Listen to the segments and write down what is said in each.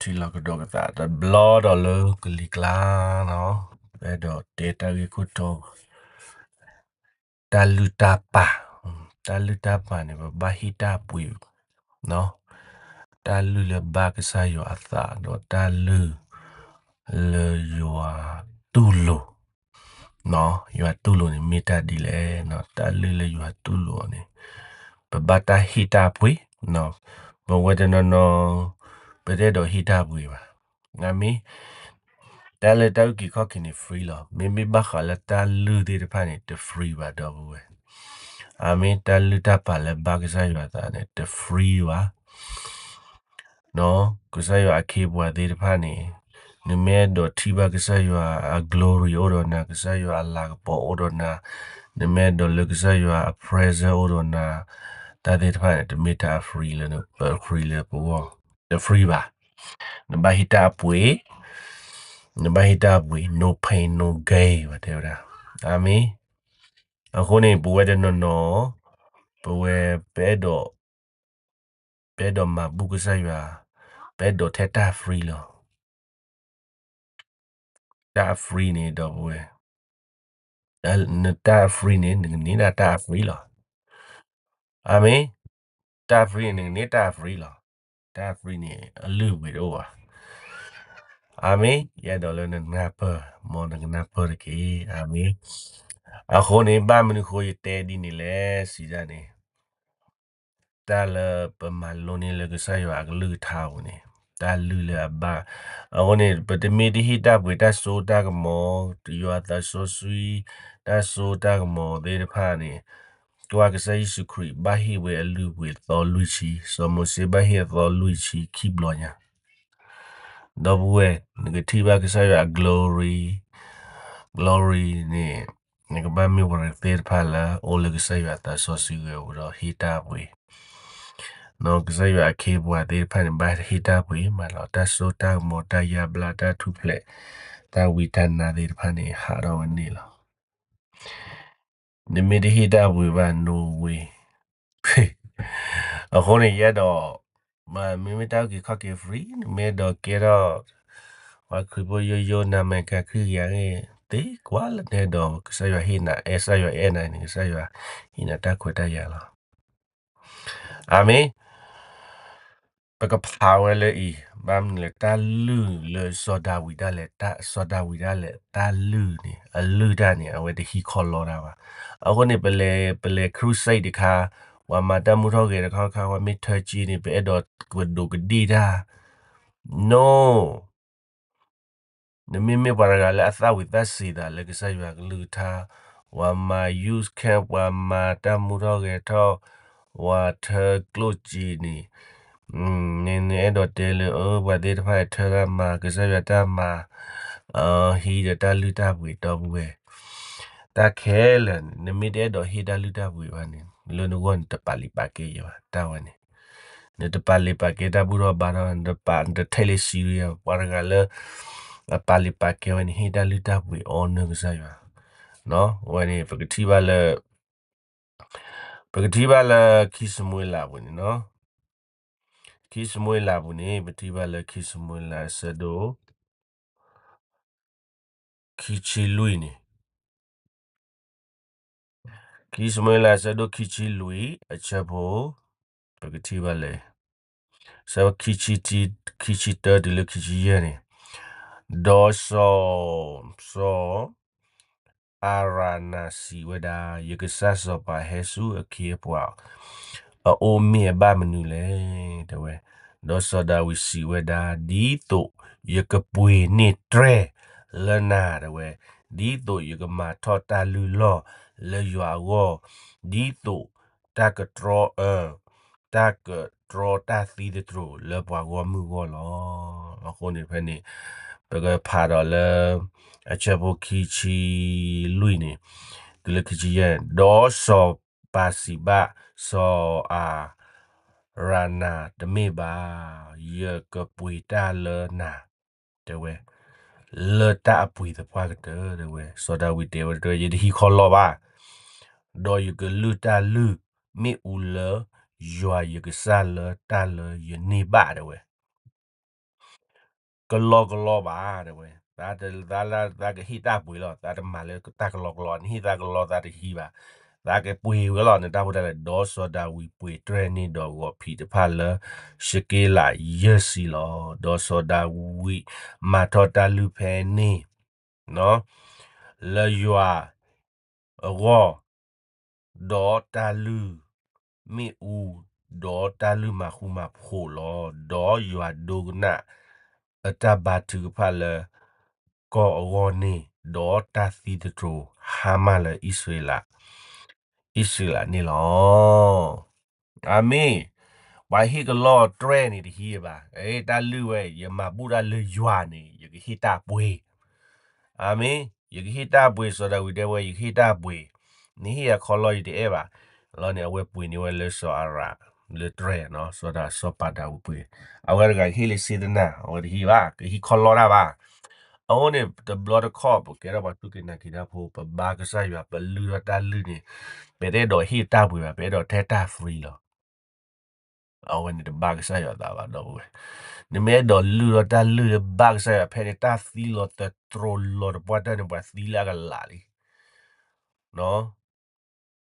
ထံၣ်လီၤကဒီးကသးတဘျီဒီးလၢကလံၤကျါနီၤ, ပအဲၣ်ဒိးတဲတၢ်ဂ့ၢ်ခိၣ်တီ တၢ်လုၢ်တၢ်ပာ်, တၢ်လုၢ်တၢ်ပာ်န့ၣ် ပဘၣ်ဟ့ၣ်တၢ်ပှ့ၤ, တၢ်လုၢ်လၢဘါကစၢ်ယွၤအသး ဒီးတၢ်လုၢ်လၢယွၤတူၢ်လိာ် ယွၤတူၢ်လိာ်န့ၣ်မ့ၢ်တၢ်ဒ်လဲၣ်, တၢ်လုၢ်လၢယွၤတူၢ်လိာ်န့ၣ် ပဘၣ်တၢ်ဟ့ၣ်တၢ်ပှ့ၤ, ပဝဲတနီၤနီၤ ပတအဲၣ်ဒိးဟ့ၣ်တၢ်ပှ့ၤဘၣ်, အၤမ့ၣ်, တၢ်လၢတၢ်အုၣ်က့ၤခီၣ်က့ၤန့ၣ် free လီၤ, မ့မ့ၢ်ဘၣ်ဃးလၢတၢ်လုၢ်သ့ၣ်တဖၣ်န့ၣ် တ free ဘၣ်ဒီပုၢ်ဝဲၢ်, အၤမ့ၣ်, တၢ်လုၢ်တၢ်ပာ်လၢဘါကစၢ်ယွၤအသးန့ၣ် တ free ဘၣ် ကစၢ်ယွၤအခ့အပှၤသ့ၣ်တဖၣ်န့ၣ်, နမ့ၢ်အဲၣ်ဒိးထံၣ်ဘၣ်ကစၢ်ယွၤအ glory အိၣ်ဒီးနၤ, ကစၢ်ယွၤအလၤကပီၤအိၣ်ဒီးနၤ, နမ့ၢ်အဲၣ်ဒိးလၢကစၢ်ယွၤအ presence အိၣ်ဒီးနၤ, တၢ်သ့ၣ်တဖၣ်န့ၣ် တမ့ၢ်တၢ်အ free လၢပ free လၢပဂီၢ်, တ free ဘၣ်, နဘၣ်ဟ့ၣ်တၢ်အပှ့ၤ, နဘၣ်ဟ့ၣ်တၢ်အပှ့ၤ, no pain no gain ဘၣ်တဲဝဲဒၣ်, အၤမ့ၣ်, အဃိန့ၣ် ပဝဲတနီၤနီၤ ပဝဲ ပအဲၣ်ဒိး ပအဲၣ်ဒိးမၤဘူၣ်ကစၢ်ယွၤ, ပအဲၣ်ဒိးထဲတၢ် free လီၤ. တၢ် free န့ၣ် ဒီပုၢ်ဝဲၢ်, နတၢ် free န့ၣ် နကန့ၢ်ဒၣ်တၢ် free လီၤ. အၤမ့ၣ်, တၢ် free န့ၣ် နကန့ၢ်တၢ် free လီၤ. တၢ် free န့ၣ် အလုၢ်အပှ့ၤတအိၣ်ဘၣ်. အၤမ့ၣ်, ယအဲၣ်ဒိးလၢနနၢ်ပၢၢ်, မ်နကနၢ်ပၢၢ်တက့ၢ်. အၤမ့ၣ်. အဃိန့ၣ် ဘၣ်မနုၤဃိယတဲဒ်န့ၣ်လဲၣ် စံးဒ်န့ၣ် တၢ်လၢပမၤလိန့ၢ်လၢကစၢ်ယွၤအကလုၢ်ကထါအပူၤန့ၣ်, တၢ်လုၢ်လၢအဘၣ်, အဃိန့ၣ် ပတမ့ၢ်တဟ့ၣ်တၢ်ပှ့ၤတၢ်စိတၢ်ကမီၤ, ယွၤအသးစီဆှံ, တၢ်စိတၢ်ကမီၤသ့ၣ်တဖၣ်န့ၣ်, ကွၢ်ကစၢ်ယ့ၣ်ၡူးခရံာ်ဘၣ်ဟ့ၣ်ဝဲအလုၢ်အပှ့ၤသီလွံၢ်ဆံ, စီၤမိၤၡ့ဘၣ်ဟ့ၣ်အသီလွံၢ်ဆံခံဘျီညါ ဒီပုၢ်ဝဲၢ်, နကထံၣ်ဘၣ်ကစၢ်ယွၤအ glory, glory န့ၣ်, နကဘၣ်မ့ၢ်ပှၤတဂၤသ့ၣ်တဖၣ်လၢ အိၣ်လၢကစၢ်ယွၤအသးစီဆှံဂၢၤအပူၤဒီးဟ့ၣ်တၢ်ပှ့ၤ, ကစၢ်ယွၤအခ့အပှၤသ့ၣ်တဖၣ်န့ၣ် ဘၣ်ဟ့ၣ်တၢ်ပှ့ၤမးလီၤ. တၢ်စိတၢ်ကမီၤ တၢ်ယါဘျါ တၢ်ထူၣ်ဖျဲး, တၢ်ဝံတၢ်နါသ့ၣ်တဖၣ်န့ၣ် ဟးထီၣ်ဝဲန့ၣ်လီၤ. နမ့ၢ်တဟ့ၣ်တၢ်ပှ့ၤဘၣ် no way. အဃိန့ၣ် ယအဲၣ်ဒိး, မ့မ့ၢ်တၢ်အုၣ်က့ၤခီၣ်က့ၤ free, နမ့ၢ်အဲၣ်ဒိးကဲထီၣ် ပှၤခရံာ်ဖိယိယိ နၤမ့ၢ်ကခရံာ်ယၤဂ့ၤ, သ့ကွၢ်လၢနအဲၣ်ဒိး ကစၢ်ယွၤဟ့ၣ်နၤ, အဲၣ်ကစၢ်ယွၤအဲၣ်နၤန့ၣ် ကစၢ်ယွၤဟ့ၣ်နၤတၢ်ခွဲးတၢ်ယာ်လီၤ. အၤမ့ၣ်. ပကဖးဝဲလၢအံၤ, ဘၣ်မနုၤလဲၣ် တၢ်လုၢ်လၢစီၤဒၤဝံးဒၣ်လဲာ်, စီၤဒၤဝံးဒၣ်လဲာ် တၢ်လုၢ်န့ၣ် အလုၢ်တၢ်န့ၣ် အဝဲတဟံးခီလီတၢ်ဘၣ်. အဃိန့ၣ် ပလဲၤ, ပလဲၤ crusade တခါ, ပှၤမၤတၢ်မူထီၣ်ဂဲၤတခါခါ, ပှၤမ့ၢ်ထၢက့န့ၣ် ပအဲၣ်ဒိးကဒိးကဒ့ၣ်တၢ်, no. နမ့မ့ၢ်ပှၤတဂၤလၢအသၣ်ဝံၤသၣ်စံးသးလၢကစၢ်ယွၤကလုၢ်ကထါ, ပှၤမၤ youth camp, ပှၤမၤတၢ်မူထီၣ်ဂဲၤထီၣ်, ပှၤထၢကျိၣ်စ့န့ၣ်, နအဲၣ်ဒိးတဲလၢ အၢ ပှၤသ့ၣ်တဖၣ်ထၢတၢ်မၤ ကစၢ်ယွၤတၢ်မၤ, ဟံးဒီးတၢ်လုၢ်တၢ်ပှ့ၤ ဒီပုၢ်ဝဲၢ်, တၢ်ခဲလၢာ်န့ၣ် နမ့ၢ်တအဲၣ်ဒိးဟ့ၣ်တၢ်လုၢ်တၢ်ပှ့ၤဘၣ်န့ၣ် လၢနဂီၢ်နတပာ်လံာ်ပာ်ကဲယဲဘၣ် တၢ်ဝဲန့ၣ် နတပာ်လံာ်ပာ်ကဲတၢ်ဘူၣ်ထီၣ်ဘါထီၣ်, နတထဲးလံာ်စံးရံ, ပှၤတဂၤလၢ အပာ်လံာ်ပာ်ကဲဝဲန့ၣ် ဟ့ၣ်တၢ်လုၢ်တၢ်ပှ့ၤအီနၢကစၢ်ယွၤ, ဝဲန့ၣ် ပကထံၣ်ဘၣ်လၢ, ပကထံၣ်ဘၣ်လၢခံၡမူၤအ့လးပူၤန့ၣ်နီၤ, ခံၡမူၤအ့လးပူၤန့ၣ် ပထံၣ်ဘၣ်လၢခံၡမူၤအ့လးအဆၢဒိၣ် ခံဆံလွံၢ်န့ၣ် ခံၡမူၤအ့လး အဆၢဒိၣ်ခံဆံလွံၢ် အဆၢဖိ, ပကထံၣ်ဘၣ်လၢ အဆၢဖိခံဆံ, ခံဆံတၢတုၤလၢခံဆံယဲၢ်န့ၣ်, ဒီးစီၤ, စီၤအၤရနၤစံးဝဲဒၣ်, ယကစၢ်စီၤပၤဟဲဆူအခ့အပှၤ အအိၣ်မ့ၢ်အဘၣ်မနုၤလဲၣ် တဲဝဲ. ဒီးစီၤဒၤဝံးစံးဝဲဒၣ်, ဒ်သိးယကပှ့ၤန့ၢ်တြဲၤလၢနၤ တဲဝဲ, ဒ်သိးယကမၤထီၣ်တၢ်လုၢ်လီၢ်လၢယွၤအဂီၢ်, ဒ်သိးတၢ်ကတြီအၢ, တၢ်ကတြီတၢ်သံသတြိာ်လၢပှၤဂီၢ်မုၢ်အဂီၢ်လီၤ. အဃိန့ၣ်ဖဲန့ၣ် ပကဖးဒီးလၢ အဆၢဖိခံဆံလွံၢ်န့ၣ် တုၤလၢခံဆံယဲၢ်, ဒီးစီၤပၤစံးဘၣ် စီၤအၤရနၤ, တမ့ၢ်ဘၣ်, ယကပှ့ၤတၢ်လၢနၤ တဲဝဲ, လၢတၢ်အပှ့ၤသပှၢ်ကတၢၢ် တဲဝဲ. စီၤဒၤဝံးတဲဝဲ, တဲဝဲ, ယတဟံးခီလီဘၣ်, ဒီးယကလုၢ်တၢ်လုၢ်မ့ၣ်အူလၢယွၤယကစၢ်လၢတၢ်လၢယန့ၢ်ဘၣ် တဲဝဲ. ကလီကလီဘၣ် တဲဝဲ, သး သးကဟ့ၣ်တၢ်ပှ့ၤလီၤ, သးတမၤလၢတၢ်ကလီကလီ, နဟ့ၣ်သးကလီသးတဟံးဘၣ်, သးကပှ့ၤဝဲလီၤ နတၢ်ဖိတၢ်လံၤ, ဒီးစီၤဒၤဝံးပှ့ၤတြဲၤန့ၢ်ဒီးဂီၤဖံးတဖၣ်လၢ ၡက့လးယဲၢ်ဆံလီၤ. ဒီးစီၤဒၤဝံးမၤထီၣ်တၢ်လုၢ်ဖဲန့ၣ် လၢယွၤအဂီၢ်, ဒီးတၢ်လုၢ်မ့ၣ်အူ, ဒီးတၢ်လုၢ်မၤဃူမၤဖိးလီၤ. ဒီးယွၤဒိကနၣ်အတၢ်ဘါထုကဖၣ်လၢကီၢ်အဂီၢ်န့ၣ်, ဒီးတၢ်သံသတြိာ်ဟါမၢ်လၢအံၣ်စရ့လး, အံၣ်စရ့လးန့ၣ်လီၤ. အၤမ့ၣ်, ပှၤဟ့ၣ်ကလီတြဲၤန့ၣ်တဟံးဘၣ်, တၢ်လုၢ်ဝဲ ယမၤဘူၣ်တၢ်လၢယွၤန့ၣ် ယကဟ့ၣ်တၢ်ပှ့ၤ အၤမ့ၣ်, ယကဟ့ၣ်တၢ်ပှ့ၤ စီၤဒၤဝံးတဲဝဲ ယကဟ့ၣ်တၢ်ပှ့ၤ, နဟ့ၣ်ယၤခီလီယတအဲၣ်ဘၣ်, လီၤန့ၣ် အဝဲပှ့ၤန့ၢ်ဝဲလၢစီၤအၤရး, လၢတြဲၤနီၤ, စီၤဒၤ စီၤပၤဒၤဝံးပှ့ၤ, အဝဲတဂၤကဟ့ၣ်လၢစ့တနၢ်, အဝဲတဟ့ၣ်ဘၣ်, ကဟ့ၣ်ခီလီတၢ်ဘၣ်. အဃိန့ၣ် တဘျီတခီၣ် ပကဲထီၣ်ပှၤစူၢ်က့ၤနာ်က့ၤတၢ်ဖိ ပဘါကစၢ်ယွၤ ပလုၢ်ထီၣ်တၢ်လုၢ်န့ၣ်, ပတအဲၣ်ဒိးဟ့ၣ်တၢ်ပှ့ၤဘၣ်, ပအဲၣ်ဒိးထဲတၢ် free လီၤ. အဝဲန့ၣ်တဘၣ်ကစၢ်ယွၤသးဘၣ် ဒီပုၢ်ဝဲၢ်, နမ့ၢ်အဲၣ်ဒိးလုၢ်ထီၣ်တၢ်လုၢ်လၢဘၣ်ကစၢ်ယွၤ ဖဲန့ၣ် တၢ်သံလီၤသတြိာ်လီၤတပှၢ်တၢၢ်န့ၣ် ပှၤသံလၢအကလးလံ.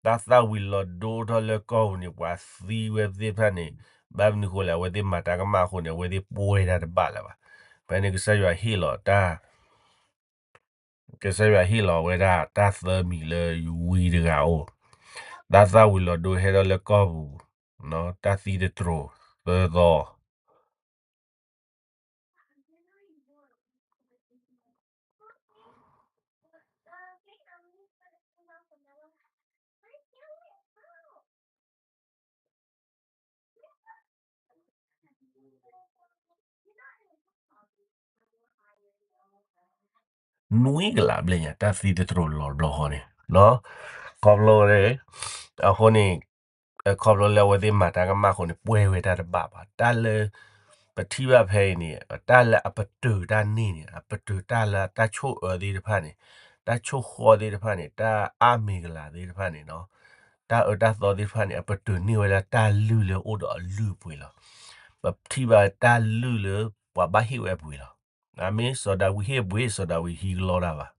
တၢ်သၣ်ဝံၤလီၤဒိထီၣ်လၢကီၢ်ပူၤန့ၣ် ပှၤသံဝဲသ့ၣ်တဖၣ်န့ၣ်, ဘၣ်မနုၤဃိလဲၣ် အဝဲသ့ၣ်မၤတၢ်ကမၣ်အဃိန့ၣ် အဝဲသ့ၣ်ပှဲၤတၢ်တဘၣ်လၢၤဘၣ်. ဖဲန့ၣ်ကစၢ်ယွၤဟ့ၣ်လီၤတၢ် ကစၢ်ယွၤဟ့ၣ်လီၤဝဲဒၣ်တၢ်သၢမံၤလၢဝံတဂၤအအိၣ်, တၢ်သၣ်ဝံၤလီၤဒိဟဲထီၣ်လၢကီၢ်ပူၤ, တၢ်သံသတြိာ်သၢသီ နွံကလးဘျဲၣ်ညါ တၢ်သံသတြိာ်လီၤဘျီဃီန့ၣ်, ခီဖျိ အဃိန့ၣ်, ခီဖျိလၢအဝဲသ့ၣ်မၤတၢ်ကမၣ်အဃိန့ၣ် ပှဲၤဝဲတၢ်တဘၣ်ဘၣ်. တၢ်လၢ ပထံၣ်ဘၣ်ဖဲအံၤန့ၣ် တၢ်လၢအပတုာ်တၢ်န့ၢ်န့ၣ် အပတုာ်တၢ်လၢတၢ်ဆိၣ်အၢသ့ၣ်တဖၣ်န့ၣ်, တၢ်ဆိၣ်ဃီသ့ၣ်တဖၣ်န့ၣ်, တၢ်အါမ့ၤကလၤသ့ၣ်တဖၣ်န့ၣ်, တၢ်အၢတၢ်သီသ့ၣ်တဖၣ်န့ၣ် အပတုာ်န့ၢ်ဝဲလၢတၢ်လုၢ်လၢအိၣ်ဒီးအလုၢ်အပှ့ၤလီၤ. ပထံၣ်ဘၣ်တၢ်လုၢ်လၢပှၤဘၣ်ဟ့ၣ်ဝဲအပှ့ၤလီၤ. အမ့ၢ်စီၤဒၤဝံးဟ့ၣ်ပှ့ၤ, စီၤဒၤဝံးဟံးကလီတၢ်ဘၣ်.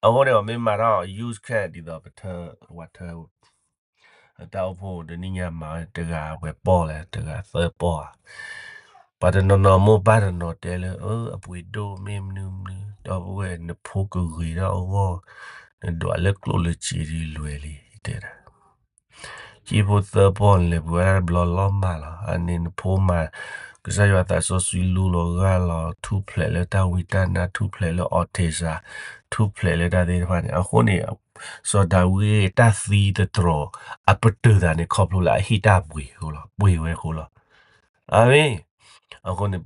အဃိန့ၣ် ပမ့ၢ်မၤထီၣ် use ခဲဒ်သိးပထၢ, ဝဲထၢ တၢ်အိၣ်ဖှိၣ်တနံၣ်ညါမၤဝဲတဂၤဝဲပီၢ်လဲၣ်, တဂၤသၢပီၢ်ဧါ. ပှၤတနီၤနီၤမိၢ်ပၢ်တနီၤတဲလၢ အပှ့ၤဒိၣ်မ့ၢ်မနုၤမနုၤ, ဒီပုၢ်ဝဲၢ်နဖိကဂ့ၤထီၣ်အဂီၢ်, နဒွးလၢကျိၣ်လၢစ့ဒ်လဲၣ်လံ တဲဒၣ်. ကံၢ်ဖိသၢပီၢ်လဲၤပှ့ၤဝဲဒၣ်တဘျီလီၤမၢ်လီၤ. အန့ၣ်နဖိမၤ ကစၢ်ယွၤသးစီဆှံလူလီၤဂၢ်လီၤ ထူၣ်ဖျဲးလၢတၢ်ဝံတၢ်နါ ထူၣ်ဖျဲးလၢ autism, ထူၣ်ဖျဲးလၢတၢ်သ့ၣ်တဖၣ်န့ၣ်. အဃိန့ၣ် စီၤဒၤဝံးတၢ်သံသတြိာ် အပတုာ်သးန့ၣ် ခီဖျိလၢအဟ့ၣ်တၢ်ပှ့ၤအဃိလီၤ, ပှ့ၤဝဲအဃိလီၤ. အမ့ၢ်, အဃိန့ၣ်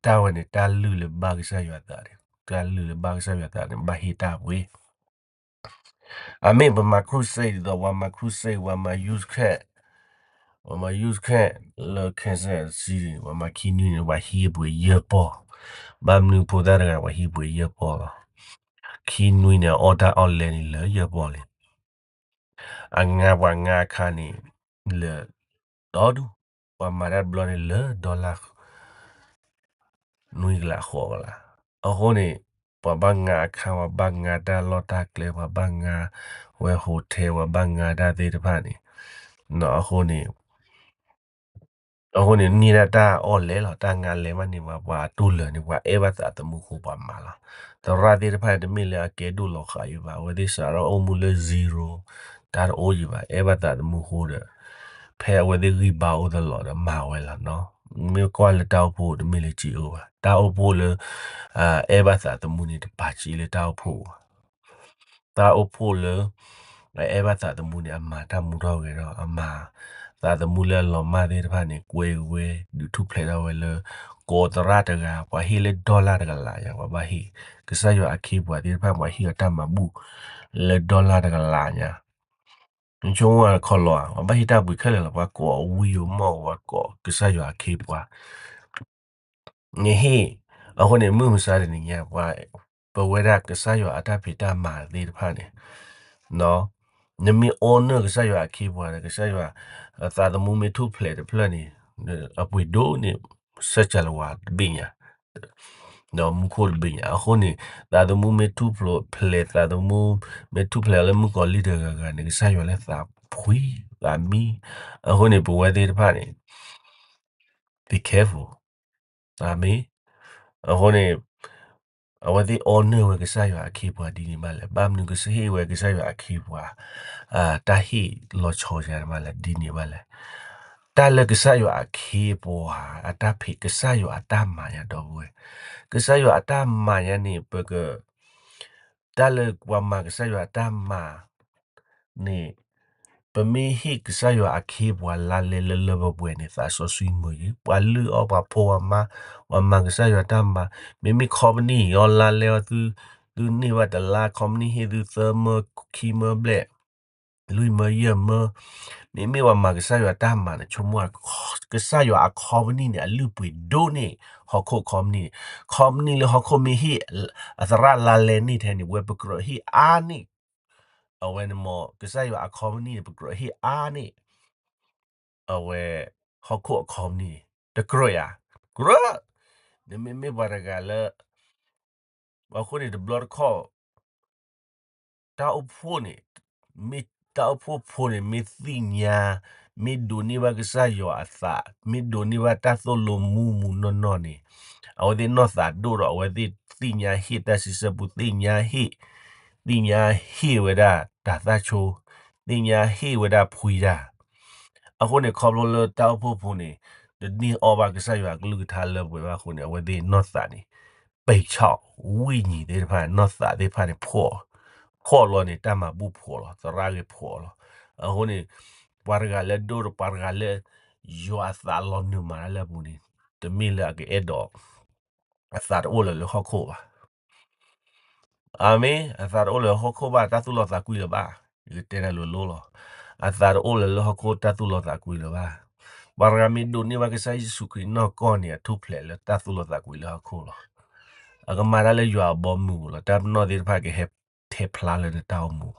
တၢ်ဝဲန့ၣ် တၢ်လုၢ်လၢဘၣ်ကစၢ်ယွၤသးန့ၣ်, တၢ်လုၢ်လၢဘၣ်ကစၢ်ယွၤသးန့ၣ် ဘၣ်ဟ့ၣ်တၢ်ပှ့ၤ အမ့ၢ်ပမၤ crusade ဒ်သိး ပှၤမၤ crusade ပှၤမၤ youth camp, ပှၤမၤ youth camp လၢ Kansas City ပှၤမၤခံနွံန့ၣ် ပှၤဟံးပှ့ၤယဲၢ်ပီၢ်, ဘၣ်မနုၤဖိသၣ်တဂၤ ပှၤဟံးပှ့ၤယဲၢ်ပီၢ်လီၤ. ခံနွံန့ၣ် အီၣ်တၢ်အီၣ်လဲန့ၣ်လၢယဲၢ်ပီၢ်လံ. အငါပှၤငါအခါန့ၣ် လၢဒီဒူၣ်, ပှၤမၤတၢ်တဘျီန့ၣ်လၢ dollar နွံကလးဃိးကလး. အဃိန့ၣ် ပှၤဘၣ်ငါအခါ, ပှၤဘၣ်ငါတၢ်လီၢ်တၢ်ကျဲ, ပှၤဘၣ်ငါဝဲ hotel, ပှၤဘၣ်ငါတၢ်သ့ၣ်တဖၣ်န့ၣ်, အဃိန့ၣ် အဃိန့ၣ် န့ၢ်ဒၣ်တၢ်အီၣ်လဲလီၤ. တၢ်ငါလဲမးန့ၣ် ပှၤ ပှၤတူၢ်လၢာ်န့ၣ် ပှၤအဲၣ်ဘၣ်သးသမူအဃိပှၤမၤလီၤ. သရၣ်သ့ၣ်တဖၣ်န့ၣ် တမ့ၢ်လၢအကဲဒိၣ်လီၤဃာ်ယံၤဘၣ်, အဝဲသ့ၣ်စးထီၣ်အိၣ်မူလၢ zero, တၢ်တအိၣ်ယံၤဘၣ်, အဲၣ်ဘၣ်သးသမူအဃိဒီး ဖဲအဝဲသ့ၣ်ဂံၢ်ဘါအိၣ်သလီၤဒီးမၤဝဲလီၤနီၤ. မ့ၢ်ကွၢ်လၢတၢ်အိၣ်ဖှိၣ်တမ့ၢ်လၢက့အိၣ်ဘၣ်, တၢ်အိၣ်ဖှိၣ်လၢ အဲၣ်ဘၣ်သးသမူန့ၣ် တပာ်စ့လၢတၢ်အိၣ်ဖှိၣ်ဘၣ်. တၢ်အိၣ်ဖှိၣ်လၢ အအဲၣ်ဘၣ်သးသမူန့ၣ် အမၤတၢ်မူထီၣ်ဂဲၤထီၣ်, အမၤသးသမူလၢအလီၤမၢ်သ့ၣ်တဖၣ်န့ၣ် ကွဲဝဲ ဒုးထူၣ်ဖျဲးထီၣ်ဝဲလၢ ကိးသရၣ်တဂၤ, ပှၤဟ့ၣ်လၢ dollar တကလးညါ, ပှၤဘၣ်ဟ့ၣ် ကစၢ်ယွၤအခ့အပှၤသ့ၣ်တဖၣ် ပှၤဟ့ၣ်အီၤတၢ်မၤဘူၣ်လၢ dollar တကလးညါ. နဆိကမိၣ်ခီလီၤဧါ, ပှၤဘၣ်ဟ့ၣ်တၢ်ပှ့ၤခဲလၢာ်လီၤ, ပှၤကိးအဝံယိၤမီၢ်, ပှၤကိးကစၢ်ယွၤအခ့အပှၤ နဟ့ၣ်, အဃိန့ၣ် မုၢ်မဆါတနံၤညါ ပှၤ ပဝဲဒၣ်ကစၢ်ယွၤအတၢ်ဖံးတၢ်မၤသ့ၣ်တဖၣ်န့ၣ်, နမ့ၢ်အီနၢၣ်ကစၢ်ယွၤအခ့အပှၤဒီး ကစၢ်ယွၤသးသမူမ့ၢ်ထူၣ်ဖျဲးတဖျၢၣ်န့ၣ်, အပှ့ၤဒိၣ်န့ၣ် စၢကလၤဝါတဘ့ၣ်ညါ. မူခိၣ်တဘ့ၣ်ညါ. အဃိန့ၣ် သးသမူမ့ၢ်ထူၣ်ဖျဲး သးသမူမ့ၢ်ထူၣ်ဖျဲးလၢမုၣ်ကီၤလံၢ်တဂၤဂၤန့ၣ် ကစၢ်ယွၤလၢသးဖှံသးမံ. အဃိန့ၣ် ပဝဲသ့ၣ်တဖၣ်န့ၣ် be careful. အမ့ၢ်, အဃိန့ၣ် အဝဲသ့ၣ်အီနၢၣ်ဝဲကစၢ်ယွၤအခ့အပှၤဒ်န့ၣ်ဘၣ်လဲၣ်. ဘၣ်မနုၤကဟ့ၣ်ဝဲကစၢ်ယွၤအခ့အပှၤ တၢ်ဟ့ၣ်လီၤဆီယၤတဘၣ်လဲၣ် ဒ်န့ၣ်ဘၣ်လဲၣ်. တၢ်လၢကစၢ်ယွၤအခ့အပှၤ အတၢ်ဖံး ကစၢ်ယွၤအတၢ်မၤညါ ဒီပုၢ်ဝဲၢ်, ကစၢ်ယွၤအတၢ်မၤညါန့ၣ် ပက တၢ်လၢပှၤမၤကစၢ်ယွၤအတၢ်မၤ န့ၣ် ပမ့ၢ်ဟ့ၣ်ကစၢ်ယွၤအခ့အပှၤလါလဲလၢလၢပှဲၤပှဲၤန့ၣ် သးစီဆှံမုာ်ဂ့ၤ. ပှၤလုၢ်အီၣ်ပှၤဖိပှၤမါ, ပှၤမၤကစၢ်ယွၤတၢ်မၤ, မ့မ့ၢ် company အီၤလါလဲအီၤ သု, သုန့ၢ်ဘၣ်တလါ company ဟ့ၣ်သုသၢမၢခံမၢဘျဲၣ်, လွံၢ်မၢယဲၢ်မၢ, မ့မ့ၢ်ပှၤမၤကစၢ်ယွၤတၢ်မၤန့ၣ် ဆိကမိၣ် ကစၢ်ယွၤအ company န့ၣ် အလုၢ်ပှ့ၤဒိၣ်န့ၢ် ဟီၣ်ခိၣ် company န့ၣ်, company လၢဟီၣ်ခိၣ်မ့ၢ်ဟ့ၣ် အသရၣ်လါလဲန့ၢ်ထဲန့ၣ် ဝဲပကြၢးဟ့ၣ်အါန့ၢ် အဝဲန့ၣ်မ့ၢ် ကစၢ်ယွၤအ company န့ၣ် ပကြၢးဟ့ၣ်အါန့ၢ် အဝဲ ဟီၣ်ခိၣ်အ company န့ၣ် တကြၢးဧါ, ကြၢး, နမ့မ့ၢ်ပှၤတဂၤလၢ အဃိန့ၣ်တဘျီတခီၣ် တၢ်အိၣ်ဖှိၣ်န့ၣ် မ့ၢ်တၢ်အိၣ်ဖှိၣ်ဖိန့ၣ် မ့ၢ်သ့ၣ်ညါ, မ့ၢ်ဒိးန့ၢ်ဘၣ်ကစၢ်ယွၤအသး, မ့ၢ်ဒိးန့ၢ်ဘၣ်တၢ်သိၣ်လိမူမူနီၢ်နီၢ်န့ၣ်, အဝဲသ့ၣ်နီၢ်သးဒိၣ်ဒီး အဝဲသ့ၣ်သ့ၣ်ညါဟ့ၣ်တၢ်စံးဆၢပူၤ, သ့ၣ်ညါဟ့ၣ်, သ့ၣ်ညါဟ့ၣ်ဝဲဒၣ်တၢ်သၣ်ဆိ, သ့ၣ်ညါဟ့ၣ်ဝဲဒၣ်ဖှံတၢ်. အဃိန့ၣ် ခီဖျိလၢတၢ်အိၣ်ဖှိၣ်ဖိန့ၣ် တန့ၢ်အီၣ်ဘၣ်ကစၢ်ယွၤအကလုၢ်ကထါလၢပှဲၤဘၣ်အဃိန့ၣ် အဝဲသ့ၣ်နီၢ်သးန့ၣ် ပိတ်ချောက်, ဝိညာဉ်သ့ၣ်တဖၣ်န့ၣ် နီၢ်သးသ့ၣ်တဖၣ်န့ၣ် ဖှီၣ်, ဖှီၣ်လီၤန့ၣ် တၢ်မၤဘူၣ်ဖှီၣ်လီၤ, သရၣ်ဂ့ၤဖှီၣ်လီၤ. အဃိန့ၣ် ပှၤတဂၤလၢဒိၣ်ဒီးပှၤတဂၤလၢ ယွၤအသးလီၤနုာ်မၤတၢ်လၢအပူၤန့ၣ် တမ့ၢ်လၢအကအဲၣ်ဒိး အသးတအိၣ်လၢၤလၢဟီၣ်ခိၣ်ဘၣ်. အမ့ၢ် အသးတအိၣ်လၢဟီၣ်ခိၣ်ဘၣ် တၢ်သူၣ်လီသးကွံလၢၤဘၣ်. ယကတဲနၤလိၤလိၤလီၤ. အသးတအိၣ်လၢၤလၢဟီၣ်ခိၣ်တၢ်သူၣ်လီသးကွံလၢၤဘၣ်. ပှၤတဂၤမ့ၢ်ဒိးန့ၢ်ဘၣ်ကစၢ်ယ့ၣ်ၡူးခရံာ်နီၢ်ကီၢ်န့ၣ် အထူၣ်ဖျဲးလၢတၢ်သူၣ်လီသးကွံလၢဟီၣ်ခိၣ်လီၤ. အကမၤတၢ်လၢယွၤအဘီအမုၢ်လီၤ. တၢ်ပနီၣ်သ့ၣ်တဖၣ်ကဟဲထဲဖျါလၢနတၢ်အိၣ်မူ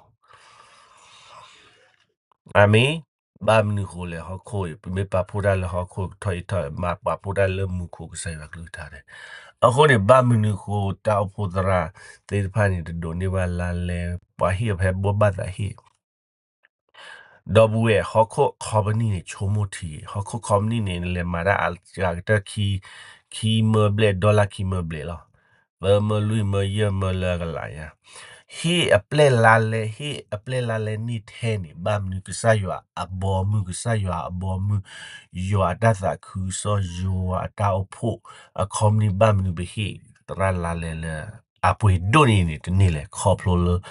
အမ့ၢ် ဘၣ်မနုၤဃိလဲၣ် ဟီၣ်ခိၣ်အံၤ ပမ့ၢ်ပာ်ဖှိၣ်တၢ်လၢဟီၣ်ခိၣ်ကထီၣ်အံၤထီၣ် မ့ၢ်ပာ်ဖှိၣ်တၢ်လၢမူခိၣ်ကစၢ်ယွၤကလုၢ်ကထါန့ၣ်, အဃိန့ၣ် ဘၣ်မနုၤဃိတၢ်အိၣ်ဖှိၣ်သရၣ်သ့ၣ်တဖၣ်န့ၣ် တဒိးန့ၢ်ဘၣ်လါလဲ ပှၤဟ့ၣ်အီၤဖဲဘိးဘၣ်သးဟ့ၣ် ဒီပုၢ်ဝဲၢ် ဟီၣ်ခိၣ် company န့ၣ် ဆိကမိၣ်ထံ, ဟီၣ်ခိၣ် company န့ၣ် နလဲၤမၤတၢ်အကတၢၢ်ခံ, ခံမၢဘျဲၣ် dollar ခံမၢဘျဲၣ်လီၤ. သၢမၢလွံၢ်မၢယဲၢ်မၢလၢအကလးညါ, ဟ့ၣ်အပျဲၢ်လါလဲ, ဟ့ၣ်အပျဲၢ်လါလဲန့ၢ်ထဲန့ၣ် ဘၣ်မနုၤကစၢ်ယွၤအဘီမုၢ်, ကစၢ်ယွၤအဘီမုၢ်, ယွၤအတၢ်သးခုကစီၣ်, ယွၤအတၢ်အိၣ်ဖှိၣ်, အ company ဘၣ်မနုၤပဟ့ၣ်သရၣ်လါလဲလၢ အပှ့ၤဒိၣ်န့ၢ်န့ၣ် တန့ၢ်လဲၣ်, ခီဖျိလၢ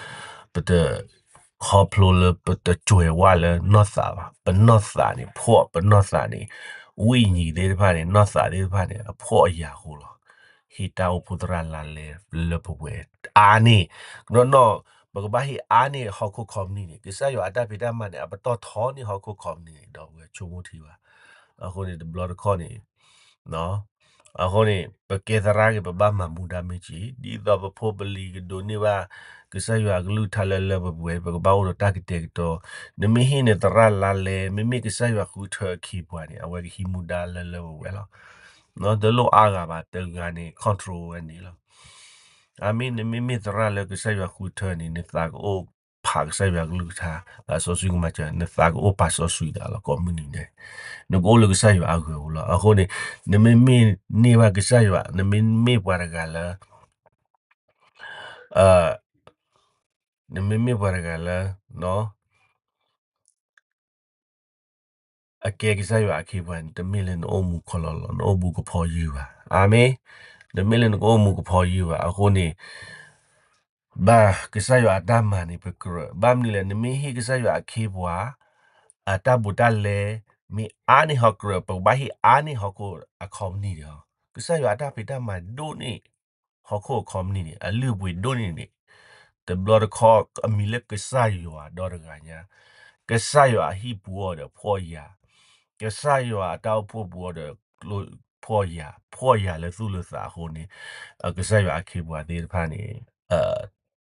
ပတ ခီဖျိလၢပတစှဲးဝါလၢနီၢ်သးဘၣ်. ပနီၢ်သးန့ၣ် ဖှီၣ်, ပနီၢ်သးန့ၣ် ဝိညာဉ်သ့ၣ်တဖၣ်န့ၣ် နီၢ်သးသ့ၣ်တဖၣ်န့ၣ် အဖှီၣ်အယာ်အဃိလီၤ. ဟ့ၣ်တၢ်အိၣ်ဖှိၣ်သရၣ်လါလဲလၢပဝဲအါန့ၢ်, နီၢ်နီၢ် ပကဘၣ်ဟ့ၣ်အါန့ၢ်ဟီၣ်ခိၣ် company န့ၣ် ကစၢ်ယွၤအတၢ်ဖံးတၢ်မၤန့ၣ် အပတီၢ်ထီန့ၢ်ဟီၣ်ခိၣ် company န့ၣ် ဒီပုၢ်ဝဲၢ်ဆိကမိၣ်ထံဘၣ်. အဃိန့ၣ် တဘျီတခီၣ်န့ၣ် အဃိန့ၣ် ပကဲသရၣ်ဂ့ၤ ပဘၣ်မၤမူဒါမ့ၢ်က့ၤ ဒ်သိးပဖိပလံၤကဒိးန့ၢ်ဘၣ် ကစၢ်ယွၤအကလုၢ်ကထါလၢလၢပှဲၤပှဲၤ ပကဘၣ်အိၣ်ဒီးတၢ်ကတဲာ်ကတီၤ. နမ့ၢ်ဟ့ၣ်န့ၣ်သရၣ်လါလဲ မ့မ့ၢ်ကစၢ်ယွၤဃုထၢအခံပှၤန့ၣ် အဝဲကဟံးမူဒါလၢလၢပှဲၤပှဲၤလီၤ. တလိၣ်အါဂၤဘၣ် တဂၤန့ၣ် control ဝဲန့ၣ်လီၤ. အမ့ၢ်နမ့မ့ၢ်သရၣ်လၢကစၢ်ယွၤဃုထၢန့ၣ် နသးကအိၣ်ဖးကစၢ်ယွၤကလုၢ်ကထါ သးစီဆှံကမၤစၢၤ နသးကအိၣ်ဖးစီဆှံသးလီၤ ကိးမုၢ်နံၤဒဲး နကအိၣ်လၢကစၢ်ယွၤအဂီၢ်ပူၤလီၤ. အဃိန့ၣ် နမ့မ့ၢ်န့ၢ်ဘၣ်ကစၢ်ယွၤ နမ့မ့ၢ်ပှၤတဂၤလၢ နမ့မ့ၢ်ပှၤတဂၤလၢ အကဲကစၢ်ယွၤအခ့အပှၤန့ၣ် တမ့ၢ်လၢနအိၣ်မူခီလီၤလီၤ နအိၣ်ဘူးကဖီယုၢ်ဘၣ်. အၤမ့ၣ်. တမ့ၢ်လၢနကအိၣ်မူကဖီယုၢ်ဘၣ်. အဃိန့ၣ် ဘၣ်ကစၢ်ယွၤအတၢ်မၤန့ၣ် ပကြၢး ဘၣ်မနုၤလဲၣ် နမ့ၢ်ဟ့ၣ်ကစၢ်ယွၤအခ့အပှၤ အတၢ်ဘူးတၢ်လဲ မ့ၢ်အါန့ၢ်ဟီၣ်ကြၢး ပကဘၣ်ဟ့ၣ်အါန့ၢ်ဟီၣ်ခိၣ်အ company န့ၣ်လီၤ. ကစၢ်ယွၤအတၢ်ဖံးတၢ်မၤဒိၣ်န့ၢ် ဟီၣ်ခိၣ်အ company န့ၣ် အလုၢ်အပှ့ၤဒိၣ်န့ၢ်န့ၣ် တဘျီတခီၣ်အမံၤလၢကစၢ်ယွၤဒီတဂၤညါ ကစၢ်ယွၤအဟံၣ်ပူၤအီၤဒီးဖှီၣ်ယာ်, ကစၢ်ယွၤအတၢ်အိၣ်ဖှိၣ်ပူၤအီၤဒီးဖှီၣ်ယာ်, ဖှီၣ်ယာ်လၢသူၣ်လၢသးအဃိန့ၣ် ကစၢ်ယွၤအခ့အပှၤသ့ၣ်တဖၣ်န့ၣ်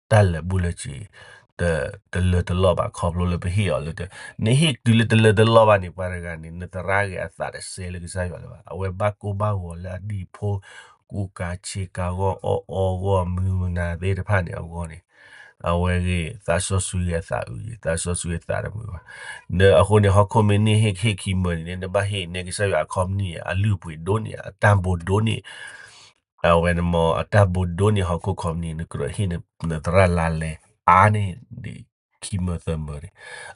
တၢ်လၢာ်ဘူၣ်လၢာ်စ့ၤ တလၢတလီၢ်ဘၣ် ခီဖျိလၢပဟ့ၣ်အီၤလၢ နဟ့ၣ်တုၤလၢတလၢတလီၢ်ဘၣ်န့ၣ် ပှၤတဂၤန့ၣ် နသရၣ်ဂ့ၤအသးတစဲလၢကစၢ်ယွၤလၢၤဘၣ်. အဝဲဘၣ်ကိၢ်ဘၣ်ဂီၤလၢအဒံၣ်ဖိ အူကၤဆ့ကၤဂီၢ် အီၣ်အီဂီၢ် မုၢ်မနၤသ့ၣ်တဖၣ်န့ၣ်အဂီၢ်န့ၣ် အဝဲဂ့ၤ သးစီဆှံအသးအုးယံၤ သးစီဆှံအသးတမုာ်ဘၣ်. ဒီးအဃိန့ၣ်ဟီၣ်ခိၣ်မ့ၢ်န့ၢ်ဟ့ၣ်ဟ့ၣ်ခံမၢန့ၣ် နဘၣ်ဟ့ၣ်နဲကစၢ်ယွၤအခီပနံၣ် အလုၢ်အပှ့ၤဒိၣ်န့ၢ် အတၢ်ဘိးဒိၣ်န့ၢ် အဝဲန့ၣ်မ့ၢ် အတၢ်ဘိးဒိၣ်န့ၢ်ဟီၣ်ခိၣ်ခီပနံၣ် နကြၢးဟ့ၣ်နသရၣ်လါလဲ အါန့ၢ်ဒံးခံမၢသၢမၢန့ၣ်.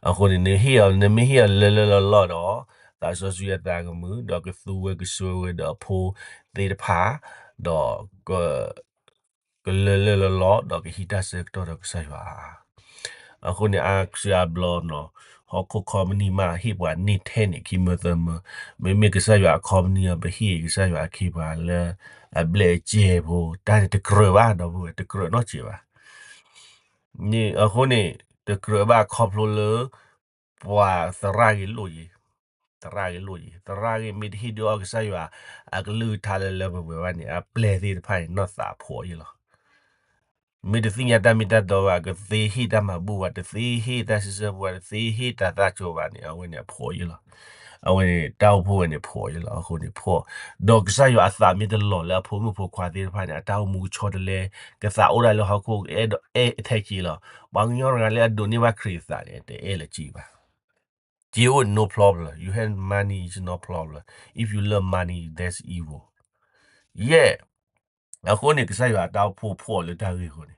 အဃိန့ၣ် နဟ့ၣ်အီၤ နမ့ၢ်ဟ့ၣ်အီၤလၢလၢလီၢ်လီၢ်ဒီး သးစီဆှံအသးကမုာ် ဒီးကသူဝဲကဆှၢဝဲဒီးအဖိသ့ၣ်တဖၣ် ဒီး ကလၢလၢလီၢ်လီၢ် ဒီးကဟံးတၢ်ဆၢကတီၢ်ဒီးကစၢ်ယွၤအါ. အဃိန့ၣ် အါစုအါဘျီနီၤ ဟီၣ်ခိၣ်ခီပနံၣ်မးဟ့ၣ်ပှၤန့ၢ်ထဲန့ၣ် ခံမၢသၢမၢ, မ့မ့ၢ်ကစၢ်ယွၤအခီပနံၣ်အံၤ ပဟ့ၣ်ကစၢ်ယွၤအခ့အပှၤလၢ အဘျဲၣ်အစဲးဖိ တၢ်န့ၣ်တကြၢးဘၣ် ဒီပုၢ်ဝဲၢ် တကြၢးနီတစဲးဘၣ်. အဃိန့ၣ် တကြၢးဘၣ်ခီဖျိလၢ ပှၤသရၣ်ဂ့ၤလိၣ်ယံၤ, သရၣ်ဂ့ၤလိၣ်ယံၤ, သရၣ်ဂ့ၤမ့ၢ်တဟ့ၣ်ဒုးအီၣ်ကစၢ်ယွၤ အကလုၢ်ကထါလၢလၢပှဲၤပှဲၤဘၣ်န့ၣ် အပျဲၢ်သ့ၣ်တဖၣ်န့ၣ် နီၢ်သးအဖှီၣ်ယံၤလီၤ. မ့ၢ်တသ့ၣ်ညါတၢ်မ့ၢ်တၢ်တီဘၣ်, ကသ့ဟ့ၣ်တၢ်မၤဘူၣ်ဘၣ်, တသ့ဟ့ၣ်တၢ်စံးဆၢပူၤဘၣ်, တသ့ဟ့ၣ်တၢ်သးကၠိဘၣ်န့ၣ် အဝဲန့ၣ်အဖှီၣ်ယံၤလီၤ. အဝဲန့ၣ်တၢ်အိၣ်ဖှိၣ်ဝဲန့ၣ်ဖှီၣ်ယံၤလီၤ. အဃိန့ၣ်ဖှီၣ်, ဒီးကစၢ်ယွၤအသးမ့ၢ်တလီၤလၢအဖိမုၣ်ဖိခွါသ့ၣ်တဖၣ်န့ၣ် အတၢ်အိၣ်မူကဆီတလဲ, ကသးအိၣ်ဒၣ်လၢဟီၣ်ခိၣ် အဲၣ်ထဲက့ၤလီၤ. ပှၤကညီတဂၤလၢအဒိးန့ၢ်ဘၣ်ခရံာ်အသးန့ၣ် တအဲၣ်လၢၤက့ၤဘၣ်. က့အိၣ် no problem, you have money is no problem, if you love money that's evil. Yeah. အဃိန့ၣ် ကစၢ်ယွၤအတၢ်အိၣ်ဖှိၣ်ဖှီၣ်လၢတၢ်ဂ့ၢ်အဃိန့ၣ်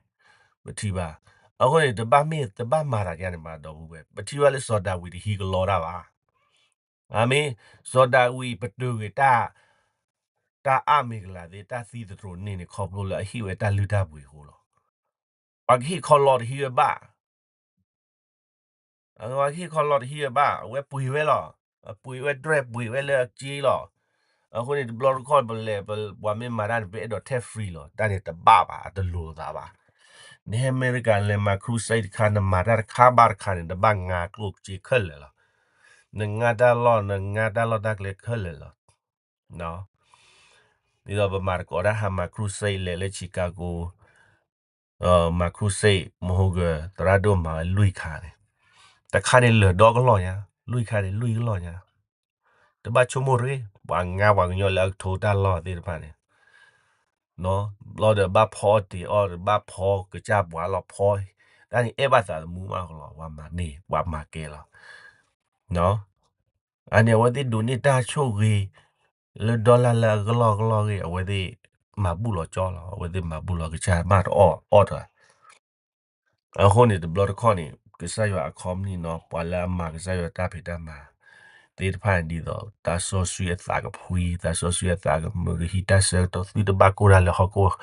ပထံၣ်ဘၣ်. အဃိန့ၣ် တဘၣ်မ့ၢ်တဘၣ်မၤတၢ်ကါန့ၣ်မး ဒီပုၢ်ဝဲၢ်, ပထံၣ်ဘၣ်လၢစီၤဒၤဝံးတဟံးကလီတၢ်ဘၣ်. အမ့ၢ် စီၤဒၤဝံးပတုာ်ဂ့ၤတၢ် တၢ်အါမ့ၢ်ကလၤသ့ၣ် တၢ်သံသတြိာ်န့ၣ်န့ၣ် ခီဖျိလၢအဟ့ၣ်ဝဲတၢ်လုၢ်တၢ်ပှ့ၤအဃိလီၤ. ပှၤကဟ့ၣ်ခီလီၤတဟံးဝဲဘၣ် အဝဲကဟ့ၣ်ခီလီၤတဟံးဝဲဘၣ်, အဝဲပှ့ၤဝဲလီၤ. အပှ့ၤဝဲဒြဲၣ်ပှ့ၤဝဲလၢအစ့လီၤ. အဃိန့ၣ် တဘျီတခီၣ်ပလဲၤ ပှၤမ့ၢ်မၤတၢ်န့ၣ် ပအဲၣ်ဒိးထဲ free လီၤ. တၢ်န့ၣ်တဘၣ်ဘၣ်, အတလိၤသးဘၣ်. နဟဲအမဲရကၤလဲၤမၤ crusade တခါ နမၤတၢ်တခါဘၣ်တခါန့ၣ် နဘၣ်ငါကျိၣ်စ့ခဲလၢာ်လီၤ. နငါတၢ်လီၢ် နငါတၢ်လီၢ်တၢ်ကျဲခဲလၢာ်လီၤ. ဒ်သိးပမၤသကိးတၢ်ဟးမၤ crusade လဲၤလၢ Chicago မၤ crusade မဟိဂၢၤ သရၣ်ဒိၣ်မၤဝဲလွံၢ်ခါန့ၣ်, တခါန့ၣ်လၢာ်ဒီကလီၢ်ညါ, လွံၢ်ခါန့ၣ်လွံၢ်ကလီၢ်ညါ, တဘၣ်ဆိကမိၣ်တဂ့ၤ, ပှၤငါပှၤကညီလၢအကထိတၢ်လီၢ်သ့ၣ်တဖၣ်န့ၣ်, ဘျီဒီးဘၣ်ဖီတ့ၢ်အီၣ် ဘၣ်ဖီကစၢ်ပှၤလီၤဖီ, တၢ်န့ၣ်အဲၣ်ဘၣ်သးသမူမးလီၤ, ပှၤမၤန့ၢ် ပှၤမၤကဲလီၤ. အန့ၣ်အဝဲသ့ၣ်ဒိးန့ၢ်တၢ်ဆိၣ်ဂ့ၤ လၢ dollar လၢအကလီၢ်ကလီၢ်ဂ့ၤ အဝဲသ့ၣ်မၤဘူၣ်လီၤကၠီလီၤ, အဝဲသ့ၣ်မၤဘူၣ်လီၤကစၢ်မးတအီၣ်အီၣ်တၢ်. အဃိန့ၣ် တဘျီတခီၣ်န့ၣ် ကစၢ်ယွၤအခီပနံၣ်နီၤ ပှၤလၢအမၤကစၢ်ယွၤတၢ်ဖံးတၢ်မၤသ့ၣ်တဖၣ်န့ၣ်ဒ်သိး သးစီဆှံအသးကဖှံ သးစီဆှံအသးကမုာ် ကဟံးတၢ်ဆၢကတီၢ်သုတဘၣ်ကိၢ်တၢ်လၢဟီၣ်ခိၣ်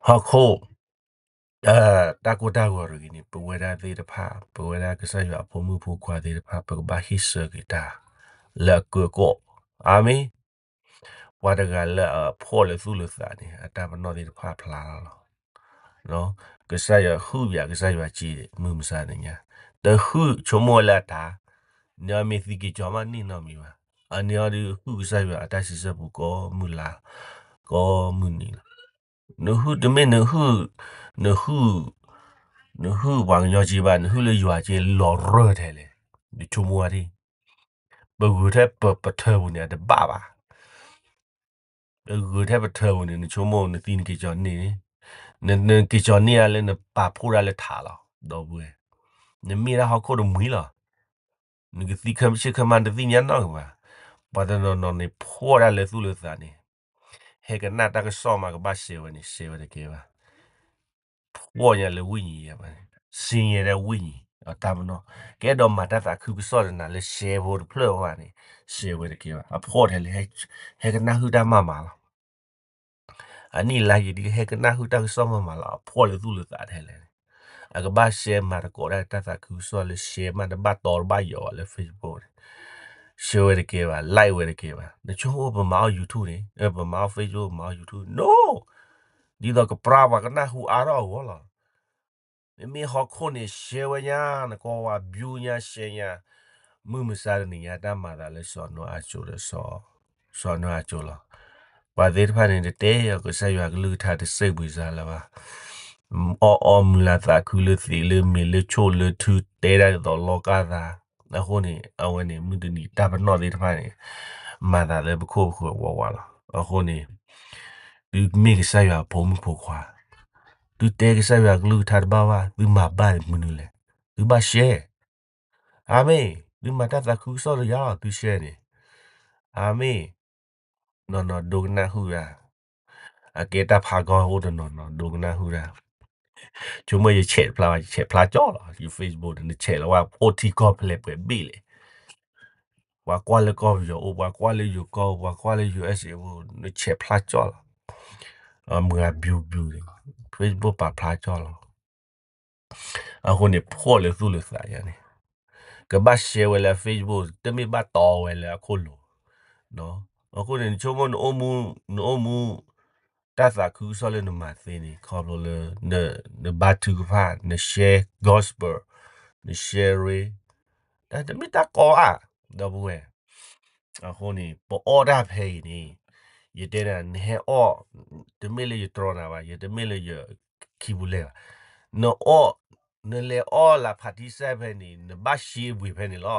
ဟီၣ်ခိၣ် တၢ်ကိၢ်တၢ်ဂီၤတဂ့ၤန့ၣ် ပဝဲဒၣ်သ့ၣ်တဖၣ် ပဝဲဒၣ်ကစၢ်ယွၤအဖိမုၣ်ဖိခွါသ့ၣ်တဖၣ် ပကဘၣ်ဟ့ၣ်ဆၢက့ၤတၢ် လၢအကၢကီၢ်. အၤမ့ၣ်. ပှၤတဂၤလၢအဖှီၣ်လၢသူၣ်လၢသးန့ၣ် အတၢ်ပနီၣ်သ့ၣ်တဖၣ်ဖျါလီၤလီၤ. ကစၢ်ယွၤဟုၣ်ပှၤ ကစၢ်ယွၤစံးမုၢ်မဆါတနံၤညါ တဟုၣ်ဆိကမိၣ်ဝဲလၢအတၢ်, န့ၣ်အမ့ၢ်သံက့ၤကီၤမးန့ၢ်နီတမံၤဘၣ်. အန့ၣ်အီၤဒုးဟုၣ်ကစၢ်ယွၤအတၢ်စံးဆၢပူၤကိးမုၢ်လၢ် ကိးမုၢ်နံၤလီၤ. နဟုၣ်တမ့ၢ်နဟုၣ်, နဟုၣ်, နဟုၣ်ပှၤကညီက့ဘၣ်, နဟုၣ်လၢယွၤက့လီၤရၢၢ်ထဲလဲၣ်. နဆိကမိၣ်ဝဲဒၣ် ပဂုၤထဲပထၢပူၤန့ၣ် အတဘၣ်ဘၣ်. ပဂုၤထဲပထၢပူၤန့ၣ် နဆိကမိၣ်နသံနက့ၤကီၤန့ၢ်, နက့ၤကီၤန့ၢ်အါလၢနပာ်ဖှိၣ်ဒၣ်လၢထးလီၤ. ဒီပုၢ်ဝဲၢ်, နမ့ၢ်ဒၣ်ဟီၣ်ခိၣ်တမှံၤလီၤ. နကသံဆၢခၢမးတသ့ၣ်ညါနီတဂၤဘၣ်. ပှၤတနီၤနီၤန့ၣ်ဖှီၣ်ဒၣ်လၢသူၣ်လၢသးန့ၣ် ဟဲကနၣ်တၢ်ကစီၣ်မးကဘၣ်ရှဲဝဲန့ၣ် ရှဲဝဲတကဲဘၣ်. ဖှီၣ်ညါလၢဝိညာဉ်ရေး ဘၣ်န့ၣ် ဆင်းရဲတဲ့ဝိညာဉ် အတၢ်ပနီၣ် ကအဲၣ်ဒိးမၤတၢ်သးခုကစီၣ်တနၤလၢရှဲဖိတဖျၢၣ်ဘၣ်န့ၣ် ရှဲဝဲတကဲဘၣ်. အဖှီၣ်ထဲလဲၣ် ဟဲကနၣ်ဟုၣ်တၢ်မၤမၤလီၤ. အနံၣ်လါယံၤဒ်ဟဲကနၣ်ဟုၣ်တၢ်ကစီၣ်မၤမၤလီၤ. အဖှီၣ်လၢသူၣ်လၢသးထဲလဲၣ်န့ၣ် အကဘၣ်ရှဲမၤသကိးတၢ်တၢ်သးခုကစီၣ်လၢရှဲမး တဘၣ်တီတဘၣ်ယိးဘၣ်လၢ Facebook န့ၣ် ရှဲဝဲတကဲဘၣ် like ဝဲတကဲဘၣ်. နဆိကမိၣ်ပမၤအီၣ် YouTube န့ၣ် ပမၤအီၣ် Facebook မၤအီၣ် YouTube နီၤ ဒ်သိးကပြၢပှၤကနၣ်ဟူအါထီၣ်အဂီၢ်လီၤ. မ့မ့ၢ်ဟီၣ်ခိၣ်န့ၣ် ရှဲဝဲညါ နကီဝဲ view ညါ share ညါ မုၢ်မဆါတနံၤညါတၢ်မၤသးလၢစီၤနိအၤကၠိဒီး စီၤနိအၤကၠိလီၤ. ပှၤသ့ၣ်တဖၣ်န့ၣ် တတဲအီၤကစၢ်ယွၤကလုၢ်ကထါတစံးဘှံးစါလၢၤဘၣ်. အီၣ်အီမုၢ်လၢ်သးခုလၢသံးလၢမ့ၤလၢဆိၣ်လၢထုတဲဒၣ်ဒ်သိးလီၤကၢ်သး. အဃိန့ၣ် အဝဲန့ၣ် မုၢ်တနံၤတၢ်ပနီၣ်သ့ၣ်တဖၣ်န့ၣ် မၤသးလၢပခိၣ်ပဃၢၤဝးဝးလီၤ. အဃိန့ၣ် သုမ့ၢ်ကစၢ်ယွၤအဖိမုၣ်ဖိခွါ, သုတဲကစၢ်ယွၤကလုၢ်ကထါတဘၣ်ဘၣ်, သုမၤဘၣ်မနုၤလဲၣ်, သုဘၣ်ရှဲ. အၤမ့ၣ်, သုမၤတၢ်သးခုကစီၣ်တယၤလီၤ, သုရှဲန့ၣ်. အၤမ့ၣ်, နီၢ်နီၢ်ဒိကနၣ်ဟုၣ်ဒၣ်, အကဲတၢ်ဖးကီၢ်အိၣ်တနီၤနီၤ ဒိကနၣ်ဟုၣ်ဒၣ်. ဆိကမိၣ်ယဆဲးဖျါဘၣ်, ယဆဲးဖျါကၠီလီၤ, ယ Facebook န့ၣ် နဆဲးလီၤဝဲအိၣ်ထံကီၢ်ဖဲလဲၣ်ပှဲၤဘ့ၣ်လဲၣ်. ပှၤကွၢ်လၢကီၢ်ပယီၤအိၣ်, ပှၤကွၢ်လၢယိၤကီၢ်, ပှၤကွၢ်လၢ ယူၣ်အၢၣ်စ့ၣ် အိၣ်, နဆဲးဖျါကၠီလီၤ. အမုၢ်ဂၤဘျူးဘျူးန့ၣ်, Facebook ပာ်ဖျါကၠီလီၤ. အဃိန့ၣ် ဖှီၣ်လၢသူၣ်လၢသးယၤန့ၣ်, ကဘၣ်ရှဲဝဲလၢ Facebook တမ့ၢ်ဘၣ်တီဝဲလၢအခိၣ်လိၤ. အဃိန့ၣ် နဆိကမိၣ် နအိၣ်မူ တၢ်သးခုကစီၣ်လၢနမၤသ့န့ၣ် ခီဖျိလၢ နဘါထုကဖၣ်, န share gospel, န share တၢ်တမ့ၢ်တၢ်ကီဧါ, ဒီပုၢ်ဝဲၢ်. အဃိန့ၣ် ပအီၣ်တၢ်ဖဲအံၤန့ၣ်, ယတဲနၤ နဟဲအီၣ်, တမ့ၢ်လၢယတြီနၤဘၣ်, ယတမ့ၢ်လၢယခံပူၤလဲၢ်ဘၣ်. နအီၣ်, နလဲၤအီၣ်လၢဖးထံစဲဖဲန့ၣ် နဘၣ်ရှဲအဝ့ၢ်ဖဲန့ၣ်လီၤ.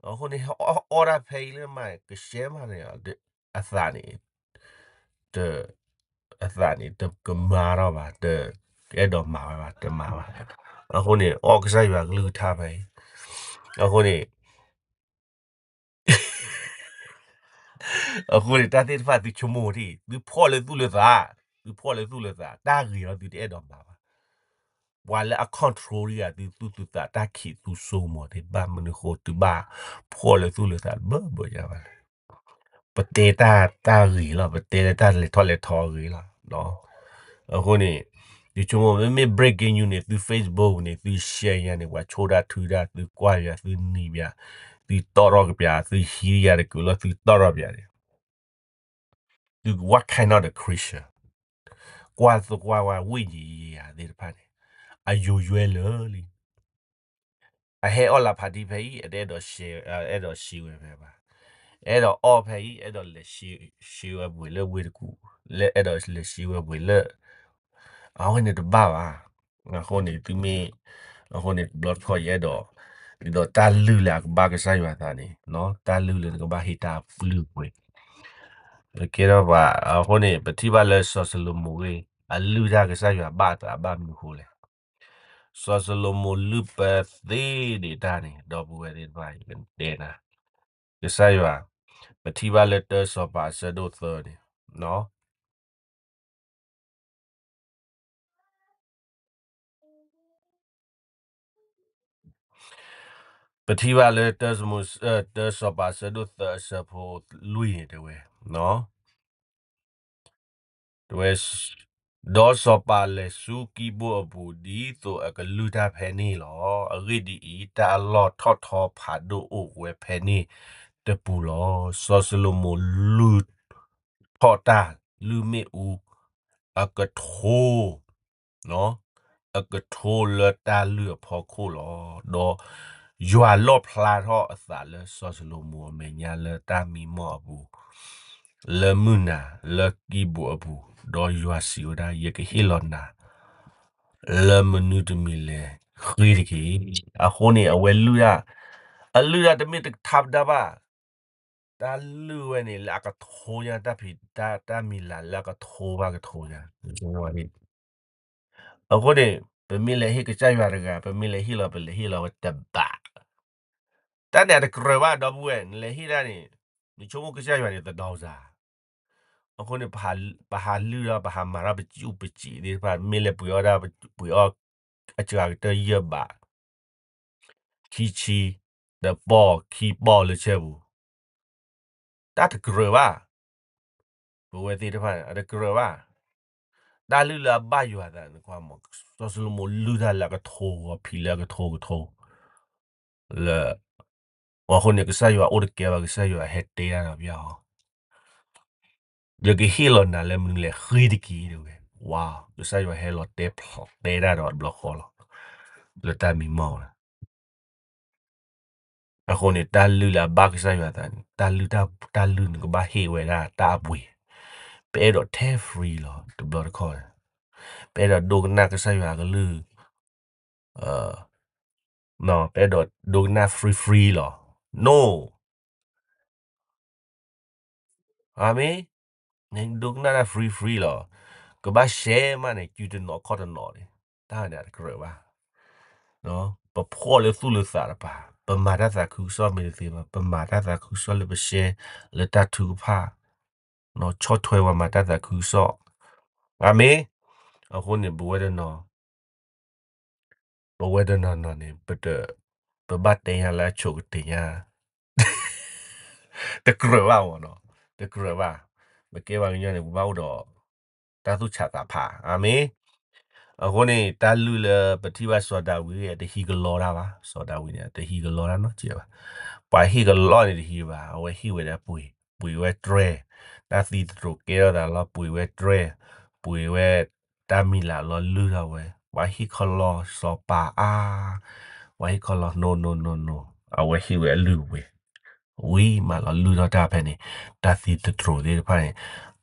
အဃိန့ၣ် အီၣ်တၢ်ဖဲအံၤလၢမး ကရှဲမးန့ၣ်, အသးန့ၣ်, တ, အသးန့ၣ် တကမၤထီၣ်ဘၣ်, တအဲၣ်ဒိးမၤဝဲဘၣ်, တမၤဘၣ်. အဃိန့ၣ် အီၣ်ကစၢ်ယွၤကလုၢ်ကထါဖဲအံၤ, အဃိန့ၣ် အဃိန့ၣ် တၢ်သ့ၣ်တဖၣ်သုဆိကမိၣ်ထံၣ်, သုဖှီၣ်လၢသူၣ်လၢသး, သုဖှီၣ်လၢသူၣ်လၢသး, တၢ်ဂ့ၤအီၤသုတအဲၣ်ဒိးမၤဘၣ်. ပှၤလၢအ control ဒံးဂၤသုသူၣ်သုသး တၢ်ခံးသူစိကမီၤသ့ၣ်တဖၣ် မနုၤအဃိ သုဘၣ်ဖှီၣ်လၢသူၣ်လၢသးတဘၢဘၢယၤဘၣ်လဲၣ်. ပတဲတၢ်တၢ်ဂ့ၤလီၤ, ပတဲလၢတၢ်လဲၤထီၣ်လဲၤထီအဂ့ၤလီၤ. အဃိန့ၣ် ယဆိကမိၣ် မ့မ့ၢ် breaking news န့ၣ် သု Facebook န့ၣ် သု share ယၤန့ၣ် ပှၤဆိၣ်တၢ်ထုတၢ် သုကွၢ်ယၤ သုနံၤပၠး, သုတီၣ်ထီၣ်ကပၠး, သုဟံးယၤတကုာ်လီၤ သုတီၣ်ထီၣ်ပၠးန့ၣ် သု what kind of the Christian? ကွၢ်သကွၢ်ဝဲ ဝိညာဉ်ရေးရာ သ့ၣ်တဖၣ်န့ၣ် အယိၤယွဲလၢာ်လံ. အဟဲအီၣ်လၢဖးထံဖဲအံၤ အတအဲၣ်ဒိးရှဲ, အဲၣ်ဒိးရှဲဝဲဖဲဘၣ်. အဲၣ်ဒိးအီၣ်ဖဲအံၤ အဲၣ်ဒိးလဲၤရှဲဝဲပှ့ၤလၢဝ့ၢ်တကူၣ်, လၢအဲၣ်ဒိးလဲၤရှဲဝဲပှ့ၤလၢ အဝဲန့ၣ်တဘၣ်ဘၣ်. အဃိန့ၣ် သုမ့ၢ်, အဃိန့ၣ် တဘျီတခီၣ်ယအဲၣ်ဒိး, ဒ်သိးတၢ်လုၢ်လၢအကဘၣ်ကစၢ်ယွၤသးန့ၣ်, တၢ်လုၢ်လၢနကဘၣ်ဟ့ၣ်တၢ်ပျုၢ်ပှဲၤ ကဲထီၣ်ဘၣ်. အဃိန့ၣ် ပထံၣ်ဘၣ်လၢစီၤၡလိၤမိၣ်ဂ့ၢ် အလုၢ်တၢ်ကစၢ်ယွၤဘၣ်သးဘၣ်မနုၤဃိလဲၣ်. စီၤၡလိၤမိၣ်လုၢ်ပသ့ဒံးတၢ်န့ၣ် ဒီပုၢ်ဝဲၢ်သ့ၣ်တဖၣ် ယကတဲနၤ, ကစၢ်ယွၤ, ပထံၣ်ဘၣ်လၢတၢစီၤပၤအဆၢဒိၣ်သၢန့ၣ်, ပထံၣ်ဘၣ်လၢ တၢစီၤပၤအဆၢဒိၣ်သၢအဆၢဖိလွံၢ်န့ၣ်တဲဝဲ, တဲဝဲ, ဒီးစီၤပၤလဲၤဆူကံဘိၣ်အပူၤ ဒ်သိးအကလုၢ်တၢ်ဖဲန့ၣ်လီၤ. အဂ့ၢ်ဒ်အံၤ, တၢ်အလီၢ်ထီၣ်ထီဖးဒိၣ်အိၣ်ဝဲဖဲန့ၣ်တပူၤလီၤ. စီၤၡလိၤမိၣ်လုၢ်ထီၣ်တၢ်လုၢ်မ့ၣ်အူ အကထိ အကထိလၢတၢ်လုၢ်အဖီခိၣ်လီၤ. ဒီးယွၤလီၣ်ဖျါထီၣ်အသးလၢစီၤၡလိၤမိၣ်အမဲာ်ညါလၢတၢ်မံမီၢ်အပူၤ, လၢမုၢ်နၤလၢကံဘိၣ်အပူၤ, ဒီးယွၤစံးဝဲဒၣ်, ယကဟ့ၣ်လီၤနၤ လၢမနုၤတမံၤလဲၣ်, ဃ့တက့ၢ်. အဃိန့ၣ် အဝဲလုၢ်တၢ်, အလုၢ်တၢ်တမ့ၢ်တထါပဒါဘၣ်, တၢ်လုၢ်ဝဲန့ၣ် လၢအကထိညါ, တၢ်ဖံးတၢ်မံၤလၢ်လၢအကထိဘၣ်ကထိညါ. အဃိန့ၣ် ပမ့ၢ်လဲၤဟ့ၣ်ကစၢ်ယွၤတဂၤ, ပမ့ၢ်လဲၤဟ့ၣ်လီၤ ပလဲၤဟ့ၣ်လီၤဝဲတဘၣ်. တၢ်န့ၣ်အတကြၢးဘၣ် ဒီပုၢ်ဝဲၢ်, နလဲၤဟ့ၣ်တၢ်န့ၣ် နဆိကမိၣ်ကစၢ်ယွၤန့ၣ်သဒီစၢ်. အဃိန့ၣ် ပဟးလုၢ်ဒီး ပဟးမၤထီၣ်ပစူၣ်ပစံးသ့ၣ်တဖၣ်, မ့ၢ်လဲၤပှ့ၤအီၣ်တၢ်, ပှ့ၤအီၣ်အစှၤကတၢၢ်ယဲၢ်ဘး ခံဆံ, ဒီးပီၢ်ခံပီၢ်လၢဆဲပူၤ, တၢ်တကြၢးဘၣ်. ပဝဲသ့ၣ်တဖၣ်န့ၣ် အတကြၢးဘၣ်. တၢ်လုၢ်လၢအဘၣ်ယွၤသးန့ၣ် ကွၢ်မး, စီၤၡလိၤမိၣ်လုၢ်တၢ်လၢအကထိဂီၤဖံးလၢအကထိကထိ လၢ, အဃိန့ၣ် ကစၢ်ယွၤအိၣ်တကဲဘၣ်, ကစၢ်ယွၤဟဲတဲတၢ်ဒီးပျၢ်အီၤ, ယကဟ့ၣ်လီၤနၤလၢမနုၤလဲၣ်, ဃ့တက့ၢ် တဲဝဲ. ဝါ, ကစၢ်ယွၤဟဲလီၤတဲဖျိးတဲတၢ်ဒီးတဘျီဃီလီၤ, လၢတၢ်မံမီၢ်လီၤ. အဃိန့ၣ် တၢ်လုၢ်လၢအဘၣ်ကစၢ်ယွၤသးန့ၣ်, တၢ်လုၢ်, တၢ်လုၢ်န့ၣ်ကဘၣ်ဟ့ၣ်ဝဲဒၣ်တၢ်အပှ့ၤ, ပအဲၣ်ဒိးထဲ free လီၤ တဘျီတခီၣ်, ပအဲၣ်ဒိးဒိကနၣ်ကစၢ်ယွၤအကလုၢ်, ပအဲၣ်ဒိးဒိကနၣ် free free လီၤ. No. အၤမ့ၣ်. နဒိကနၣ်တၢ် free free လီၤ. ကဘၣ် share မးန့ၣ် စုတနီၤခီၣ်တနီၤန့ၣ် တၢ်န့ၣ်တကြၢးဘၣ်. ပဖှီၣ်လၢသူၣ်လၢသးတပၤ, ပမၤတၢ်သးခုကစီၣ်မ့ၢ်တသ့ဘၣ်, ပမၤတၢ်သးခုကစီၣ်လၢပ share လၢတၢ်ထုကဖၣ်, ဆီၣ်ထွဲပှၤမၤတၢ်သးခုကစီၣ်. အၤမ့ၣ်. အဃိန့ၣ် ပဝဲတနီၤ ပဝဲတနီၤနီၤန့ၣ် ပတ, ပဘၣ်တဲညါလၢအဆိးကတ့ၢ်ညါ, တကြၢးဘၣ်မ့ၢ်နီၤ, တကြၢးဘၣ်, ပကဲပှၤကညီန့ၣ် ပဘၣ်အိၣ်ဒီး တၢ်သူၣ်ဆးသးဖး, အၤမ့ၣ်. အဃိန့ၣ် တၢ်လုၢ်လၢပထံၣ်ဘၣ်စီၤဒၤဝံး တဟံးကလီတၢ်ဘၣ်, စီၤဒၤဝံးန့ၣ် တဟံးကလီတၢ်နီတစဲးဘၣ်. ပှၤဟံးကလီန့ၣ်တဟံးဘၣ်, အဝဲဟံးဝဲဒၣ်ပှ့ၤ, ပှ့ၤဝဲတြဲၤ, တၢ်သံသတြိာ်ကဲထီၣ်သးလီၤ ပှ့ၤဝဲတြဲၤ, ပှ့ၤဝဲတၢ်မံၤလၢ်လီၤလုၢ်ထီၣ်ဝဲ, ပှၤဟံးကလီစီၤပၤအါ, ပှၤဟံးကလီ no no no no, အဝဲဟံးဝဲအလုၢ်ဝံၤ ဝံၤမးလီၤလုၢ်ထီၣ်တၢ်ဖဲန့ၣ်, တၢ်သံသတြိာ်သ့ၣ်တဖၣ်န့ၣ်,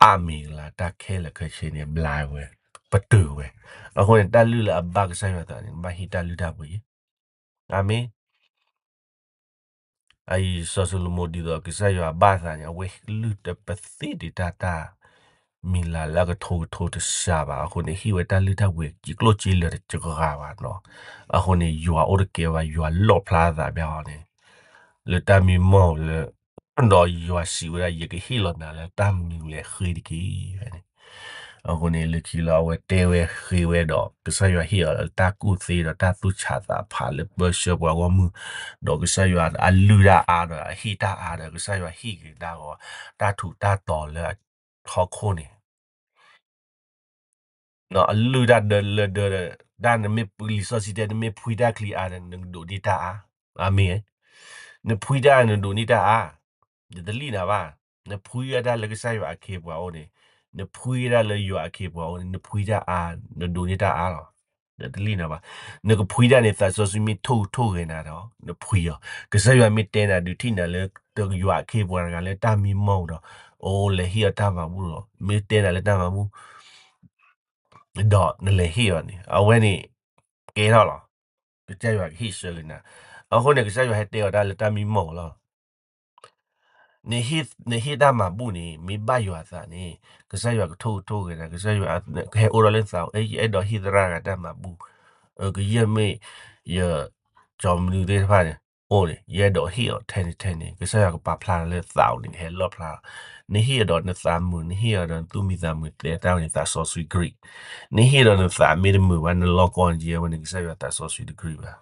အါမ့ၢ်ကလၤတၢ်ခဲလၢာ်ခဲဆ့န့ၣ် ဘျါဝဲ, ပတုာ်ဝဲ. အဃိန့ၣ် တၢ်လုၢ်လၢအဘၣ်ကစၢ်ယွၤသးန့ၣ် ဘၣ်ဟံးတၢ်လုၢ်တၢ်ပှ့ၤ, အၤမ့ၣ်. အအံၤစီၤၡလိၤမိၣ်ဒ်သိးကစၢ်ယွၤဘၣ်သးန့ၣ် အဝဲလုၢ်တပသ့ဒံးတၢ်တၢ် မံၤလၢ်လၢအကထိကထိတစှၤဘၣ်. အဃိန့ၣ် ဟံးဝဲတၢ်လုၢ်တၢ်ပှ့ၤစံးကျိၣ်စ့လၢာ်တစှၤဘၣ်နီၤ. အဃိန့ၣ် ယွၤအိၣ်တကဲဘၣ် ယွၤလီၣ်ဖျါသးဘၣ်အီၤန့ၣ် လၢတၢ်မံမီၢ်လၢ ဒီးယွၤစံးဝဲဒၣ် ယကဟ့ၣ်လီၤနၤလၢတၢ်မနုၤလဲၣ်ဃ့တက့ၢ် ဖဲန့ၣ်. အဃိန့ၣ် လၢခံလၢအဝဲတဲဝဲဃ့ဝဲဒီး ကစၢ်ယွၤဟ့ၣ်အီၤလၢတၢ်ကူၣ်သ့ဒီးတၢ်သူၣ်ဆးသးဖးလၢပၢဆှၢပှၤဂီၢ်မုၢ်, ဒီးကစၢ်ယွၤအလုၢ်တၢ်အါဒီးအဟ့ၣ်တၢ်အါဒီး ကစၢ်ယွၤဟ့ၣ်က့ၤတၢ်ဂီၤ တၢ်ထူးတၢ်တီၤလၢအထီခိၣ်န့ၣ် အလုၢ်တၢ်ဒၢလၢဒၢဒီး တၢ်နမ့ၢ်လံာ်စီဆှံတဲ နမ့ၢ်ဖှံတၢ်ချံအါဒီး နကဒိးန့ၢ်တၢ်အါ. အၤမ့ၣ်. နဖှံတၢ်နဒိးန့ၢ်တၢ်အါ, နတလံၣ်နၤဘၣ်. နဖှံဝဲဒၣ်လၢကစၢ်ယွၤအခ့အပှၤအအိၣ်န့ၣ်, နဖှံဝဲဒၣ်လၢယွၤအခ့အပှၤအအိၣ်န့ၣ် နဖှံတၢ်အါ, နဒိးန့ၢ်တၢ်အါလီၤ. နတလံၣ်နၤဘၣ်. နကဖှံတၢ်န့ၣ် သးစီဆှံမ့ၢ်ထိၣ်ဂဲၤနၤဒီး နဖှံအီၤ. ကစၢ်ယွၤမ့ၢ်တဲနၤဒုးထံၣ်နၤလၢ ယွၤအခ့အပှၤတဂၤလၢတၢ်မံမီၢ်ဒီး အိၣ်လဲၤဟ့ၣ်အီၤတၢ်မၤဘူၣ်လီၤ. မ့ၢ်တဲနၤလၢတၢ်မၤဘူၣ် ဒီးနလဲၤဟ့ၣ်အီၤန့ၣ် အဝဲန့ၣ် ကဲထီၣ်လီၤ. ကစၢ်ယွၤကဟ့ၣ်ဆၢက့ၤနၤ. အဃိန့ၣ် ကစၢ်ယွၤဟဲတဲအီၤတၢ်လၢတၢ်မံမီၢ်လီၤ. နဟ့ၣ်တၢ်မၤဘူၣ်န့ၣ် မ့ၢ်ဘၣ်ယွၤအသးန့ၣ် ကစၢ်ယွၤကထိၣ်ကထိၣ်ဂဲၤနၤ, ကစၢ်ယွၤကဟဲအိၣ်ဒီးလၢနသး, အဲ ယအဲၣ်ဒိးဟ့ၣ်သရၣ်တဂၤတၢ်မၤဘူၣ်, ကယဲၢ်မ့ၢ်ယ ကၠီမနုၤသ့ၣ်တဖၣ်န့ၣ် အိၣ်န့ၣ် ယအဲၣ်ဒိးဟ့ၣ်အီၤထဲန့ၣ်ထဲန့ၣ် ကစၢ်ယွၤကပာ်ဖျါလၢသးအိၣ်န့ၣ် ဟဲလီၣ်ဖျါလီၤ. နဟ့ၣ်အီၤဒီးနသးမုာ်, နဟ့ၣ်အီၤဒီးနသူၣ်မံသးမုာ် တဲတၢ်ဝဲန့ၣ် သးစီဆှံကရံး. နဟ့ၣ်ဒီးနသးမ့ၢ်တမုာ်ဘၣ် နလီၢ်ကီၢ်ယဲဝဲန့ၣ် ကစၢ်ယွၤသးစီဆှံတကရံးဘၣ်.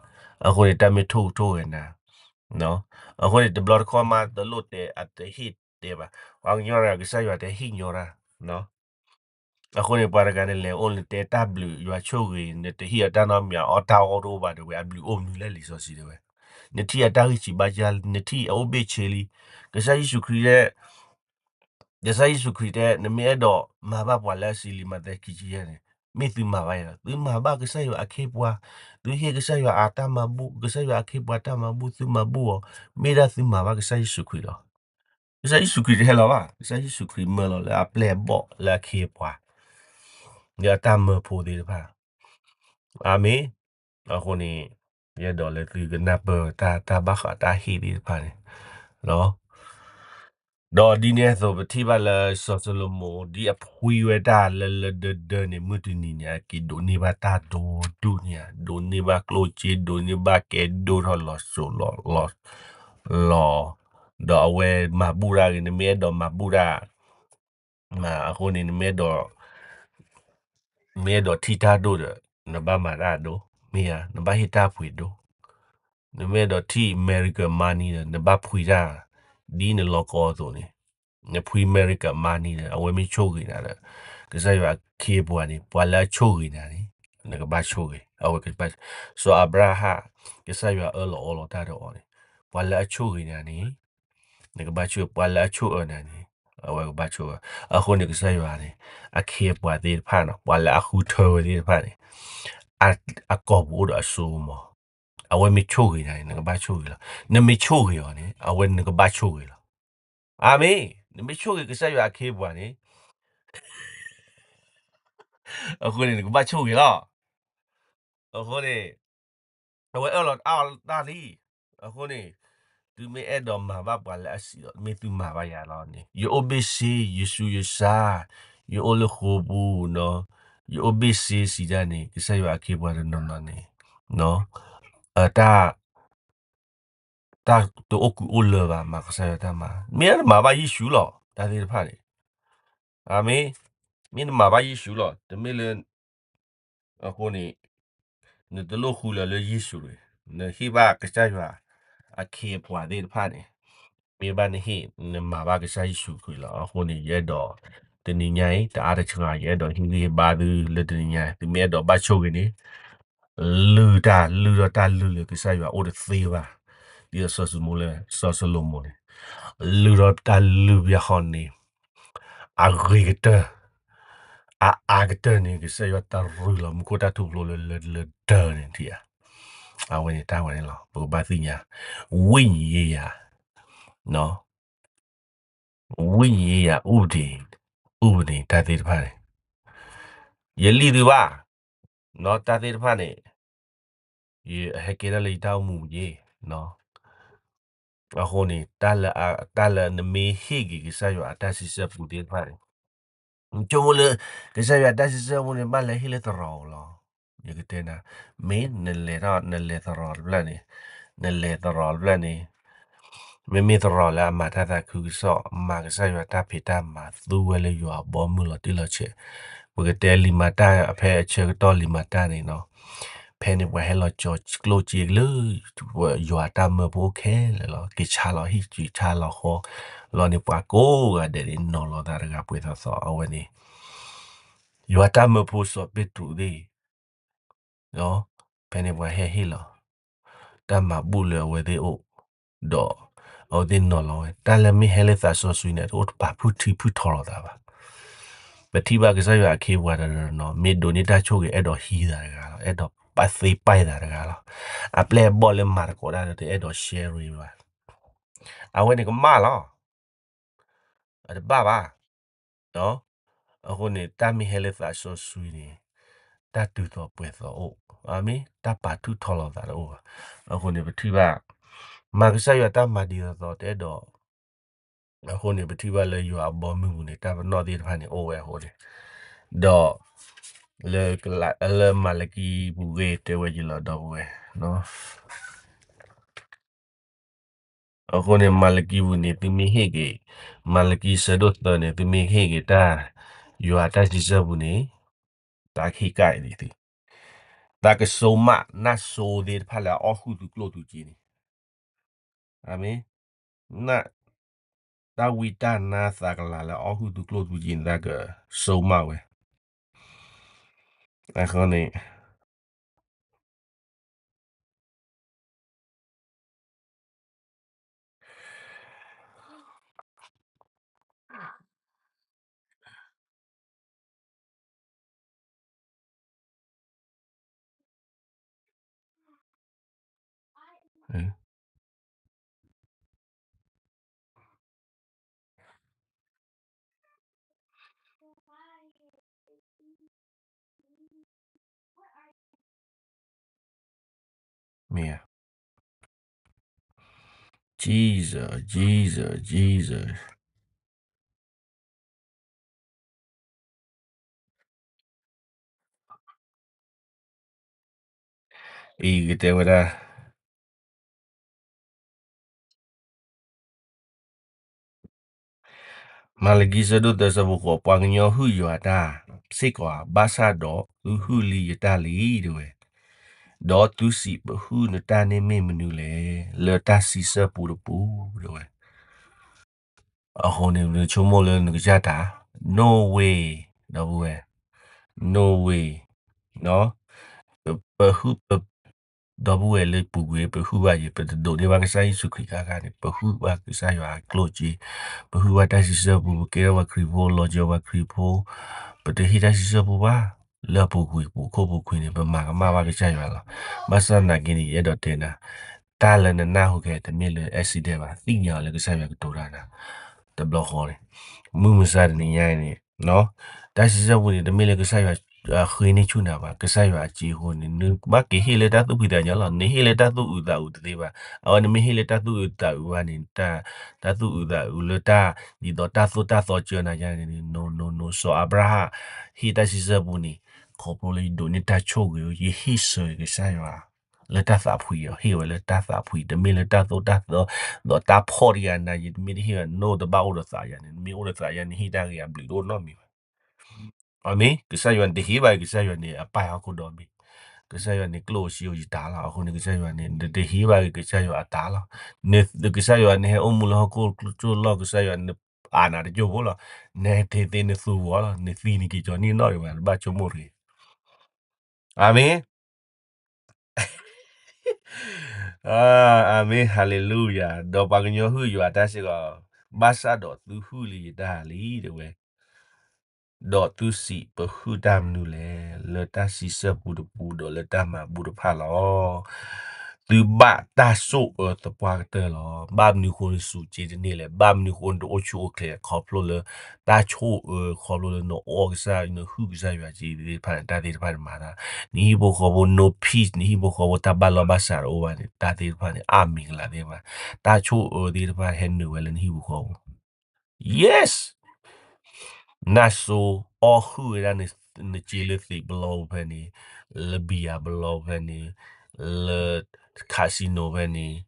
အဃိန့ၣ် တၢ်မ့ၢ်ထိၣ်ကထိၣ်ဂဲၤနၤ အဃိန့ၣ် တဘျီတခီၣ်မး တလိၣ်တဲ အတဟ့ၣ်တဲဘၣ်. ပှၤကညီတဂၤ ကစၢ်ယွၤတဟ့ၣ်ညီတၢ်. အဃိန့ၣ် ပှၤတဂၤန့ၣ် လဲၤအိၣ်နတဲတၢ်ဘျုး ယွၤဆိၣ်ဂ့ၤ နတဟ့ၣ်အီၤတၢ်နီတမံၤ အီၣ်တၢ်အီၣ်တအိၣ်ဘၣ်တဲဝဲ အဘျုးအိၣ်မနုၤလဲၣ် လံာ်စီဆှံတဲဝဲ. နထံၣ်အတၢ်ဂံၢ်ဆံးဘါယါ နထံၣ်အအိၣ်ဘ့ၣ်ဆ့လံ. ကစၢ်ယ့ၣ်ၡူးခရံာ်တဲ ကစၢ်ယ့ၣ်ၡူးခရံာ်တဲ နမ့ၢ်အဲၣ်ဒိးမၤဘၣ်ပှၤလၢအဆံးလံ မးသဲခံဆံယဲၢ်န့ၣ် မ့ၢ်သုမၤဘၣ်ယဲလီၤ. သုမၤဘၣ်ကစၢ်ယွၤအခ့အပှၤ, သုဟ့ၣ်ကစၢ်ယွၤအတၢ်မၤဘူၣ်, ကစၢ်ယွၤအခ့အပှၤတၢ်မၤဘူၣ် သုမၤဘူၣ်အီၤ, မ့ၢ်ဒၣ်သုမၤဘၣ်ကစၢ်ယ့ၣ်ၡူးခရံာ်လီၤ. ကစၢ်ယ့ၣ်ၡူးခရံာ်တဟဲလီၤဘၣ်. ကစၢ်ယ့ၣ်ၡူးခရံာ်မၢလီၤလၢအပျဲၢ်အဘီၣ်လၢအခ့အပှၤ လၢအတၢ်မၢဖိသ့ၣ်တဖၣ်. အၤမ့ၣ်. အဃိန့ၣ် ယအဲၣ်ဒိးလၢသုကနၢ်ပၢၢ်တၢ် တၢ်ဘၣ်ဃးတၢ်ဟ့ၣ်သ့ၣ်တဖၣ်န့ၣ်လီၤ. ဒီးဒ်န့ၣ်အသိး ပထံၣ်ဘၣ်လၢစီၤၡလိၤမိၣ် ဒ်အဖှံဝဲတၢ်လၢလၢဒၢဒၢန့ၣ် မုၢ်တနံၤန့ၣ် အက့ၤဒိးန့ၢ်ဘၣ်တၢ်ဒိၣ်ဒိၣ်န့ၣ်ဧါ, ဒိးန့ၢ်ဘၣ်ကျိၣ်စ့ ဒိးန့ၢ်ဘၣ်ကဲဒိၣ်ထီၣ်လီၤစိၤလီၤလီၤလီၤ. ဒီးအဝဲမၤဘူၣ်တၢ်ဂ့ၤ နမ့ၢ်အဲၣ်ဒိးမၤဘူၣ်တၢ် မၤအဃိန့ၣ် နမ့ၢ်အဲၣ်ဒိး မ့ၢ်အဲၣ်ဒိးထံၣ်တၢ်ဒိၣ်ဒီး နဘၣ်မၤတၢ်ဒိၣ်, မ့ၢ်ဧါ, နဘၣ်ဟ့ၣ်တၢ်ပှ့ၤဒိၣ်. နမ့ၢ်အဲၣ်ဒိးထံၣ် American money ဒီး နဘၣ်ဖှံတၢ် ဒ်နလီၢ်ကီအသိးန့ၣ်, နဖှံ American money ဒီး အဝဲမ့ၢ်ဆိၣ်ဂ့ၤနၤဒီး ကစၢ်ယွၤအခ့အပှၤန့ၣ် ပှၤလၢအဆိၣ်ဂ့ၤနၤန့ၣ် နကဘၣ်ဆိၣ်ဂ့ၤ, အဝဲကဘၣ်, စီၤအၤဘြၤဟၣ် ကစၢ်ယွၤအၢၣ်လီၤအီလီၤတၢ်ဒီးအီၤန့ၣ် ပှၤလၢအဆိၣ်ဂ့ၤနၤန့ၣ် နကဘၣ်ဆိၣ်, ပှၤလၢအဆိၣ်အၢနၤန့ၣ် အဝဲကဘၣ်ဆိၣ်အၢ. အဃိန့ၣ် ကစၢ်ယွၤန့ၣ် အခ့အပှၤသ့ၣ်တဖၣ်န့ၣ် ပှၤလၢအဃုထၢဝဲသ့ၣ်တဖၣ်န့ၣ် အ, အကိာ်ပူၤအိၣ်ဒီးအစိကမီၤ, အဝဲမ့ၢ်ဆိၣ်ဂ့ၤနၤန့ၣ် နကဘၣ်ဆိၣ်ဂ့ၤလီၤ. နမ့ၢ်ဆိၣ်ဂ့ၤအီၤန့ၣ် အဝဲနကဘၣ်ဆိၣ်ဂ့ၤလီၤ. အၤမ့ၣ်. နမ့ၢ်ဆိၣ်ဂ့ၤကစၢ်ယွၤအခ့အပှၤန့ၣ် အဃိန့ၣ် နကဘၣ်ဆိၣ်ဂ့ၤလီၤ. အဃိန့ၣ် အဝဲအၢၣ်လီၤအါလီၤတၢ်လံ. အဃိန့ၣ် သုမ့ၢ်အဲၣ်ဒိးမၤဘၣ်ပှၤလၢအဆံးဒီး မ့ၢ်သုမၤဘၣ်ယၤလီၤန့ၣ်, ယအိၣ်ဘ့ၣ်ဆ့, ယဆူးယဆါ, ယအိၣ်လၢဃိာ်ပူၤနီၤ, ယအိၣ်ဘ့ၣ်ဆ့စံးဒၣ်န့ၣ် ကစၢ်ယွၤအခ့အပှၤတနီၤနီၤန့ၣ်, တၢ် တၢ်တအိၣ်ကူအိၣ်လၢၤဘၣ် မၤကစၢ်ယွၤတၢ်မၤ, မ့ၢ်တမၤဘၣ်ယ့ၣ်ၡူးလီၤ တၢ်သ့ၣ်တဖၣ်န့ၣ်, အၤမ့ၣ်, မ့ၢ်တမၤဘၣ်ယ့ၣ်ၡူးလီၤ တမ့ၢ်လၢ အဃိန့ၣ် နတလိၣ်ဃုလၢၤလၢယ့ၣ်ၡူးတဂ့ၤ, နဟ့ၣ်ဘၣ်ကစၢ်ယွၤအခ့အပှၤသ့ၣ်တဖၣ်န့ၣ်, မ့ၢ်ဘၣ်နဟ့ၣ် နမၤဘၣ်ကစၢ်ယ့ၣ်ၡူးခရံာ်လီၤ. အဃိန့ၣ် ယအဲၣ်ဒိး တနံၤညါအံၤ တအါတဆှး ယအဲၣ်ဒိးဟ့ၣ်ဂံၢ်ဟ့ၣ်ဘါသုလၢတနံၤညါအံၤ, သုမ့ၢ်အဲၣ်ဒိးဘၣ်ဆိၣ်ဂ့ၤန့ၣ် လုၢ်တၢ်လုၢ်ဒီးတၢ်လုၢ်လၢကစၢ်ယွၤအိၣ်တသ့ဘၣ်, ဒ်သိးစီၤၡမူၤလၢ စီၤၡလိၤမိၣ်န့ၣ် လုၢ်ဒီးတၢ်လုၢ်ဘၣ်ဃီန့ၣ် အဂ့ၤကတၢၢ် အအါကတၢၢ်န့ၣ် ကစၢ်ယွၤတၢ်ရူၢ်လီၤ မူခိၣ်တၢ်ထူၣ်ဖျိးလၢလၢလၢတၢၢ်န့ၣ်ထံၣ်ဧါ. အဝဲန့ၣ်တၢ်ဝဲန့ၣ်လီၤ ပကဘၣ်သ့ၣ်ညါ ဝိညာဉ်ရေးရာ ဝိညာဉ်ရေးရာ ဥပဒေ ဥပဒေ တၢ်သ့ၣ်တဖၣ်န့ၣ် ယလံၣ်သုဘၣ် တၢ်သ့ၣ်တဖၣ်န့ၣ် ယဟဲကဲထီၣ်လၢယတၢ်အိၣ်မူပူၤယ့ၣ် အဃိန့ၣ် တၢ်လၢနမ့ၢ်ဟ့ၣ်က့ၤကစၢ်ယွၤအတၢ်စံးဆၢပူၤသ့ၣ်တဖၣ်န့ၣ် ဆိကမိၣ်လၢ ကစၢ်ယွၤအတၢ်စံးဆၢပူၤန့ၣ် ဘၣ်လဲၤဟ့ၣ်လၢသရိာ်လီၤ. ယကတဲနၤ မ့ၢ်နလဲၤထီၣ်နလဲၤသရိာ်တဖျၢၣ်န့ၣ် နလဲၤသရိာ်တဖျၢၣ်န့ၣ် မ့မ့ၢ်သရိာ်လၢအမၤတၢ်သးခုကစီၣ် မၤကစၢ်ယွၤတၢ်ဖံးတၢ်မၤ သူဝဲလၢယွၤအဘီအမုၢ်လီၤတံၢ်လီၤဆဲး, ပကတဲလံာ်မၤတၢ်ဖဲအဆၢကတီၢ်လံာ်မၤတၢ်န့ၣ်နီၤ, ဖဲန့ၣ်ပှၤဟဲလီၤကၠီၤကျိၣ်စ့လၢ ယွၤတၢ်မၢဖိခဲလၢာ်လီၤ. က့ၤဆါလီၤဟံၣ်က့ၤဆါလီၤဃီ လီၤန့ၣ်ပှၤကိးဂၤဒဲးန့ၣ် နီၤလီၤသးတဂၤပှဲၤသီသီအဝဲန့ၣ် ယွၤတၢ်မၢဖိစီၤပ့းတရူးသ့ၣ် ဖဲန့ၣ်ပှၤဟဲဟ့ၣ်လီၤ တၢ်မၤဘူၣ်လၢအဝဲသ့ၣ်အိၣ်, ဒီးအဝဲသ့ၣ်နီၤလီၤဝဲ တၢ်လၢမ့ၢ်ဟဲလၢသးစီဆှံန့ၣ် တအိၣ်တပာ်ဖုၣ်ထံဖုၣ်ထီလီၤသးဘၣ်. ပထံၣ်ဘၣ်ကစၢ်ယွၤအခ့အပှၤတနီၤနီၤ မ့ၢ်ဒိးန့ၢ်တၢ်ဆိၣ်ဂ့ၤ အဲၣ်ဒိးဟံးသးတဂၤလီၤ, အဲၣ်ဒိးပာ်သ့ပာ်သးတဂၤလီၤ. အပျဲၢ်အဘီၣ်လၢမၤသကိးတၢ်ဒီး တအဲၣ်ဒိး share ဘၣ်. အဝဲန့ၣ်ကမၣ်လီၤ. အတဘၣ်ဘၣ်. အဃိန့ၣ် တၢ်မ့ၢ်ဟဲလၢသးစီဆှံန့ၣ် တၢ်တုၤသိးပှဲၤသိးအိၣ်, အမ့ၢ်တၢ်ပာ်ထူၣ်ထီလီၤသးတအိၣ်ဘၣ်. အဃိန့ၣ် ပထံၣ်ဘၣ် မၤကစၢ်ယွၤတၢ်မၤဒ်သိးသိးတအဲၣ်ဒိး, အဃိန့ၣ် ပထံၣ်ဘၣ်လၢယွၤအဘီအမုၢ်ပူၤန့ၣ် တၢ်ပနီၣ်သ့ၣ်တဖၣ်န့ၣ်အိၣ်ဝဲအဃိန့ၣ်, ဒီး လၢ လၢမၤလကံပူၤဂ့ၤတဲဝဲယလီၤဒီပုၢ်ဝဲၢ် အဃိန့ၣ် မၤလကံပူၤန့ၣ် သုမ့ၢ်ဟ့ၣ်က့ၤ, မၤလကံဆၢဒိၣ်သၢန့ၣ် သုမ့ၢ်ဟ့ၣ်က့ၤတၢ် ယွၤတၢ်စံးဆၢပူၤန့ၣ် သးကဟ့ၣ်ကၣ်အံၤန့ၣ်သု, သးကစိမးနၢ်စိသ့ၣ်တဖၣ်လၢအအီၣ်ဟုၣ်သုကျိၣ်သုစ့န့ၣ်, အမ့ၢ် န တၢ်ဝံတၢ်နါသးကလၤလၢအအီၣ်ဟုၣ်သုကျိၣ်သုစ့န့ၣ် သးကစိမးဝဲ, အဃိန့ၣ် မ့ၢ်ဧါ, Jesus, Jesus, Jesus. အံၤကတဲဝဲဒၣ် မၤလကံဆၢဒိၣ်သၢဆၢဖိဃိး, ပှၤကညီဟုၣ်ယွၤတၢ်စ့ၢ်ကီးဧါ, ဘၣ်ဆၣ်ဒီးသုဟုၣ်လံယတၢ်လံ တဲဝဲ, ဒီးသုစံးပဟုၣ်နတၢ်န့ၣ်မ့ၢ်မနုၤလဲၣ်, လၢတၢ်စံးဆၢပူတပူၤ တဲဝဲ. အဃိန့ၣ် နဆိကမိၣ်လၢနကစၢ်တၢ် no way, ဒီပုၢ်ဝဲၢ်, no way, ပဟုၣ် ဒီပုၢ်ဝဲၢ်လၢပူၤကွံာ် ပဟုၣ်ဘၣ်ယံၤ ပတဒိးန့ၢ်ဘၣ်ကစၢ်ယ့ၣ်ၡူးခရံာ်ခါခါန့ၣ် ပဟုၣ်ဘၣ်ကစၢ်ယွၤအကျိၣ်စ့, ပဟုၣ်ဘၣ်တၢ်စံးဆၢပူၤ ပကဲထီၣ်ပှၤခရံာ်ဖိ လီၤစၢၤပှၤခရံာ်ဖိ, ပတဟ့ၣ်တၢ်စံးဆၢပူၤဘၣ်, လၢအပူၤကွံာ်ပူၤခိၣ်ပူၤခွံန့ၣ် ပမၤကမၣ်ဘၣ်ကစၢ်ယွၤလီၤ. ဘၣ်ဆၣ်သနာ်က့န့ၣ် ယအဲၣ်ဒိးတဲနၤ, တၢ်လၢနနၢ်ဟူခဲအံၤ တမ့ၢ်လၢ accident ဘၣ်, သ့ၣ်ညါအီၤလၢကစၢ်ယွၤကတိၤတၢ်နၤ, တဘျီဃီန့ၣ်, မုၢ်မဆါတနံၤညါအံၤန့ၣ်, တၢ်စံးဆၢပူၤန့ၣ် တမ့ၢ်လၢကစၢ်ယွၤ ဃ့န့ၢ်ဆူၣ်နၤဘၣ်. ကစၢ်ယွၤအစ့အဃိန့ၣ် နဘၣ်က့ၤဟ့ၣ်လၢတၢ်သူၣ်ဖှံသးညီလီၤ. နဟ့ၣ်လၢတၢ်သူၣ်အုးသးအုးတသ့ဘၣ်. အဝဲနမ့ၢ်ဟ့ၣ်လၢတၢ်သူၣ်အုးသးအုးဘၣ်န့ၣ် တၢ်သူၣ်အုးသးအုးလၢတၢ် ဒ်သိးတၢ်သိၣ်တၢ်သီစၢနၤယါန့ၣ် no no no စီၤအၤဘြၤဟၣ် ဟ့ၣ်တၢ်စံးဆၢပူၤန့ၣ် ခီဖျိလၢယဒိးန့ၢ်တၢ်ဆိၣ်ဂ့ၤ ယဟ့ၣ်ဆၢက့ၤကစၢ်ယွၤ လၢတၢ်သးဖှံအီၤ ဟ့ၣ်ဝဲလၢတၢ်သးဖှံ တမ့ၢ်လၢတၢ်သိၣ်တၢ်သီ ဒီးတၢ်ဖှီၣ်တယၤနၤ ယတမ့ၢ်တဟ့ၣ်ဝဲ နအိၣ်တဘၣ်အိၣ်ဒီးသးယါန့ၣ် နမ့ၢ်အိၣ်ဒီးသးယါန့ၣ် ဟ့ၣ်တၢ်ဂ့ၤအဘျုးတအိၣ်နီတမံၤဘၣ်. အၤမ့ၣ်, ကစၢ်ယွၤန့ၣ် တဟ့ၣ်ဘၣ်က့ၤကစၢ်ယွၤန့ၣ် အပၢ်ဟီၣ်ခိၣ်ဒီဘ့ၣ်, ကစၢ်ယွၤန့ၣ် ကျိၣ်ဧိၤစ့ဧိၤယတၢ်လီၤ. အဃိန့ၣ် ကစၢ်ယွၤန့ၣ် နတဟ့ၣ်ဘၣ်က့ၤကစၢ်ယွၤအတၢ်လီၤ. ကစၢ်ယွၤန့ၣ် ဟဲအိၣ်မူလၢဟီၣ်ခိၣ်ကၠိလီၢ် ကစၢ်ယွၤန့ၣ် အနၤတကၠိဖိလီၤ. နဟဲထဲသ့နသူဝီလီၤ. နသံနက့ၤကၠီနံၣ်နီၣ်ဒံးဘၣ် နဘၣ်ဆိကမိၣ်တဂ့ၤ. အၤမ့ၣ်. အၤမ့ၣ်, ဟၤလ့လူယၤ, ဒီးပှၤကညီဟုၣ်ယွၤတၢ်စ့ၢ်ကီး, ဘၣ်ဆၣ်ဒီးသုဟုၣ်လံယတၢ်လံ တဲဝဲ, ဒီးသုစံးပဟုၣ်တၢ်မနုၤလဲၣ်, လၢတၢ်စံးဆၢပူတပူ, ဒီးလၢတၢ်မၤဘူၣ်တဖၣ်လီၤ. သုဘၣ်တၢ်ဆိၣ်အၢသပှၢ်ကတၢၢ်လီၤ. ဘၣ်မနုၤဃိနစူးက့တန့ၢ်လဲၣ်, ဘၣ်မနုၤဃိနတအိၣ်ဆူၣ်အိၣ်ချ့လဲၣ်, ခီဖျိလၢ တၢ်ဆိၣ်အၢ ခီဖျိလၢနအီၣ်ကစၢ် နဟုၣ်ကစၢ်ယွၤက့သ့ၣ်တဖၣ်န့ၣ် တၢ်သ့ၣ်တဖၣ်န့ၣ်မၤတၢ်, နဟံၣ်ဖိဃီဖိ no peace, နဟံၣ်ဖိဃီဖိတၢ်ဘၣ်လီၢ်ဘၣ်စးတအိၣ်ဘၣ်န့ၣ် တၢ်သ့ၣ်တဖၣ်န့ၣ် အါမံၤကလၤသ့ၣ်တဖၣ်, တၢ်ဆိၣ်အၢသ့ၣ်တဖၣ်ဟဲနုာ်ဝဲလၢနဟံၣ်ဖိဃီဖိ Yes, နၢ်စိၤအီၣ်ဟုၣ်ဝဲဒၣ် နစ့လၢသံးပလီပူၤဖဲန့ၣ်, လၢဘံယၤပလီပူၤဖဲန့ၣ်, လၢ casino ဖဲန့ၣ်,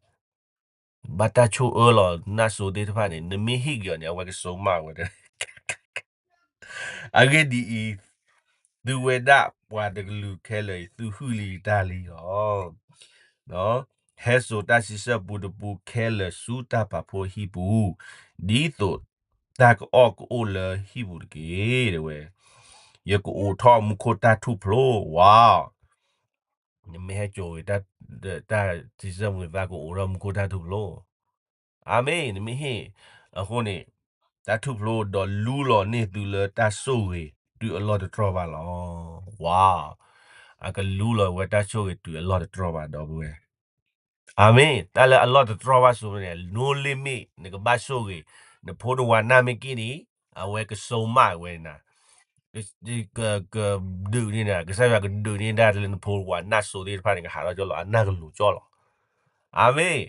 ဘၣ်တၢ်ဆိၣ်အၢလီၤ. နၢ်စိၤသ့ၣ်တဖၣ်န့ၣ် နမ့ၢ်ဟ့ၣ်က့ၤအီၤန့ၣ် အဝဲကစိမးဝဲဒၣ် အဂ့ၢ်ဒ်အံၤ, သုဝဲဒၣ်ပှၤတကလုာ်ခဲလၢာ်အံၤ သုဟုၣ်လံယတၢ်လံလီၤ. ဟဲစိာ်တၢ်စံးဆၢပူတပူခဲလၢာ်ဆူတၢ်ပာ်ဖှိၣ်ဟံၣ်ပူၤ, ဒ်သိးတၢ်ကအီၣ်ကအိၣ်လၢဟံၣ်ပူၤတက့ၢ်, တဲဝဲ. ယကအိးထီၣ်မူခိၣ်တၢ်ထူၣ်ဖျိ, wow, နမ့ၢ်ဟဲစိာ်ဂ့ၤ တၢ်စံးဆၢပူၤန့ၣ် သးကအိးထီၣ်မူခိၣ်တၢ်ထူၣ်ဖျိ အၤမ့ၣ်, နမ့ၢ်ဟ့ၣ်, အဃိန့ၣ်, တၢ်ထူၣ်ဖျိဒီးလူလီၤန့ၢ်သုလၢတၢ်ဆိၣ်ဂ့ၤတုၤအလီၢ်တတြီၢ်ဘၣ်လီၤ. Wow, အကလူလီၤဝဲတၢ်ဆိၣ်ဂ့ၤတုၤအလီၢ်တတြီၢ်ဘၣ် ဒီပုၢ်ဝဲၢ်. အၤမ့ၣ်, တၢ်လၢအလီၢ်တတြီၢ်ဘၣ်ဆိန့ၣ် no limit နကဘၣ်ဆိၣ်ဂ့ၤ, နဖိနဝၤနၢ်မ့ၢ်က့ၢ်န့ၣ်, အဝဲကစိမးဝဲနၤ ကဒုးန့ၢ်နၤ, ကစၢ်ယွၤကဒုးန့ၢ်ဒၣ်လၢနဖိနဝၤနၢ်စိၤသ့ၣ်တဖၣ်န့ၣ် ကဟးထီၣ်ကၠီလီၤ, အနၢ်ကလိၤကၠီလီၤ. အၤမ့ၣ်.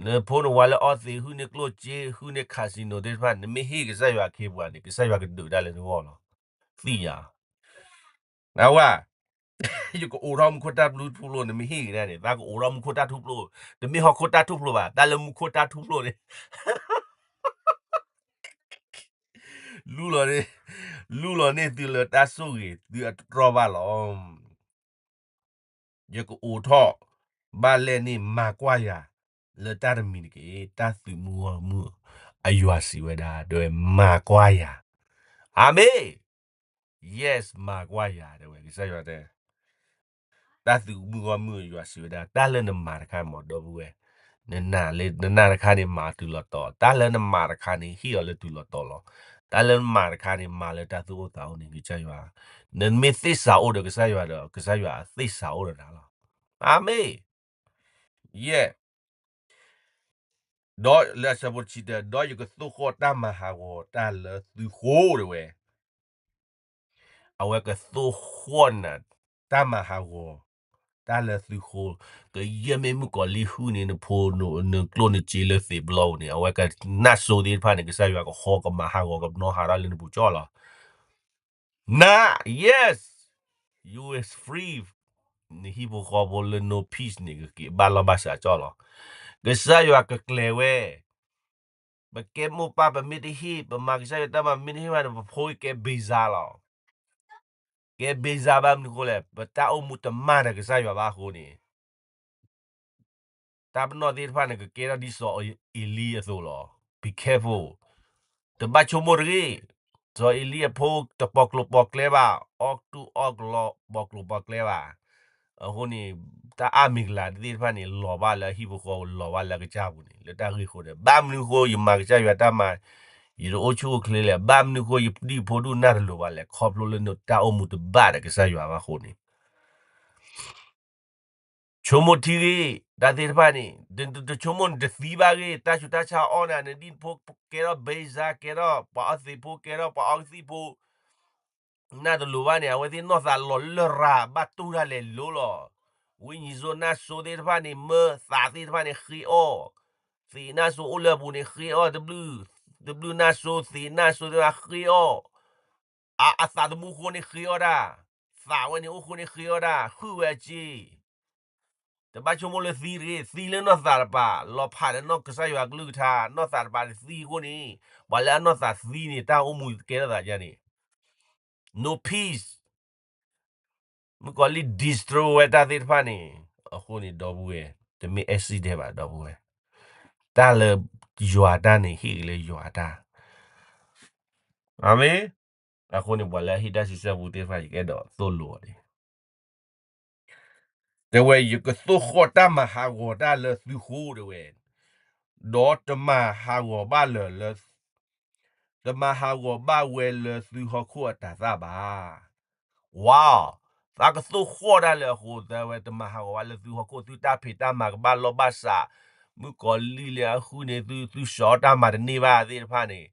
နဖိနဝၤလၢအီသံး ဟုၣ်န့ၢ်ကျိၣ်စ့ ဟုၣ်န့ၢ် casino သ့ၣ်တဖၣ်န့ၣ် နမ့ၢ်ဟ့ၣ်ကစၢ်ယွၤအခ့အပှၤန့ၣ် ကစၢ်ယွၤကဒုးဒၣ်လၢနဂီၢ်လီၤ. သ့ၣ်ညါ, နဝၤ, ယကအိးထီၣ်မူခိၣ်တၢ်ထူၣ်ဖျိ နမ့ၢ်ဟ့ၣ်က့ၤဒၣ်န့ၣ် သးကအိးထီၣ်မူခိၣ်တၢ်ထူၣ်ဖျိ, တမ့ၢ်ဟီၣ်ခိၣ်တၢ်ထူၣ်ဖျိဘၣ်, တၢ်လၢမူခိၣ်တၢ်ထူၣ်ဖျိန့ၣ် လူလီၤန့ၢ်, လူလီၤန့ၢ်သုလၢတၢ်ဆိၣ်ဂ့ၤ သုအတတြီၢ်ဘၣ်လီၤ. ယကအိးထီၣ်ဘၣ်လဲၣ်န့ၣ် မၤကွၢ်ယၤ လၢတၢ်တမံၤတက့ၢ်, တၢ်သုးမုၢ်ဂီၢ်မုၢ်, အယွၤစံးဝဲဒၣ်, တဲဝဲမၤကွၢ်ယၤ. အၤမ့ၣ်. Yes, မၤကွၢ်ယၤ တဲဝဲ, ကစၢ်ယွၤတဲ တၢ်သုးမုၢ်ဂီၢ်မုၢ်အယွၤစံးဝဲဒၣ်, တၢ်လၢနမၤတခါမ့ၢ် ဒီပုၢ်ဝဲၢ်, နနၢ်တခါန့ၣ် မၤတုၤလီၤတီၤ, တၢ်လၢနမၤတခါန့ၣ် ဟ့ၣ်အီၤလၢတုၤလီၤတီၤလီၤ. တၢ်လၢနမၤတခါန့ၣ် မၤလၢတၢ်သူၣ်အိၣ်သးအိၣ်န့ၣ် ကစၢ်ယွၤ, နမ့ၢ်သ့ၣ်စးအိၣ်ဒီးကစၢ်ယွၤဒီး ကစၢ်ယွၤသ့ၣ်စးအိၣ်ဒီးနၤလီၤ. အၤမ့ၣ်. Yes. ဒီးလၢအဆၢဖိတဆံတၢ, ဒီးယကသိၣ်ဃီၣ်တၢ်မၤဟးဂီၤတၢ်လၢသုဃိ တဲဝဲ. အဝဲကသိၣ်ဃီၣ်နၤ တၢ်မၤဟးဂီၤတၢ်လၢသုဃိ, ကယဲၢ်မ့ၢ်မုၣ်ကီၤလံၢ်ဟုၣ်န့ၢ်နဖိနကျိၣ်နစ့လၢသံးပလီပူၤန့ၣ် အဝဲကနၢ်စိၤသ့ၣ်တဖၣ်န့ၣ် ကစၢ်ယွၤကဟီကမၤဟးဂီၤကနီၣ်ဟးထီၣ်လၢနပူၤကၠီလီၤ. နၤ, yes, you is free. နဟံၣ်ဖိဃီဖိလၢ no peace န့ၣ် ကက့ၤဘၣ်လီၢ်ဘၣ်စးကၠီလီၤ. ကစၢ်ယွၤကကျဲၤဝဲ, ပကဲမိၢ်ပၢ်ပမ့ၢ်တဟ့ၣ်, ပမၤကစၢ်ယွၤတၢ်မၤမ့ၢ်တဟ့ၣ်ဘၣ်န့ၣ် ပဖိကဲဘ့ၤစၤလီၤ. ကဲဘ့ၤစၤဘၣ်မနုၤဃိလဲၣ်, ပတၢ်အိၣ်မူတမၤဒီးကစၢ်ယွၤဘၣ်အဃိန့ၣ် တၢ်ပနီၣ်သ့ၣ်တဖၣ်န့ၣ် ကကဲထီၣ်ဒ်စီၤအ့လံအသိးလီၤ. Be careful. တဘၣ်ဆိကမိၣ်တဂ့ၤ. စီၤအ့လံအဖိတပီၤကျိၤပီၤကျဲဘၣ်, အီၣ်တူၢ်အီၣ်ကလီပီၤကျိၤပီၤကျဲဘၣ်. အဃိန့ၣ် တၢ်အါမံၤကလၤသ့ၣ်တဖၣ်န့ၣ် လီၤဘၣ်လၢအဟံၣ်ဖိဃီဖိ လီၤဘၣ်လၢအကစၢ်ပူၤန့ၣ် လၢတၢ်ဂ့ၢ်အဃိန့ၣ် ဘၣ်မနုၤဃိယမၤကစၢ်ယွၤတၢ်မၤ ယတအိၣ်ဆူၣ်အိၣ်ချ့လဲၣ်, ဘၣ်မနုၤဃိယဒံၣ်ဖိဒူၣ်နၢ်တလိၤဘၣ်လဲၣ်, ခီဖျိလၢနတၢ်အိၣ်မူတဘၣ်ဒီးကစၢ်ယွၤဘၣ်အဃိန့ၣ် ဆိကမိၣ်ထံဂ့ၤ, တၢ်သ့ၣ်တဖၣ်န့ၣ် တဆိကမိၣ်နတသံဘၣ်ဂ့ၤ, တၢ်ဆူးတၢ်ဆါအီၣ်နၤ, နဒံၣ်ဖိကဲထီၣ်ဘ့ၤစၤ, ကဲထီၣ်ပှၤအီသံးဖိ, ကဲထီၣ်ပှၤအီကသံၣ်ဖိ, နၢ်တလိၤဘၣ်န့ၣ် အဝဲသ့ၣ်နီၢ်သးလီၤလၢၢ်ရၤ ဘၣ်တူၢ်တၢ်လဲၤလိၤလီၤ. ဝိညာဉ်ဆိုးနၢ်စိသ့ၣ်တဖၣ်န့ၣ် မၢသးသ့ၣ်တဖၣ်န့ၣ်ဃ့အီၣ်, သ့ၣ်နၢ်စိအိၣ်လၢအပူၤန့ၣ်ဃ့အီၣ်, တဘျုးနၢ်စိ သ့ၣ်နၢ်စိသ့ၣ်တဖၣ်ဃ့အီၣ်, အသးသမူအဃိန့ၣ်ဃ့အီၣ်တၢ်, သးဝဲန့ၣ်အိၣ်ဃိန့ၣ်ဃ့အီၣ်တၢ်, ဟုၣ်ဝဲအစ့ တဘၣ်ဆိကမိၣ်လၢသံတဂ့ၤ, သံလၢနီၢ်သးတပၤ, လီၤဖးလၢနီၢ်ကစၢ်ယွၤကလုၢ်ကထါ, နီၢ်သးတပၤန့ၣ်သံအဃိန့ၣ်, ပှၤလၢအနီၢ်သးသံန့ၣ် တၢ်အိၣ်မူကဲထီၣ်သးဒ်န့ၣ်, no peace, မုၣ်ကီၤလံၢ် destroy ဝဲတၢ်သ့ၣ်တဖၣ်န့ၣ်, အဃိန့ၣ် ဒီပုၢ်ဝဲၢ်, တမ့ၢ် accident ဘၣ် ဒီပုၢ်ဝဲၢ်, တၢ်လၢယွၤတၢ်န့ၣ် ဟ့ၣ်က့ၤလၢယွၤတၢ်, အၤမ့ၣ်, အဃိန့ၣ် ပှၤလၢအဟ့ၣ်တၢ်စံးဆၢပူၤသ့ၣ်တဖၣ် ယကအဲၣ်ဒိးသိၣ်လိအီၤန့ၣ် တဲဝဲ ယကသိၣ်ဃီၣ်တၢ်မၤဟးဂီၤတၢ်လၢသုဃိ တဲဝဲ, ဒီးတမၤဟးဂီၤဘၣ်လၢၤလၢ, တမၤဟးဂီၤဘၣ်ဝဲလၢသုဟီၣ်ခိၣ်အတၤသၣ်ဘၣ်. ဝါ, သးကသိၣ်ဃီၣ်တၢ်လၢအဃိ တဲဝဲ တမၤဟးဂီၤဘၣ်လၢသုဟီၣ်ခိၣ် သုတၢ်ဖံးတၢ်မၤကဘၣ်လီၢ်ဘၣ်စး, မုၣ်ကီၤလံၢ်လၢအဃုန့ၣ်သု သုစှီၤတၢ်မၤတန့ၢ်ဘၣ်သ့ၣ်တဖၣ်န့ၣ်,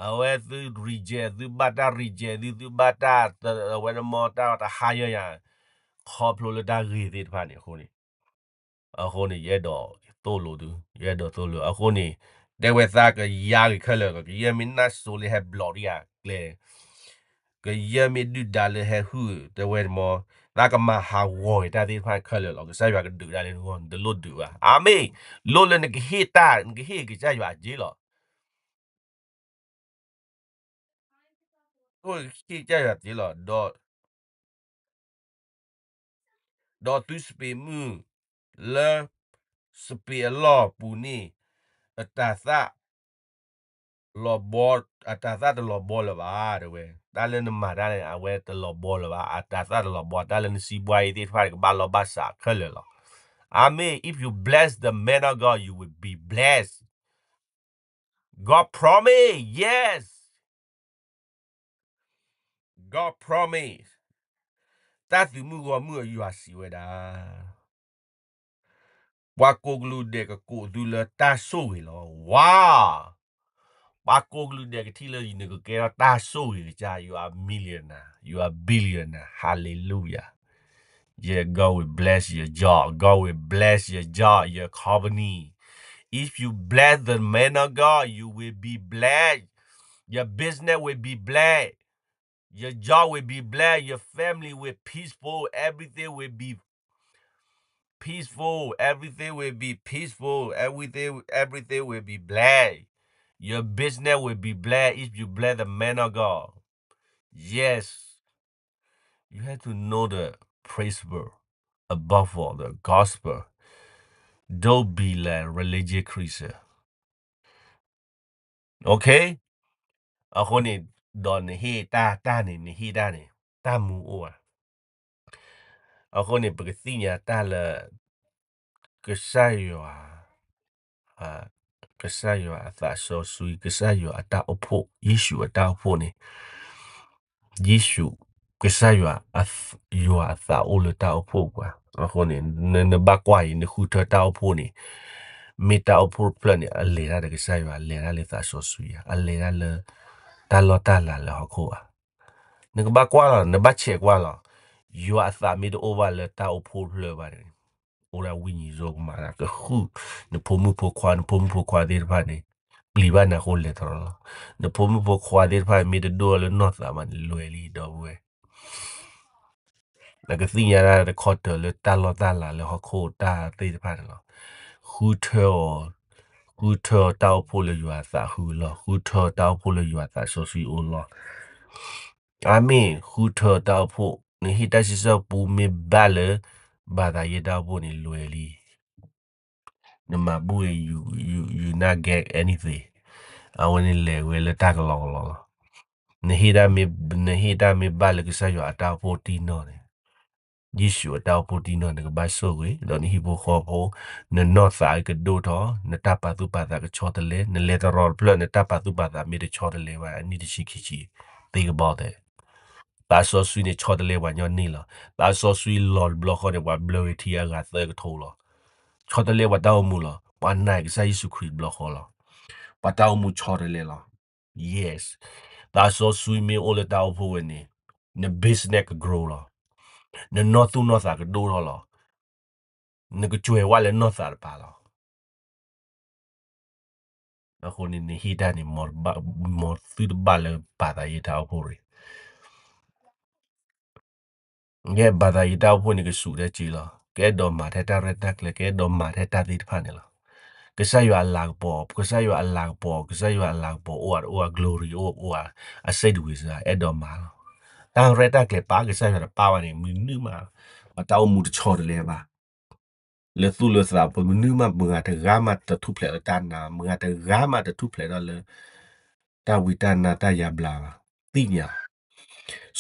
အဝဲသု reject သုဘၣ်တၢ် reject သု သုဘၣ်တၢ်, အဝဲတမီတၢ်တဟါယၢယၤ, ခီဖျိလၢတၢ်ဂ့ၤသ့ၣ်တဖၣ်န့ၣ်အဃိန့ၣ်, အဃိန့ၣ် ယအဲၣ်ဒိးသိၣ်လိသု, ယအဲၣ်ဒိးသိၣ်လိအဃိန့ၣ်, တဲဝဲသးကယါဂ့ၤခဲလၢာ်လီၤ, ကယဲၢ်မ့ၢ်နၢ်စိလၢဟဲဘျီးဒံးယၤကျဲ, ကယဲၢ်မ့ၢ်ဒုၣ်ဒါလၢဟဲဟုၣ်, တဲဝဲမီ, သးကမၤဟးဂီၤက့ၤတၢ်သ့ၣ်တဖၣ်ခဲလၢာ်လီၤ, ကစၢ်ယွၤကဒုးတၢ်လၢနဂီၢ် နတလိၣ်ဒုးဘၣ်. အၤမ့ၣ်, လိၣ်လၢနကဟ့ၣ်တၢ် နကဟ့ၣ်ကစၢ်ယွၤအစ့လီၤ. အိၣ်ကစၢ်ယွၤစ့လီၤ, ဒီး ဒီးသုစပံးမုၢ်လၢ စပံးအလီၢ်ပူၤန့ၣ် အတၤသၣ်လီၤဘီ, အတၤသၣ်တလီၤဘီလၢၤဘၣ် တဲဝဲ. တၢ်လၢနမၤတၢ်န့ၣ် အဝဲတလီၤဘီလၢၤဘၣ်, အတၤသၣ်တလီၤဘီ, တၢ်လၢနစံးဘှါအံၤသ့ၣ်တဖၣ်န့ၣ် ကဘၣ်လီၢ်ဘၣ်စးခဲလၢာ်လီၤ. အၤမ့ၣ်, if you bless the man of God, you will be blessed. God promise, yes. God promise. တၢ်သုးမုၢ်ဂီၢ်မုၢ်အယွၤစံးဝဲဒၣ်, ပှၤကိးကလုာ်ဒဲးကကိးသုလၢတၢ်ဆိၣ်ဂ့ၤလီၤ. ဝါ, ပှၤကိးကလုာ်ဒဲးကထံၣ်လၢနကကဲထီၣ်တၢ်ဆိၣ်ဂ့ၤကစၢ်, you are millionaire, you are billionaire, hallelujah. Yeah, God will bless your job. God will bless your job, your company. If you bless the man of God, you will be blessed. Your business will be blessed. Your job will be blessed. Your family will peaceful. Everything will be peaceful. Everything will be peaceful. Everything, everything will be blessed. Your business will be blessed if you bless the man of God. Yes. You have to know the principle above all the gospel. Don't be like religious Christian. Okay? အဃိန့ၣ် ဒီးနဟ့ၣ်တၢ်တၢ်န့ၣ် နဟ့ၣ်တၢ်န့ၣ် တၢ်မူအိၣ်ဧါ. အဃိန့ၣ် ပကသ့ၣ်ညါတၢ်လၢ ကစၢ်ယွၤ ကစၢ်ယွၤအသးစီဆှံ, ကစၢ်ယွၤအတၢ်အိၣ်ဖှိၣ်, ယ့ၣ်ၡူးအတၢ်အိၣ်ဖှိၣ်န့ၣ်, ယ့ၣ်ၡူး, ကစၢ်ယွၤ, ယွၤအသးအိၣ်လၢတၢ်အိၣ်ဖှိၣ်ပှၤ. အဃိန့ၣ် နဘၣ်ကွၢ်အံၤ နဃုထၢတၢ်အိၣ်ဖှိၣ်န့ၣ်, မ့ၢ်တၢ်အိၣ်ဖှိၣ်တဖျၢၣ်န့ၣ် အလဲၤတၢ်ဒီးကစၢ်ယွၤ, အလဲၤတၢ်လၢသးစီဆှံဧါ, အလဲၤတၢ်လၢ တၢ်လီၢ်တၢ်လၤလၢဟီၣ်ခိၣ်ဧါ. နကဘၣ်ကွၢ်လီၤ, နဘၣ်ဆဲးကွၢ်လီၤ. ယွၤအသးမ့ၢ်တအိၣ်ဘၣ်လၢတၢ်အိၣ်ဖှိၣ်တဖျၢၣ်ဘၣ်န့ၣ်, အိၣ်ဒၣ်ဝိညာဉ်ဆိုးကမၤတၢ်ကဃုာ် နဖိမုၣ်ဖိခွါ, နဖိမုၣ်ဖိခွါသ့ၣ်တဖၣ်န့ၣ် ပျံၤဘၣ်နၤအဃိလဲၤတရီလီၤ. နဖိမုၣ်ဖိခွါသ့ၣ်တဖၣ်မ့ၢ်တဒိၣ်ထီၣ်လၢနီၢ်သးဘၣ်န့ၣ် လွဲၤလံ ဒီပုၢ်ဝဲၢ်. နကသ့ၣ်ညါတၢ်တခီတၢၤလၢတၢ်လီၢ်တၢ်လၤလၢဟီၣ်ခိၣ်တၢ်သ့ၣ်တဖၣ်န့ၣ်လီၤ. ဃုထၢအီၤ, ဃုထၢတၢ်အိၣ်ဖှိၣ်လၢယွၤအသးဃုလီၤ. ဃုထၢတၢ်အိၣ်ဖှိၣ်လၢယွၤအသးစီဆှံအိၣ်လီၤ. အၤမ့ၣ်, ဃုထၢတၢ်အိၣ်ဖှိၣ်, နဟ့ၣ်တၢ်စံးဆၢပူမ့ၢ်ဘၣ်လၢ ဘၣ်သးယဲၢ်တၢ်အိၣ်ဖှိၣ်န့ၣ်လွဲၤလံ. နမၤဘူၣ်အံၤ you, you, you not get anything. အဝဲန့ၣ်လဲၤဝဲလၢတၢ်ကလီကလီလီၤ. နဟ့ၣ်တၢ်မ့ၢ်, နဟ့ၣ်တၢ်မ့ၢ်ဘၣ်လၢကစၢ်ယွၤအတၢ်အိၣ်ဖှိၣ်တံၢ်နီၢ်န့ၣ်, ယ့ၣ်ၡူးအတၢ်အိၣ်ဖှိၣ်တံၢ်နီၢ် နကဘၣ်ဆိၣ်ဂ့ၤ, ဒီးနဟံၣ်ဖိဃီဖိ, နနီၢ်သးကဒိၣ်ထီၣ်, နတၢ်ပာ်သူၣ်ပာ်သးကဆီတလဲ, နလဲၤတရီတဖျၢၣ် နတၢ်ပာ်သူၣ်ပာ်သးမ့ၢ်တဆီတလဲဘၣ် အနံၣ်တဆံခံဆံ, သ့ကဘီသဲး သးစီဆှံန့ၣ်ဆီတလဲပှၤညီနုၢ်လီၤ. သးစီဆှံလီၤတဘျီဃီန့ၣ် ပှၤဘျၢဂ့ၤထံအဂၤသၢကထိလီၤ. ဆီတလဲပှၤတၢ်အိၣ်မူလီၤ. ပှၤနာ်ကစၢ်ယ့ၣ်ၡူးခရံာ်တဘျီဃီလီၤ. ပှၤတၢ်အိၣ်မူဆီတလဲလီၤ. Yes. သးစီဆှံမ့ၢ်အိၣ်လၢတၢ်အိၣ်ဖှိၣ်ဝဲန့ၣ်, န business က grow လီၤ. နနီၢ်သူၣ်နီၢ်သးကဒိၣ်ထီၣ်လီၤ. နကစှဲးဝါလၢနီၢ်သးတပၤလီၤ. အဃိန့ၣ် နဟ့ၣ်တၢ်န့ၣ် မ်သုတဘၣ်လၢ ဘၣ်သးယ့တၢ်အိၣ်ဖှိၣ်ရံၣ် ယဲ ဘၣ်သးယ့တၢ်အိၣ်ဖှိၣ်န့ၣ် ကစူးတၢ်စ့လီၤ. ကအဲၣ်ဒိးမၤထဲတၢ်ရဲၣ်တၢ်ကျဲၤ ကအဲၣ်ဒိးမၤထဲတၢ်သ့ၣ်တဖၣ်န့ၣ်လီၤ. ကစၢ်ယွၤအလၤကပီၤ, ကစၢ်ယွၤအလၤကပီၤ, ကစၢ်ယွၤအလၤကပီၤ အိၣ်အ glory အိၣ်အ အစ့ၣ်တဝံၤစါ အဲၣ်ဒိးမၤလီၤ. တၢ်ရဲၣ်တၢ်ကျဲၤပာ်ကစၢ်ယွၤတပာ်ဘၣ်န့ၣ် မနုၤမး ပတၢ်အိၣ်မူတဆီတလဲဘၣ်. လၢသူၣ်လၢသး ပမနုၤမး မဂၤတဂၤမးတထူၣ်ဖျဲးလၢတၢ်နာ်, မဂၤတဂၤမးတထူၣ်ဖျဲးထီၣ်လၢ တၢ်ဝံတၢ်နါတၢ်ယါဘျါဘၣ်. သ့ၣ်ညါ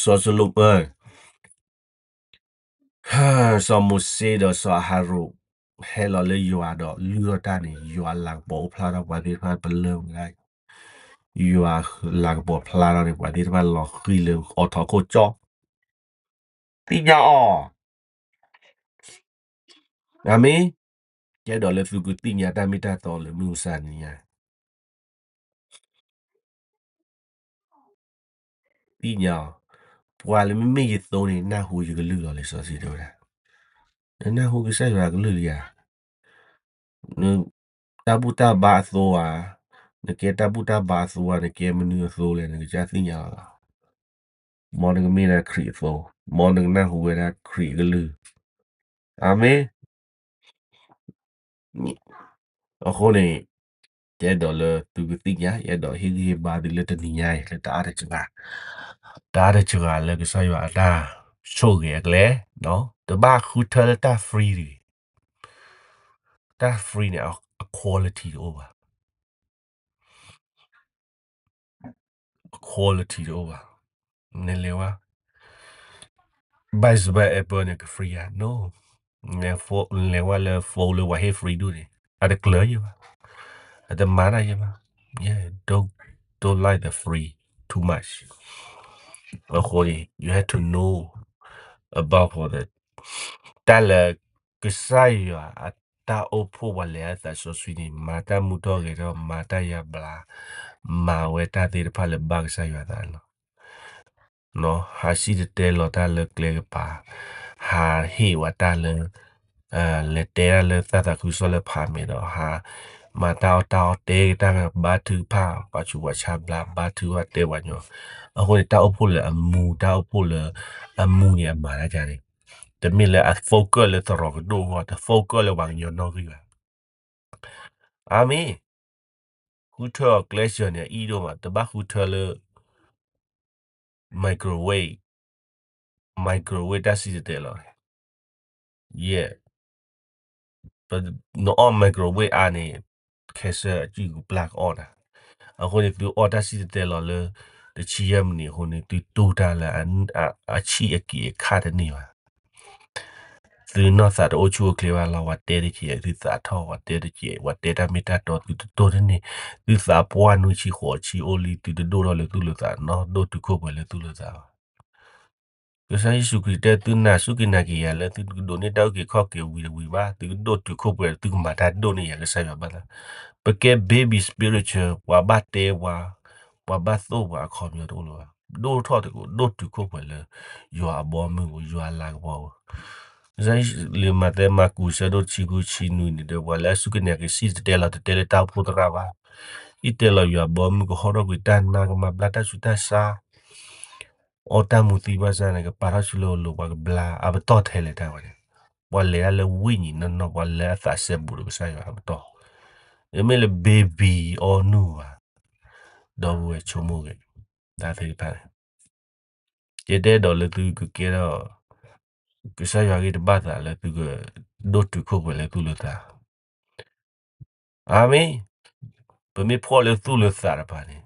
စီၤစလိ, စီၤမိၤၡ့ဒီးစီၤအၤဟရိၣ် ဟဲလီၤလၢယွၤဒီးလုၢ်ထီၣ်တၢ်န့ၣ် ယွၤလၤကပီၤအိၣ်ဖျါထီၣ်ပှၤသ့ၣ်တဖၣ်ပလၢၢ်ဝဲဒၣ်, ယွၤလၤကပီၤဖျါထီၣ်န့ၣ် ပှၤသ့ၣ်တဖၣ်လီၤဃံၤလၢအိးထီၣ်ခိၣ်ကၠီ, သ့ၣ်ညါအီၤ, အၤမ့ၣ်, ကဲဒီးလၢသုကသ့ၣ်ညါတၢ်မ့ၢ်တၢ်တီလၢမုၢ်မဆါနံၤညါ သ့ၣ်ညါအီၤ, ပှၤလၢမ့မ့ၢ်ယသိန့ၣ် နၢ်ဟူယကလုၢ်လီၤ လံာ်စီဆှံတဲဝဲဒၣ်, နနၢ်ဟူကစၢ်ယွၤအကလုၢ်လံဧါ, တၢ်ဘူၣ်တၢ်ဘါအသိဧါ, နကဲတၢ်ဘူၣ်တၢ်ဘါအသိဧါ, နကဲမနုၤအသိလဲၣ် နကစၢ်သ့ၣ်ညါလီၤ. မ်နကမ့ၢ်ဒၣ်ခရံာ်အသိ, မ်နကနၢ်ဟူဝဲဒၣ်ခရံာ်အကလုၢ်, အၤမ့ၣ်. အဃိန့ၣ် ယအဲၣ်ဒိးလၢသုကသ့ၣ်ညါ, ယအဲၣ်ဒိးဟ့ၣ်ဂံၢ်ဟ့ၣ်ဘါသုလၢတနံၤညါအံၤ လၢတအါတစှၤ, တအါတစှၤလၢကစၢ်ယွၤအတၢ်ဆိၣ်ဂ့ၤအကျဲ, တဘၣ်ဃုထၢလၢတၢ် free တဂ့ၤ, တၢ် free န့ၣ် အ quality တအိၣ်ဘၣ်. အ quality တအိၣ်ဘၣ်. နလဲၤဝဲ buy စဘဲ apple န့ၣ် က free ဧါ, no. နလဲၤဝဲလၢ phone လၢပှၤဟ့ၣ် free ဒိၣ်န့ၣ် အတကျၢၤယဲဘၣ်, အတမၤတၢ်ယဲဘၣ်. Yeah, don't, don't like the free too much. အဃိန့ၣ် you have to know about the တၢ်လၢ ကစၢ်ယွၤအတၢ်အိၣ်ဖှိၣ်ပှၤလဲၤအသးစီဆှံန့ၣ် မၤတၢ်မူထီၣ်ဂဲၤထီၣ် မၤတၢ်ယါဘျါ, မၤဝဲတၢ်သ့ၣ်တဖၣ်လၢဘၣ်ကစၢ်ယွၤအသးလီၤ. ဟးစံၣ်တဲၤတဲလီၤတၢ်လၢကျဲကပၤ, ဟးဟ့ၣ်ဝဲတၢ်လၢ လဲၤတဲတၢ်လၢတၢ်သးခုကစီၣ်လၢဖးမဲာ်ဒီး ဟးမၤတၢ်အီၣ်တၢ်အီ တဲကတၢ် ဘါထုကဖၣ် ပှၤဆူးပှၤဆါဘျါ ဘါထုကဖၣ်တဲပှၤညီ, အဃိန့ၣ် တၢ်အိၣ်ဖှိၣ်လၢအမူ တၢ်အိၣ်ဖှိၣ်လၢအမူန့ၣ် အမၤတၢ်န့ၣ် တမ့ၢ်လၢအ focus လၢသရိာ်ကဒိၣ်အဂီၢ်, တ focus လၢပှၤကညီနီၣ်ဂံၢ်ဘၣ်. အၤမ့ၣ်, ဃုထၢအီၤကျဲစၢၤန့ၣ် အအံၤဒိၣ်မး တဘၣ်ဃုထၢလၢ microwave, microwave တၢ်စံၣ်တဲၤတဲလီၤ, ယဲ, နအီၣ် microwave အါန့ၣ် cancer အစုကပျၢ်ကအီၣ်နၤ, အဃိန့ၣ် သုအီၣ်တၢ်စံၣ်တဲၤတဲလီၤလၢ တဆံယဲၢ်မံးနံးအဃိန့ၣ် သုတူၢ်တၢ်လၢ အဆံၣ်အက့ၤအခါတန့ၢ်ဘၣ်. သုနီၢ်သးတအိၣ်ဆူၣ်အိၣ်ချ့ဘၣ်လီၤ, ပှၤတဲတက့ၢ် သုသးထီၣ်, ပှၤတဲတက့ၢ် ပှၤတဲတၢ်မ့ၢ်တၢ်တီ သုတတိၢ်တန့ၢ်, သုသးပှၢ်နွံဆံဃိးဆံအိၣ်လံ သုတဒိၣ်ထီၣ်လၢသူၣ်လၢသးနီၤ, ဒိၣ်တုာ်ခိၣ်ပှဲၤလၢသူၣ်လၢသးဘၣ်. ကစၢ်ယ့ၣ်ၡူးခရံာ်တဲ သုနာ်စူၢ်က့ၤနာ်က့ၤယၤလၢ သုကဒိးန့ၢ်တၢ်အုၣ်က့ၤခီၣ်က့ၤဝံၤတဝံၤဘၣ်, သုကဒိၣ်တုာ်ခိၣ်ပှဲၤ သုကမၤတၢ်ဒိၣ်န့ၢ်ယၤ ကစၢ်ယွၤဘၣ်သး, ပကဲ baby spiritual ပှၤဘၣ်တဲပှၤ, ပှၤဘၣ်သိၣ်ပှၤအခီပညီတအိၣ်လၢၤဘၣ်, ဒိၣ်ထီၣ်တကိး ဒိၣ်တုာ်ခိၣ်ပှဲၤလၢ ယွၤအဘီအမုၢ်ပူၤ ယွၤအလၤကပီၤပူၤ. ကစၢ်ယ့ၣ်ၡူးလံာ်မးသဲမၢကူးဆၢဒိၣ်တဆံဃုဆံနွံန့ၣ်ဒီး ပှၤလၢအစူၢ်က့ၤနာ်က့ၤစံၣ်တဲၤတဲလီၤ တတဲလၢတၢ်အိၣ်ဖှိၣ်သရၣ်ဘၣ်, စံၣ်တဲၤလီၤယွၤအဘီအမုၢ် ကဟီထီၣ်ကွံာ်တၢ်နါ ကမၤဘျါတၢ်ဆူးတၢ်ဆါ အီၣ်တၢ်မူသံဘၣ်ဆၣ်န့ၣ် ကပာ်ထီၣ်ဆူလၢအလိၤ ပှၤကဘျါအပတီၢ်ထဲလဲၣ်တၢ်ဝဲန့ၣ်, ပှၤလဲၤတၢ်လၢဝိညာဉ်နီၢ်နီၢ် ပှၤလဲၤအသးစဲဘူးဒီးကစၢ်ယွၤအပတီၢ်, တမ့ၢ်လၢ baby အီနူၢ်ဘၣ်, ဒီပုၢ်ဝဲၢ်ဆိကမိၣ်ဂ့ၤ, တၢ်သ့ၣ်တဖၣ်န့ၣ် ယတအဲၣ်ဒိးလၢသုကကဲထီၣ် ကစၢ်ယွၤဂ့ၢ်တဘၣ်သးလၢသုကဒိၣ်တုာ်ခိၣ်ပှဲၤလၢသူၣ်လၢသး, အၤမ့ၣ်, ပမ့ၢ်ဖှီၣ်လၢသူၣ်လၢသးတဖၣ်န့ၣ်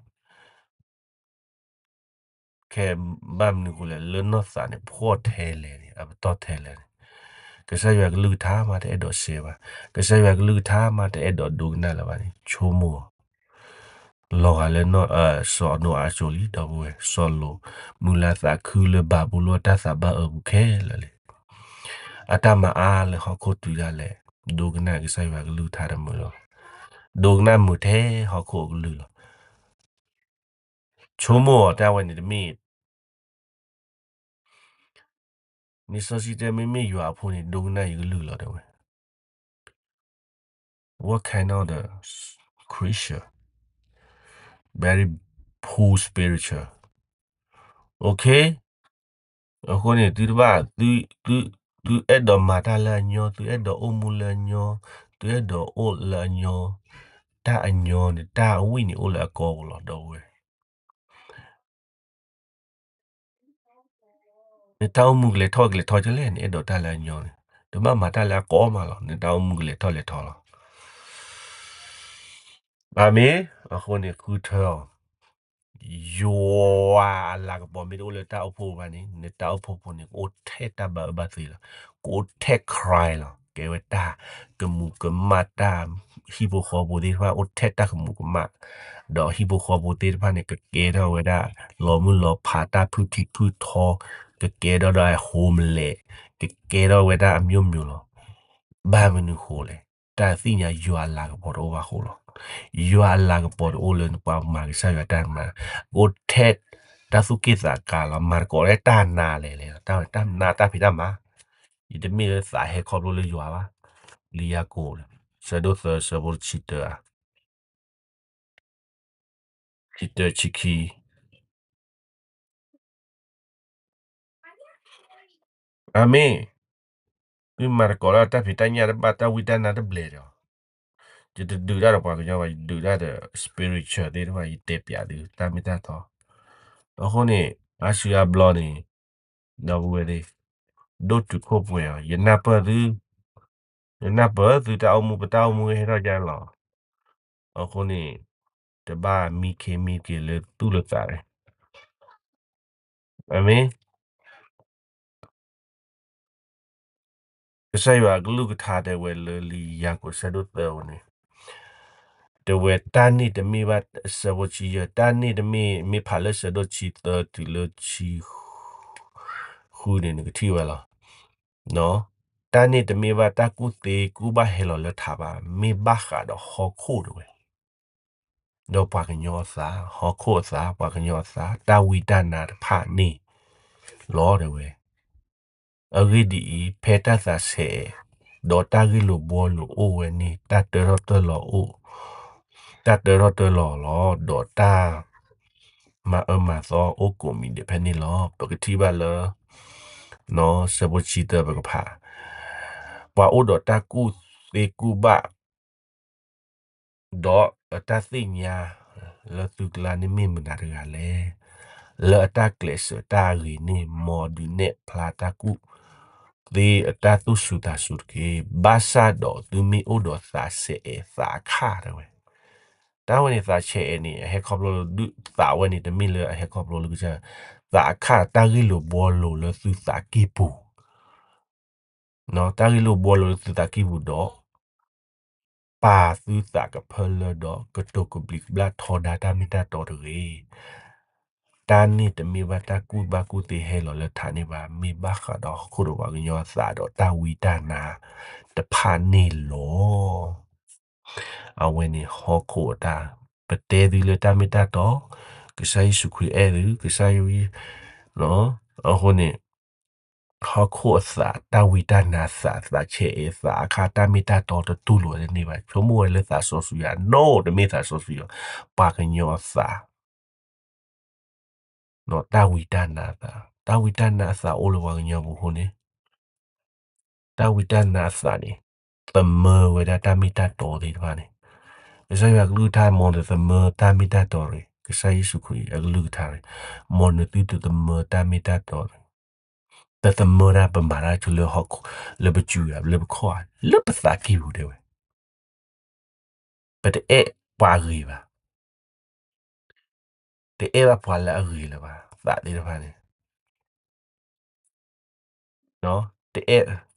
ခဲဘၣ်မနုၤအဃိလဲၣ်, လၢနီၢ်သးန့ၣ် ဖှီၣ်ထဲလဲၣ်န့ၣ် အပတီၢ်ထဲလဲၣ်န့ၣ်, ကစၢ်ယွၤကလုၢ်ကထါမးတအဲၣ်ဒိးစဲးဘၣ်, ကစၢ်ယွၤကလုၢ်ကထါမးတအဲၣ်ဒိးဒိကနၣ်လၢၤဘၣ်န့ၣ် ဆိကမိၣ်အီၤ, လီၤဂာ်လၢ စီၤနိအၤအစိၤလံ ဒီပုၢ်ဝဲၢ်, စီၤလိာ်မုၢ်လၢ်သးခုလၢဘၤဘူလိၣ်အတၢ်သးဘၣ်အၢပူၤခဲလၢာ်လံ, အတၢ်မၤအါလၢဟီၣ်ခိၣ်တုၤဒၣ်လဲာ်, ဒိကနၣ်ကစၢ်ယွၤကလုၢ်ကထါတမုာ်လီၤ, ဒိကနၣ်မုာ်ထဲဟီၣ်ခိၣ်အကလုၢ်လီၤ. ဆိကမိၣ်အီၤတၢ်ဝဲန့ၣ်တမ့ၢ် လံာ်စီဆှံတဲ မ့မ့ၢ်ယွၤအဖိန့ၣ် ဒိကနၣ်ယကလုၢ်လီၤ တဲဝဲ. What kind of the creature? Very poor spiritual. Okay. အဃိန့ၣ် သုတဘၣ်, သုအဲၣ်ဒိးမၤတၢ်လၢအညီ, သုအဲၣ်ဒိးအိၣ်မူလၢအညီ, သုအဲၣ်ဒိးအိၣ်လၢအညီ, တၢ်အညီန့ၣ် တၢ်အဝံၣ်န့ၣ်အိၣ်လၢအကီပူၤလီၤ ဒီပုၢ်ဝဲၢ်. နတၢ်အိၣ်မူကလဲၤထီၣ်ကလဲၤထီကလဲၣ်, နအဲၣ်ဒိးတၢ်လၢအညီန့ၣ် တဘၣ်မၤတၢ်လၢအကီမးလီၤ, နတၢ်အိၣ်မူကလဲၤထီၣ်လဲၤထီလီၤ. အၤမ့ၣ်. အဃိန့ၣ် ဃုထၢအီၤ, ယွၤအလၤကပီၤမ့ၢ်တအိၣ်လၢတၢ်အိၣ်ဖှိၣ်ဘၣ်န့ၣ် နတၢ်အိၣ်ဖှိၣ်ဖိန့ၣ် ကအိၣ်ထဲတၢ်ဘၣ်အၢဘၣ်သီလီၤ, ကအိၣ်ထဲ crime လီၤ. ကဲဝဲတၢ်ကမူးကမၣ်တၢ်, ဟံၣ်ဖိဃီဖိသ့ၣ်တဖၣ်အိၣ်ထဲတၢ်ကမူးကမၣ်, ဒီးဟံၣ်ဖိဃီဖိသ့ၣ်တဖၣ်န့ၣ် ကကဲထီၣ်ဝဲဒၣ် လီၤမုၢ်လီၤဖး တၢ်ဖုထံဖုထီ, ကကဲထီၣ်ဒီး homeless, ကကဲထီၣ်ဝဲဒၣ်အမျိုးမျိုးလီၤ. ဘၣ်မနုၤဃိလဲၣ်, တၢ်သ့ၣ်ညါယွၤအလၤကပီၤတအိၣ်ဘၣ်အဃိလီၤ. ယွၤအလၤကပီၤတအိၣ်လၢနပှၤမၤကစၢ်ယွၤတၢ်မၤ, အိၣ်ထဲတၢ်သူၣ်က့ၣ်သးကါလီၤ, မၤသကိးတၢ်နးလဲၣ်လဲၣ်လီၤ, တၢ်နးတၢ်ဖံးတၢ်မၤ, ယတမ့ၢ်လၢသးဟဲခီဖျိလၢယွၤဘၣ်. လံာ်ယၤကိာ် ဆၢဒိၣ်သၢ ဆၢဖိတဆံတၢဧါ, ဆံတၢ ဆံခံ. အၤမ့ၣ်. သုမၤသကိးတၢ်တၢ်ဖံးတၢ်ညၣ်တဘၣ်, တၢ်ဝံတၢ်နါတဘျဲးဒီး, ယတဒုးတၢ်ဒီးပှၤကညီဘၣ်, ယဒုးတၢ်ဒီး spiritual သ့ၣ်တဖၣ်, ယတဲပျးသုတၢ်မ့ၢ်တၢ်တီ. အဃိန့ၣ် အါစုအါဘျီန့ၣ် ဒီပုၢ်ဝဲၢ်သ့ၣ်, ဒိၣ်တုာ်ခိၣ်ပှဲၤအီၤ, ယနၢ်ပၢၢ်သု, ယနၢ်ပၢၢ်သုတၢ်အိၣ်မူ, ပတၢ်အိၣ်မူဟဲထီၣ်ကလီၤ. အဃိန့ၣ် တဘၣ်မံခ့မံက့ၤလၢသူၣ်လၢသးန့ၣ်. အၤမ့ၣ်. ကစၢ်ယွၤအကလုၢ်ကထါတဲဝဲလၢလံာ်ယၤကိာ်ဆၢဒိၣ်သၢဝဲန့ၣ်, တဲဝဲတၢ်န့ၣ်တမ့ၢ်ဘၣ်, ဆၢဖိဆံယဲၢ်, တၢ်န့ၣ်တမ့ၢ်, မ့ၢ်ဖးလၢဆၢဒိၣ်ဆံသၢတုၤလၢဆံဃုန့ၣ် နကထံၣ်ဝဲလီၤ. တၢ်န့ၣ်တမ့ၢ်ဘၣ်တၢ်ကူၣ်သ့ကူၣ်ဘၣ်ဟဲလီၤလၢထးဘၣ်, မ့ၢ်ဘၣ်ဃးဒီးဟီၣ်ခိၣ်တဲဝဲ ဒီးပှၤကညီအသး, ဟီၣ်ခိၣ်အသး, ပှၤကညီအသး, တၢ်ဝံတၢ်နါတဖၣ်န့ၣ်လီၤတဲဝဲ. အဂ့ၢ်ဒ်အံၤ, ဖဲတၢ်သးဆဲးအဲး, ဒီးတၢ်ဂ့ၢ်လိာ်ဘှီလိာ်အိၣ်ဝဲန့ၣ်, တၢ်တၢထီၣ်တၢလီၤအိၣ်, တၢ်တၢထီၣ်တၢလီၤလီၤ, ဒီးတၢ်မၤအၢမၤသီအိၣ်ကိးမံၤဒဲးဖဲန့ၣ်လီၤ. ပကထံၣ်ဘၣ်လၢ ဆၢဖိဆံသၢပကဖး, ပှၤအိၣ်ဒီးတၢ်ကူၣ်သ့ကူၣ်ဘၣ် ဒီးအတၢ်သ့ၣ်ညါလၢသုကျါန့ၣ်မ့ၢ်မနုၤတဂၤလဲၣ်. လၢအတၢ်ကျဲးစၢးတၢ်အဂ့ၤန့ၣ် မ်ဒုးနဲၣ်ဖျါတၢ်ကူၣ်သ့အတၢ်သူၣ်စူၤသးစူၤတက့ၢ်. ဘၣ်ဆၣ်ဒီးသုမ့ၢ်အိၣ်ဒီးသးဆဲးအဲးသးအခၣ်တဲဝဲ. တၢ်ဝဲန့ၣ်သးဆဲးအဲးန့ၣ် အဟဲခီဖျိလၢဒုးသးဝဲန့ၣ် တမ့ၢ်လၢအဟဲခီဖျိလၢကစၢ်, သးအခၣ်တၢ်ဂ့ၢ်လိာ်ဘှီလိာ်လၢသုသးကံၢ်ပူၤ တၢ်ဂ့ၢ်လိာ်ဘှီလိာ်လၢသုသးကံၢ်ပူၤဒီး ပာ်သုသးကဖၢလၢဒီး ကတိၤကဘျံးကဘျၣ်ထီဒါတၢ်မ့ၢ်တၢ်တီတဂ့ၤ. တၢ်န့ၣ်တမ့ၢ်ဘၣ်တၢ်ကူၣ်ဘၣ်ကူၣ်သ့ဟဲလီၤလၢထးန့ၣ်ဘၣ်, မ့ၢ်ဘၣ်ဃးဒီးဟီၣ်ခိၣ်ဒီးပှၤကညီအသးဒီးတၢ်ဝံတၢ်နါတဖၣ်န့ၣ်လီၤ. အဝဲန့ၣ်ဟီၣ်ခိၣ်အတၢ်, ပတဲသုလၢတၢ်မ့ၢ်တၢ်တီ, ကစၢ်ယ့ၣ်ၡူးခရံာ်အဲၣ်သု, ကစၢ်ယွၤ, အဃိန့ၣ် ဟီၣ်ခိၣ်အသး, တၢ်ဝံတၢ်နါသး, သးဆဲးအဲးသးအခါ, တၢ်မ့ၢ်တၢ်တီတတူၢ်လိာ်ဝဲတန့ၢ်ဘၣ်. ဆိကမိၣ်ဝဲလၢသးစီဆှံယွၤ, no, တမ့ၢ်သးစီဆှံယွၤ, ပှၤကညီအသး, တၢ်ဝံတၢ်နါအသး, တၢ်ဝံတၢ်နါအသးအိၣ်လၢပှၤကညီပူၤအဃိန့ၣ် တၢ်ဝံတၢ်နါအသးန့ၣ် သမၢဝဲဒၣ်တၢ်မ့ၢ်တၢ်တီသ့ၣ်တဖၣ်န့ၣ်, ကစၢ်ယွၤအကလုၢ်ကထါ မ်နသမၢတၢ်မ့ၢ်တၢ်တီတဂ့ၤ, ကစၢ်ယ့ၣ်ၡူးခရံာ်အကလုၢ်ကထါန့ၣ်, မ်နသုတသမၢတၢ်မ့ၢ်တၢ်တီတဂ့ၤ. တသမၢတၢ်ပမၤတၢ်ဆိလၢဟီၣ်ခိၣ်, လၢပစုယၤ, လၢပခီၣ်ဧါ, လၢပသးကံၢ်ပူၤတဲဝဲ. ပတအဲၣ်ပှၤအဂ့ၤဘၣ်. တအဲၣ်ဘၣ်ပှၤလၢအဂ့ၤလၢၤဘၣ်, သးသ့ၣ်တဖၣ်န့ၣ်, တအဲၣ်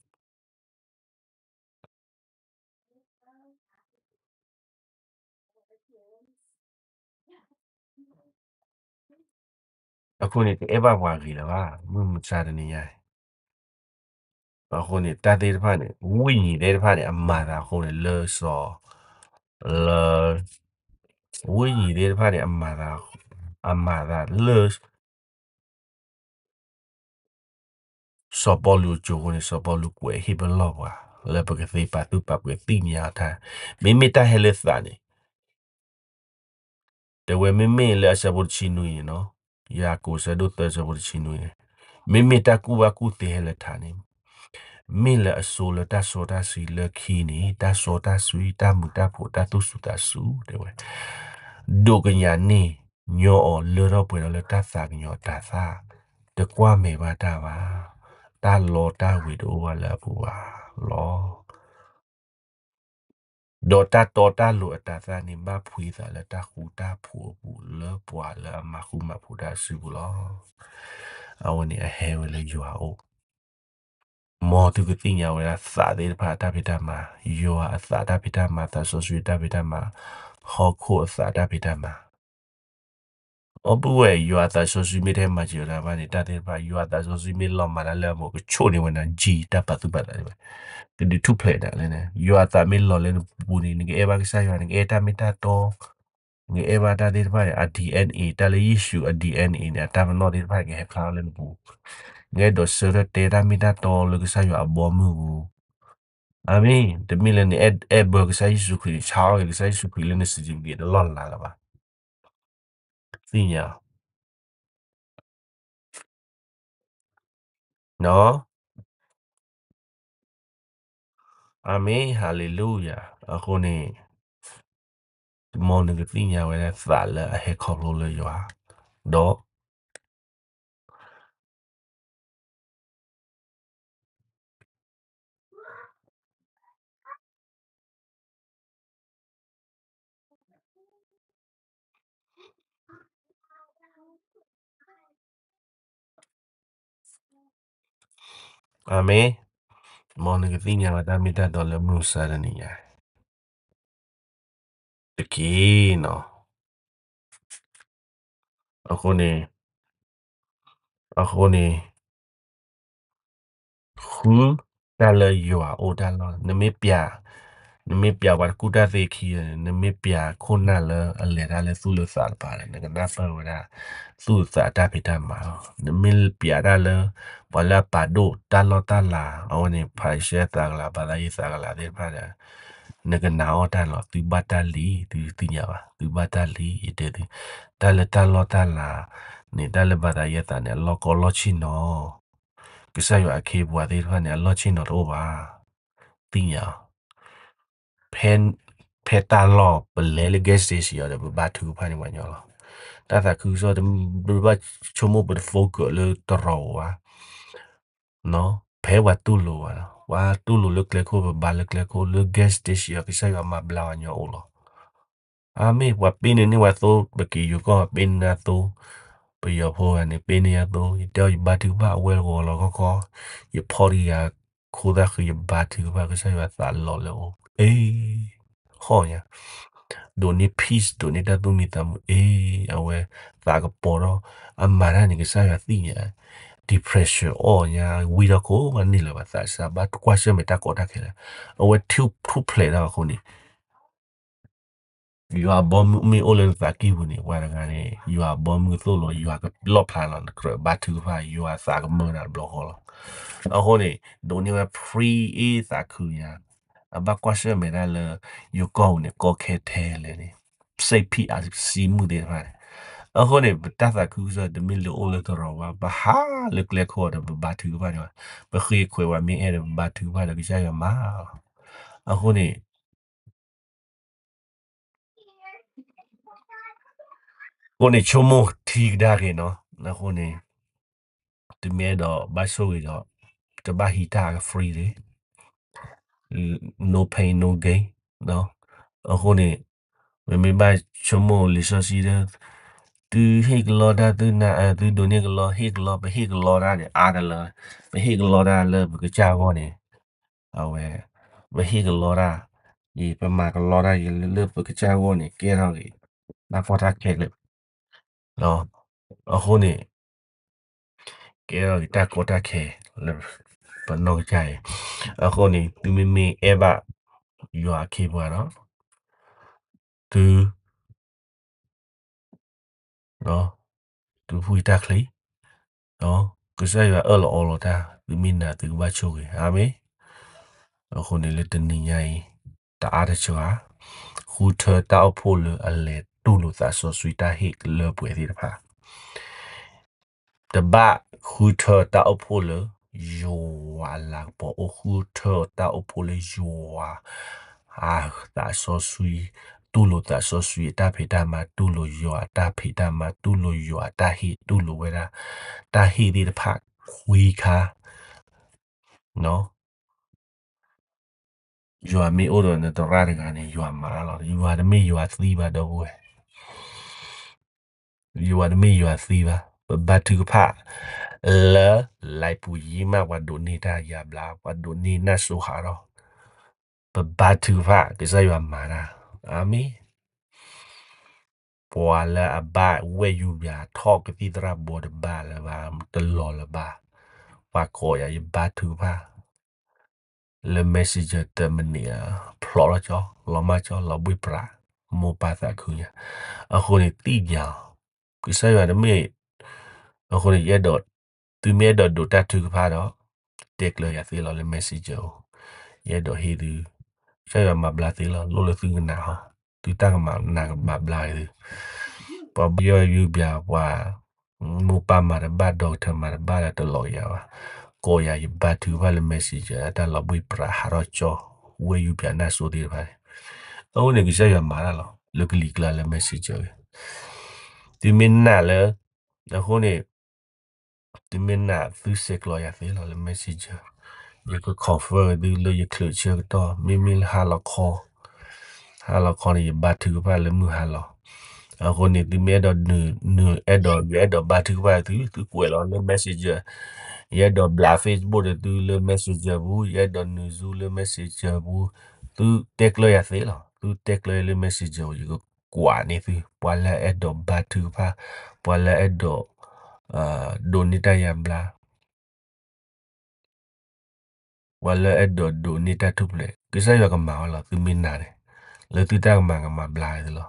အဃိန့ၣ် တအဲၣ်ဘၣ်ပှၤဂ့ၤလၢၤဘၣ်, မုၢ်မဆါတနံၤညါအံၤ. အဃိန့ၣ် တၢ်သ့ၣ်တဖၣ်န့ၣ် ဝိညာဉ်သ့ၣ်တဖၣ်န့ၣ် အမၤသးအဃိန့ၣ် လၢစီၤ, လၢ, ဝိညာဉ်သ့ၣ်တဖၣ်န့ၣ် အမၤသး, အမၤသးလၢ စီၤ စီၤပီလူးအစိၤအဃိန့ၣ် စီၤပီလူးကွဲးဟ့ၣ်ပလီၢ်ပှၤ လၢပကသ့ပာ်သူၣ်ပာ်ပှဲၤသ့ၣ်ညါအီၤတၢ်, မ့မ့ၢ်တၢ်ဟဲလၢသးန့ၣ် တဲဝဲမ့မ့ၢ်လၢအဆၢဖိတဆံနွံန့ၣ်နီၤ, ယၤကိာ်ဆၢဒိၣ်သၢဆၢဖိတဆံနွံန့ၣ်, မ့မ့ၢ်တၢ်ကူၣ်ဘၣ်ကူၣ်သ့ဟဲလၢထးန့ၣ်, မ့ၢ်လၢအစိလၢတၢ်စီတၢ်ဆှံလၢခံန့ၣ် တၢ်စီတၢ်ဆှံ တၢ်မုာ်တၢ်ဖိး တၢ်သူၣ်စူၤသးစူၤ တဲဝဲ, ဒိးကညးန့ၢ်ညီအီၤလၢထီၣ်ပှဲၤဒီးလၢတၢ်သးကညီၤအတၤသၣ်, တကွၢ်မဲာ်ဘၣ်တၢ်ဘၣ်, တၢ်လီတၢ်ဝ့ၤတအိၣ်ဘၣ်လၢအပူၤဘၣ်လီၤ. ဒီးတၢ်တီတၢ်လိၤအတၤသၣ်န့ၣ် ဘၣ်ဖှံသးလၢတၢ်ဃူတၢ်ဖိးအပူၤ လၢပှၤလၢအမၤဃူမၤဖိးတၢ်အစုပူၤလီၤ. အဝဲန့ၣ်အဟဲဝဲလၢယွၤအအိၣ်, မ်သုကသ့ၣ်ညါဝဲဒၣ်သးသ့ၣ်တဖၣ်အတၢ်ဖံးတၢ်မၤ, ယွၤအသးတၢ်ဖံးတၢ်မၤ, သးစီဆှံအတၢ်ဖံးတၢ်မၤ, ဟီၣ်ခိၣ်အသးတၢ်ဖံးတၢ်မၤ အီၣ်ပုၢ်ဝဲၢ် ယွၤအသးစီဆှံမ့ၢ်တဟဲမၤစၢၤတၢ်ဘၣ်န့ၣ် တၢ်သ့ၣ်တဖၣ် ယွၤအသးစီဆှံမ့ၢ်လီၤမၤတၢ်လၢအမိၢ် ကဆိၣ်န့ၢ်ဝဲနၤ G တၢ်ပာ်သူၣ်ပာ်သးသ့ၣ်တဖၣ်, ကဒုးထူၣ်ဖျဲးနၤလၢန့ၣ် ယွၤအသးမ့ၢ်လီၤလၢနပူၤန့ၣ် နကအဲၣ်ဘၣ်ကစၢ်ယွၤ နကအဲၣ်တၢ်မ့ၢ်တၢ်တီ, နကအဲၣ်ဘၣ်တၢ်သ့ၣ်တဖၣ်န့ၣ် အ DNA တၢ်လၢယ့ၣ်ၡူးအ DNA န့ၣ် အတၢ်ပနီၣ်သ့ၣ်တဖၣ်ကဟဲဖျါထီၣ်လၢနပူၤ, နကအဲၣ်ဒိးဆၢထၢၣ်တဲတၢ်မ့ၢ်တၢ်တီလၢကစၢ်ယွၤအဘီမုၢ်ပူၤ, အမ့ၢ် တမ့ၢ်လၢနအဲၣ်ဘၢကစၢ်ယ့ၣ်ၡူးခရံာ် ဆါအီၣ်က့ၤကစၢ်ယ့ၣ်ၡူးခရံာ်လၢန certificate တလီၢ်လၤလၢၤဘၣ်, သ့ၣ်ညါ နီၤ, အမ့ၢ် ဟၤလ့လူယၤ, အဃိန့ၣ် မ်နကသ့ၣ်ညါဝဲဒၣ်သးလၢအဟဲခီဖျိလၢယွၤ, ဒီး အမ့ၢ်, မ်နကသ့ၣ်ညါဝဲတၢ်မ့ၢ်တၢ်တီလၢမုၢ်မဆါတနံၤညါ, တက့ၢ်နီၤ, အဃိန့ၣ်, အဃိန့ၣ် ဃုတၢ်လၢယွၤအိၣ်တၢ်လီၢ်, နမ့ၢ်ပျး, နမ့ၢ်ပျးပှၤတကူၣ်တၢ်သ့ခံ, နမ့ၢ်ပျးခိၣ်နၢ်လၢအလဲၤတၢ်လၢသူၣ်လၢသးတဖၣ်န့ၣ် နကနၢ်ပၢၢ်ဝဲဒၣ် သူၣ်သးတၢ်ဖံးတၢ်မၤလီၤ. နမ့ၢ်ပျးတၢ်လၢ ပှၤလၢအပာ်ဒိၣ်တၢ်လီၢ်တၢ်လၤ အဝဲန့ၣ် ဖၤရံၤၡဲသးကလၤ ဘၤသးယ့သးကလၤသ့ၣ်တဖၣ်ဒီး နကနာ်အီၣ်တၢ်လီၤ. သုဘၣ်တၢ်လံ, သုသ့ၣ်ညါဘၣ်, သုဘၣ်တၢ်လံ, ယတဲသု, တၢ်လၢတၢ်လီၢ်တၢ်လၤန့ၣ် တၢ်လၢဘၤသးယဲသးန့ၣ် အလီၢ်ကီလီၢ်ဆ့ၣ်နီၤ, ကစၢ်ယွၤအခ့အပှၤသ့ၣ်တဖၣ်န့ၣ် အလီၢ်ဆ့ၣ်နီၤတအိၣ်ဘၣ်, သ့ၣ်ညါအီၤ, ဖဲ, ဖဲတၢ်လီၢ်ပလဲၤလၢ gas station အီၤဒီး ပဘါထုကဖၣ်န့ၢ်ပှၤညီလီၤ. တၢ်သးခုကစီၣ် ပဘၣ်ဆိကမိၣ်ပတ focus လၢတရီဧိၤဘၣ် ဖဲပှၤတူၢ်လိာ်ဘၣ်လီၤ. ပှၤတူၢ်လိာ်လၢကျဲခိၣ် ပဘါလၢကျဲခိၣ် လၢ gas station အီၤ ကစၢ်ယွၤမၤဘျါပှၤညီအိၣ်လီၤ. အမ့ၢ်ပှၤပ့န့ၢ်န့ၢ်ဝဲသိ ပက့ၤယိၤကီၢ် ပ့န့ၢ်နၤသိ, ပယီၤဖိဂၤန့ၣ် ပ့န့ၢ်ယၤသိ, ယတဲအီၤ ယဘါထုကဖၣ်အဝဲတဂီၤလီၤခီခီ, ယဖီၣ်တံၢ်ယၤခိၣ်သၣ်ဃံ ယဘါထုကဖၣ် ကစၢ်ယွၤသးလီၤလၢအအိၣ်, အ့ ဟီၣ်ညါ, ဒိးန့ၢ် peace ဒိးန့ၢ်တၢ်သူၣ်မံသးမုာ် အ့ အဝဲသးကပီၤထီၣ်, အမၤတၢ်န့ၣ် ကစၢ်ယွၤသ့ၣ်ညါ, depression အီၣ်ညါ ဝံထီၣ်ခိၣ်ဘၣ်န့ၣ်လၢၤဘၣ် သးစၢ်ဘၣ်ကွၢ်ဆၢၣ်မဲာ်တၢ်ကီတၢ်ခဲလၢာ်, အဝဲထူၣ်ဖျဲးထီၣ်အဃိန့ၣ် ယွၤအဘီမုၢ်မ့ၢ်အိၣ်လၢနသးကံၢ်ပူၤန့ၣ် ပှၤတဂၤန့ၣ် ယွၤအဘီမုၢ်သိၣ်လီၤ ယွၤကလီၣ်ဖျါလီၤ နကြၢးဘါထုကဖၣ် ယွၤသးကမၢနၤတဘျီဃီလီၤ. အဃိန့ၣ် ဒိးန့ၢ်ဝဲ free အ့ သးခုညါ, အဘၣ်ကွၢ်ဆၢၣ်မဲာ်တၢ်လၢ ယိၤကီၢ်ပူၤန့ၣ် ကီခဲထဲလဲၣ်န့ၣ်, စံးဖံးအစံးမုၢ်သ့ၣ်တဖၣ်န့ၣ်, အဃိန့ၣ် ပတၢ်သးခုကစီၣ် တမ့ၢ်လၢအိၣ်လၢတရီၤဘၣ်, ပဟးလၢကျဲခိၣ်ဒီး ပဘါထုကဖၣ်န့ၣ်, ပဃ့ခွဲးပှၤမ့ၢ်အဲၣ်ဒီး ပဘါထုကဖၣ်ဒီးကစၢ်ယွၤမၤလီၤ. အဃိန့ၣ် အဃိန့ၣ် ဆိကမိၣ်ထံကဒါက့ၤနီၤ, အဃိန့ၣ် တမ့ၢ်အဲၣ်ဒိးဘၣ်ဆိၣ်ဂ့ၤဒီး တဘၣ်ဟံးတၢ်အက free န့ၣ်, no pain no gain အဃိန့ၣ် ပမ့ၢ်ဘၣ်ဆိကမိၣ်လံာ်စီဆှံဒီး သုဟ့ၣ်ကလီတၢ် သုနၢ်အၢ သုဒိးန့ၢ်ကလီ ဟ့ၣ်ကလီ ပဟ့ၣ်ကလီတၢ်န့ၣ် အါတလၢ, ပဟ့ၣ်ကလီတၢ်လၢပကစၢ်အဂီၢ်န့ၣ် အဝဲ ပဟ့ၣ်ကလီတၢ်, ယပမၤကလီတၢ်ယလၢပကစၢ်အဂီၢ်န့ၣ် ကဲထီၣ်က့ၤ တၢ်ကီတၢ်ခဲလၢာ်, အဃိန့ၣ် ကဲထီၣ်က့ၤတၢ်ကီတၢ်ခဲလၢပနီၢ်ကစၢ်အံၤ, အဃိန့ၣ် သုမ့မ့ၢ်အဲၣ်ဘၣ် ယွၤအခ့အပှၤဒီး သု သုဖှံတၢ်ချံ, ကစၢ်ယွၤအၢၣ်လီၤအီလီၤတၢ် သုမ့ၢ်နာ်သုကဘၣ်ဆိၣ်ဂ့ၤ, အၤမ့ၣ်. အဃိန့ၣ်လၢတနံၤညါအံၤ တအါတစှၤ, ဃုထၢတၢ်အိၣ်ဖှိၣ်လၢအလဲၤတူၢ်လိာ်သးစီဆှံတၢ်ဟ့ၣ်လၢပှဲၤသ့ၣ်တဖၣ် တဘၣ်ဃုထၢတၢ်အိၣ်ဖှိၣ်လၢ ယွၤအလၤကပီၤအိၣ်, ဃုထၢတၢ်အိၣ်ဖှိၣ်လၢယွၤ အသးစီဆှံ, တူၢ်လိာ်သးစီဆှံအတၢ်ဖံးတၢ်မၤ, တူၢ်လိာ်ယွၤအတၢ်ဖံးတၢ်မၤ, တူၢ်လိာ်ယွၤအတၢ်ဟ့ၣ်, တူၢ်လိာ်ဝဲဒၣ် တၢ်ဟ့ၣ်သ့ၣ်တဖၣ်ခွံခါ ယွၤမ့ၢ်အိၣ်ဒီးနသရၣ်တဂၤန့ၣ် ယွၤမၤတၢ်လီၤ. ယွၤတမ့ၢ်ယွၤသံဘၣ် ဒီပုၢ်ဝဲၢ်, ယွၤတမ့ၢ်ယွၤသံဘၣ်. ပဘါထုကဖၣ် လၢ လံာ်ပူၤယံၤမး ပှၤဒိးန့ၢ်တၢ်ယါဘျါ, ပှၤဒိးန့ၢ်နၢ်စိဟးထီၣ်, ပဘါထုကဖၣ် ကစၢ်ယွၤမၤတၢ်, အၤမ့ၣ်. ပှၤလၢအဘၣ်ဝဲၢ်ယူၤဘၣ်ထီၣ်ကသံၣ်သရၣ်ဘီတဘၣ်လၢၤဘၣ်, တလီၤလၢၤဘၣ်, ပှၤကိးယၤ ယဘါထုကဖၣ် လၢ messenger တမံးနံး ဖျိးထီၣ်ကၠီ, လီၤမၢ်ကၠီ, လီၤဘှ့ၣ်ပြး, မိၢ်ပၢ်သးခုညါ, အဃိန့ၣ်သ့ၣ်ညါအီၤ, ကစၢ်ယွၤတမ့ၢ်, အဃိန့ၣ် ယအဲၣ်ဒိး, သုမ့ၢ်အဲၣ်ဒိးဒိးတၢ်ထုကဖၣ်ဒီး, တဲကျၢၤယၤသ့လီၤလၢ messenger အိၣ်, ယအဲၣ်ဒိးဟ့ၣ်သု, ကစၢ်ယွၤမၤဘျါသ့လီၤ, လိၣ်လၢသုကနာ်ဟီ, သုတၢ်ကမၤနာ်ကမၤဘျါသု, ပှၤဘၣ်ယိၣ်ယူၤဘၣ်ပှၤ မိၢ်ပၢ်မၤတဘၣ် ဒီကထၢမၤတဘၣ်လၢတလီၤယၤဘၣ်, ကိးယၤ ယဘါထုကဖၣ်လၢ messenger တၢ်လီၤဘှ့ၣ်ပြးဟးထီၣ်ကၠီ, ဝဲၢ်ယူၤဘၣ်နၢ်စိသ့ၣ်တဖၣ်န့ၣ်, အဃိန့ၣ် ကစၢ်ယွၤမၤတၢ်လီၤ လၢကလံၤကျါလၢ messenger ဂ့ၤ, သုမ့ၢ်နာ်လၢ, အဃိန့ၣ် သုမ့ၢ်နာ်သုဆဲးကျိးယၤသ့လီၤလၢ messenger, ယက confirm သုလၢယချုးဆၢကတီၢ်, မ့မ့ၢ်လၢဟါလီၤခီ, ဟါလီၤခီန့ၣ် ယဘါထုကဖၣ်လၢမုၢ်ဟါလီၤ, အဃိန့ၣ် သုမ့ၢ်အဲၣ်ဒိးနုာ်, နုာ်အဲၣ်ဒိး ယအဲၣ်ဒိးဘါထုကဖၣ်သု, သုကွဲးလီၤလၢ messenger, ယအဲၣ်ဒိးဘျး Facebook ဒီးသုလၢ messenger ပူၤ, ယအဲၣ်ဒိးနုာ် Zoom လၢ messenger ပူၤ, သုတဲကျၢၤယၤသ့လီၤ, သုတဲကျၢၤလၢ messenger ယက ကွၢ်န့ၢ်သု, ပှၤလၢအအဲၣ်ဒိးဘါထုကဖၣ်, ပှၤလၢအအဲၣ်ဒိး, ဒိးန့ၢ်တၢ်ယါဘျါ, ပှၤလၢအအဲၣ်ဒိးဒိးန့ၢ်တၢ်ထူၣ်ဖျဲး, ကစၢ်ယွၤကမၤဝဲလီၤ သုမ့ၢ်နာ်န့ၣ်, လၢသုတၢ်ကမၤကမၤဘျါသုလီ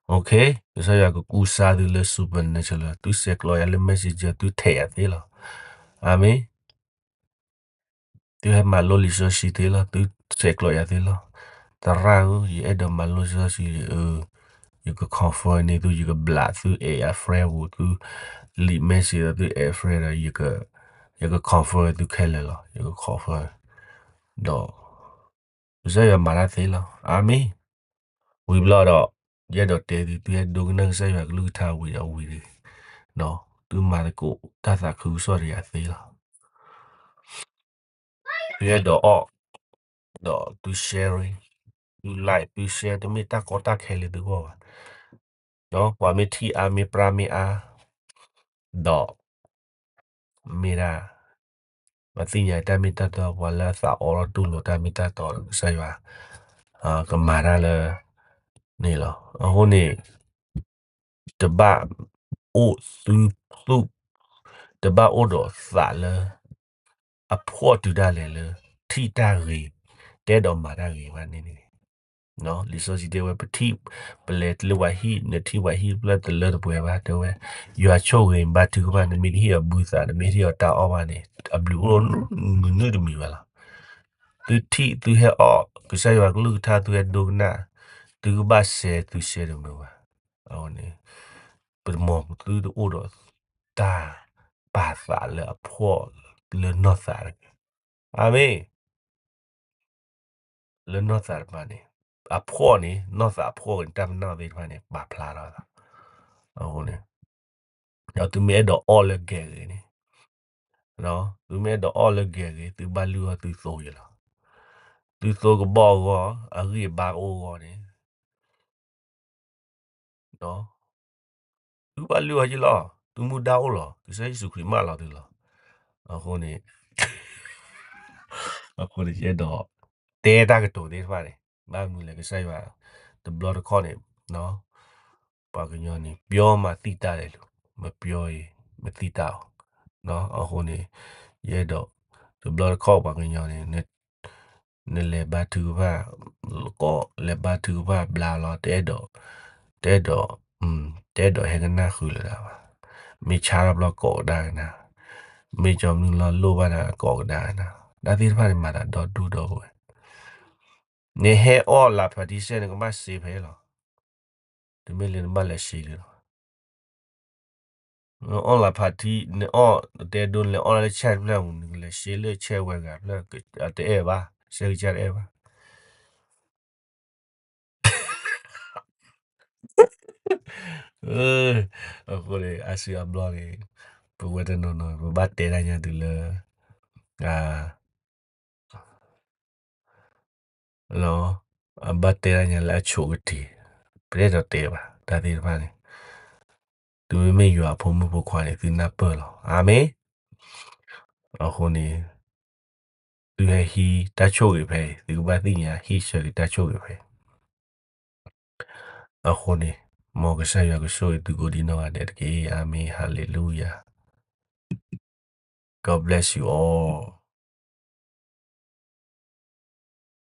ၤ, ကစၢ်ယွၤကကူစါသုလၢ supernatural လီၤ, သုဆဲးကျိးယၤလၢ messenger သုထဲးယၤသ့လီၤ, အၤမ့ၣ် သုဟဲမၤလိလံာ်စီဆှံသ့လီၤ, သုဆဲးကျိးယၤသ့လီၤ, သရၣ်ဧၢ, ယအဲၣ်ဒိးမၤလိလံာ်စီဆှံ, ယက confirm န့ၢ်သု, ယကဘျးသုအဲၣ်အ friend ပူၤ, သု leave message ဒီးသုအဲၣ် friend ဒီး, ယက confirm သုခဲလၢာ်လီၤ, ယက confirm ဒီး ကစၢ်ယွၤမၤတၢ်သ့လီၤ, အၤမ့ၣ်, ဝံၤဘျီဒီး, ယအဲၣ်ဒိးတဲသု, သုဟဲဒိကနၣ်ကစၢ်ယွၤကလုၢ်ကထါဝံၤဒီးဝံၤဒီး, သုမၤသကိးတၢ်သးခုကစီၣ်တယၤသ့လီၤ သုအဲၣ်ဒိးအီၣ်, ဒီးသု sharing, သု like, သု share တမ့ၢ်တၢ်ကီတၢ်ခဲလၢသုဂီၢ်ဘၣ်, ပှၤမ့ၢ်ထံၣ်အါမ့ၢ်ပြါမ့ၢ်အါ, ဒီး မ့ၢ်ဒၣ် ပှၤသ့ၣ်ညါတၢ်မ့ၢ်တၢ်တီ, ပှၤလၢအသးအိးထီၣ်တူၢ်လိာ်တၢ်မ့ၢ်တၢ်တီဒီး ကစၢ်ယွၤ ကမၤတၢ်လၢ န့ၣ်လီၤ. အဃိန့ၣ် တဘၣ်အိၣ်သုသူၣ်, တဘၣ်အိၣ်ဒီးသးလၢ အဖှီၣ်တုၤဒၣ်လဲာ်လၢ ထံၣ်တၢ်ဂ့ၤ, တအဲၣ်ဒိးမၤတၢ်ဂ့ၤဘၣ်န့ၣ်န့ၣ်, လံာ်စီဆှံတဲဝဲ ပထံၣ်, ပလဲၤလၢပှၤဟံၣ်, နထံၣ်ပှၤဟံၣ်တဖျၢၣ်တလၢတပှဲၤဘၣ် တဲဝဲ, ယွၤဆိၣ်ဂ့ၤဘါထုကဖၣ်, နမ့ၢ်တဟ့ၣ်အီၤဘုသး, နမ့ၢ်တဟ့ၣ်အီၤတၢ်အီၣ်ဘၣ်န့ၣ် အဘျုးအိၣ်မုာ်နုာ်တမံၤဘၣ်လီၤ. သုထံၣ်သုဟဲအီၣ် ကစၢ်ယွၤကလုၢ်ကထါ သုဟဲဒိကနၣ်, သုကဘၣ်စဲသုစဲတမုာ်ဘၣ်. အဃိန့ၣ် ပတမီၤပသုတအိၣ်ဒီး တၢ်ပာ်သးလၢအဖှီၣ်လၢနီၢ်သးတဂ့ၤ. အၤမ့ၣ်. လၢနီၢ်သးတဖၣ်န့ၣ် အဖှီၣ်န့ၣ် နီၢ်သးအဖှီၣ်န့ၣ် တၢ်ပနီၣ်သ့ၣ်တဖၣ်န့ၣ် ပာ်ဖျါထီၣ်သး. အဃိန့ၣ် ဒီးသုမ့ၢ်အဲၣ်ဒိးအီၣ်လၢဂဲၤဂ့ၤန့ၣ်, သုမ့ၢ်အဲၣ်ဒိးအီၣ်လၢဂဲၤဂ့ၤ သုဘၣ်လုၢ်အီၣ်သုသိယလီၤ. သုသိကဘီၣ်အဂီၢ်, အဂံၢ်အဘါအိၣ်အဂီၢ်န့ၣ် သုဘၣ်လုၢ်အီၣ်ယလီၤ. သုမူဒါအိၣ်လီၤ. ကစၢ်ယ့ၣ်ၡူးခရံာ်မၢလီၤသုလီၤ. အဃိန့ၣ်, အဃိန့ၣ် ယအဲၣ်ဒိး တဲတၢ်ကတိၤသ့ၣ်တဖၣ်န့ၣ် ဘၣ်မနုၤလဲၣ် ကစၢ်ယွၤ တဘျီတခီၣ်န့ၣ် ပှၤကညီန့ၣ် ပြောမှသိတတ်တယ်လို့, မပြောရင် မသိတတ်ဘူး. အဃိန့ၣ် ယအဲၣ်ဒိး တဘျီတခီၣ်ပှၤကညီန့ၣ် နလဲၤဘါထုကဖၣ်, ကိးလဲၤဘါထုကဖၣ်ဘျါလီၤ, တအဲၣ်ဒိး, တအဲၣ်ဒိး, တအဲၣ်ဒိးဟဲကနၣ်ဃုာ်လၢၤဒၣ်ဘၣ်. မ့ၢ်ဆါထီၣ်ဘျီကိးကဒါကနၣ်, မ့ၢ်ကၠီမနုၤလီၤလိၣ်ဘၣ်ဒီးအကိးကဒါနၤ, တၢ်သ့ၣ်တဖၣ်န့ၣ်မၤသးဒီဒူၣ်ဒီဝဲၢ်, နဟဲအီၣ်လၢဖးထံစဲၣ်န့ၣ် ကဘၣ်စ့ဖဲလီၤ, တမ့ၢ်လၢနဘၣ်လဲၤစ့လၢၤလီၤ. နအီၣ်လၢဖးထံ နအီၣ်တဲဒိ နလဲၤအီၣ်လၢဆဲၣ်တဖျၢၣ်မူ နကလဲၤစ့လၢဆဲၣ်ဝဲဂၤဖျၢၣ် တအဲၣ်ဘၣ်, ဆဲၣ်ကစၢ်တအဲၣ်ဘၣ်. အဃိန့ၣ် အါစုအါဘျီန့ၣ် ပဝဲတနီၤနီၤ ပဘၣ်တဲတၢ်ညါတုၤလၢ အဘၣ်တဲတၢ်ညါလၢအဆိကတ့ၢ်, ပတအဲၣ်ဒိးတဲဘၣ် တၢ်သ့ၣ်တဖၣ်န့ၣ်, သုမ့မ့ၢ်ယွၤအဖိမုၣ်ဖိခွါန့ၣ် သုနၢ်ပၢၢ်လီၤ. အၤမ့ၣ်. အဃိန့ၣ် သုဟဲဟံးတၢ်ဆိၣ်ဂ့ၤဖဲအံၤ သုကဘၣ်သ့ၣ်ညါဟံးဆၢက့ၤတၢ်ဆိၣ်ဂ့ၤဖဲအံၤ. အဃိန့ၣ် မ်ကစၢ်ယွၤကဆိၣ်ဂ့ၤသုကိးဒံနီၢ်ဂၤဒဲးတက့ၢ်. အၤမ့ၣ်, ဟါလ့လူယၤ. God bless you all.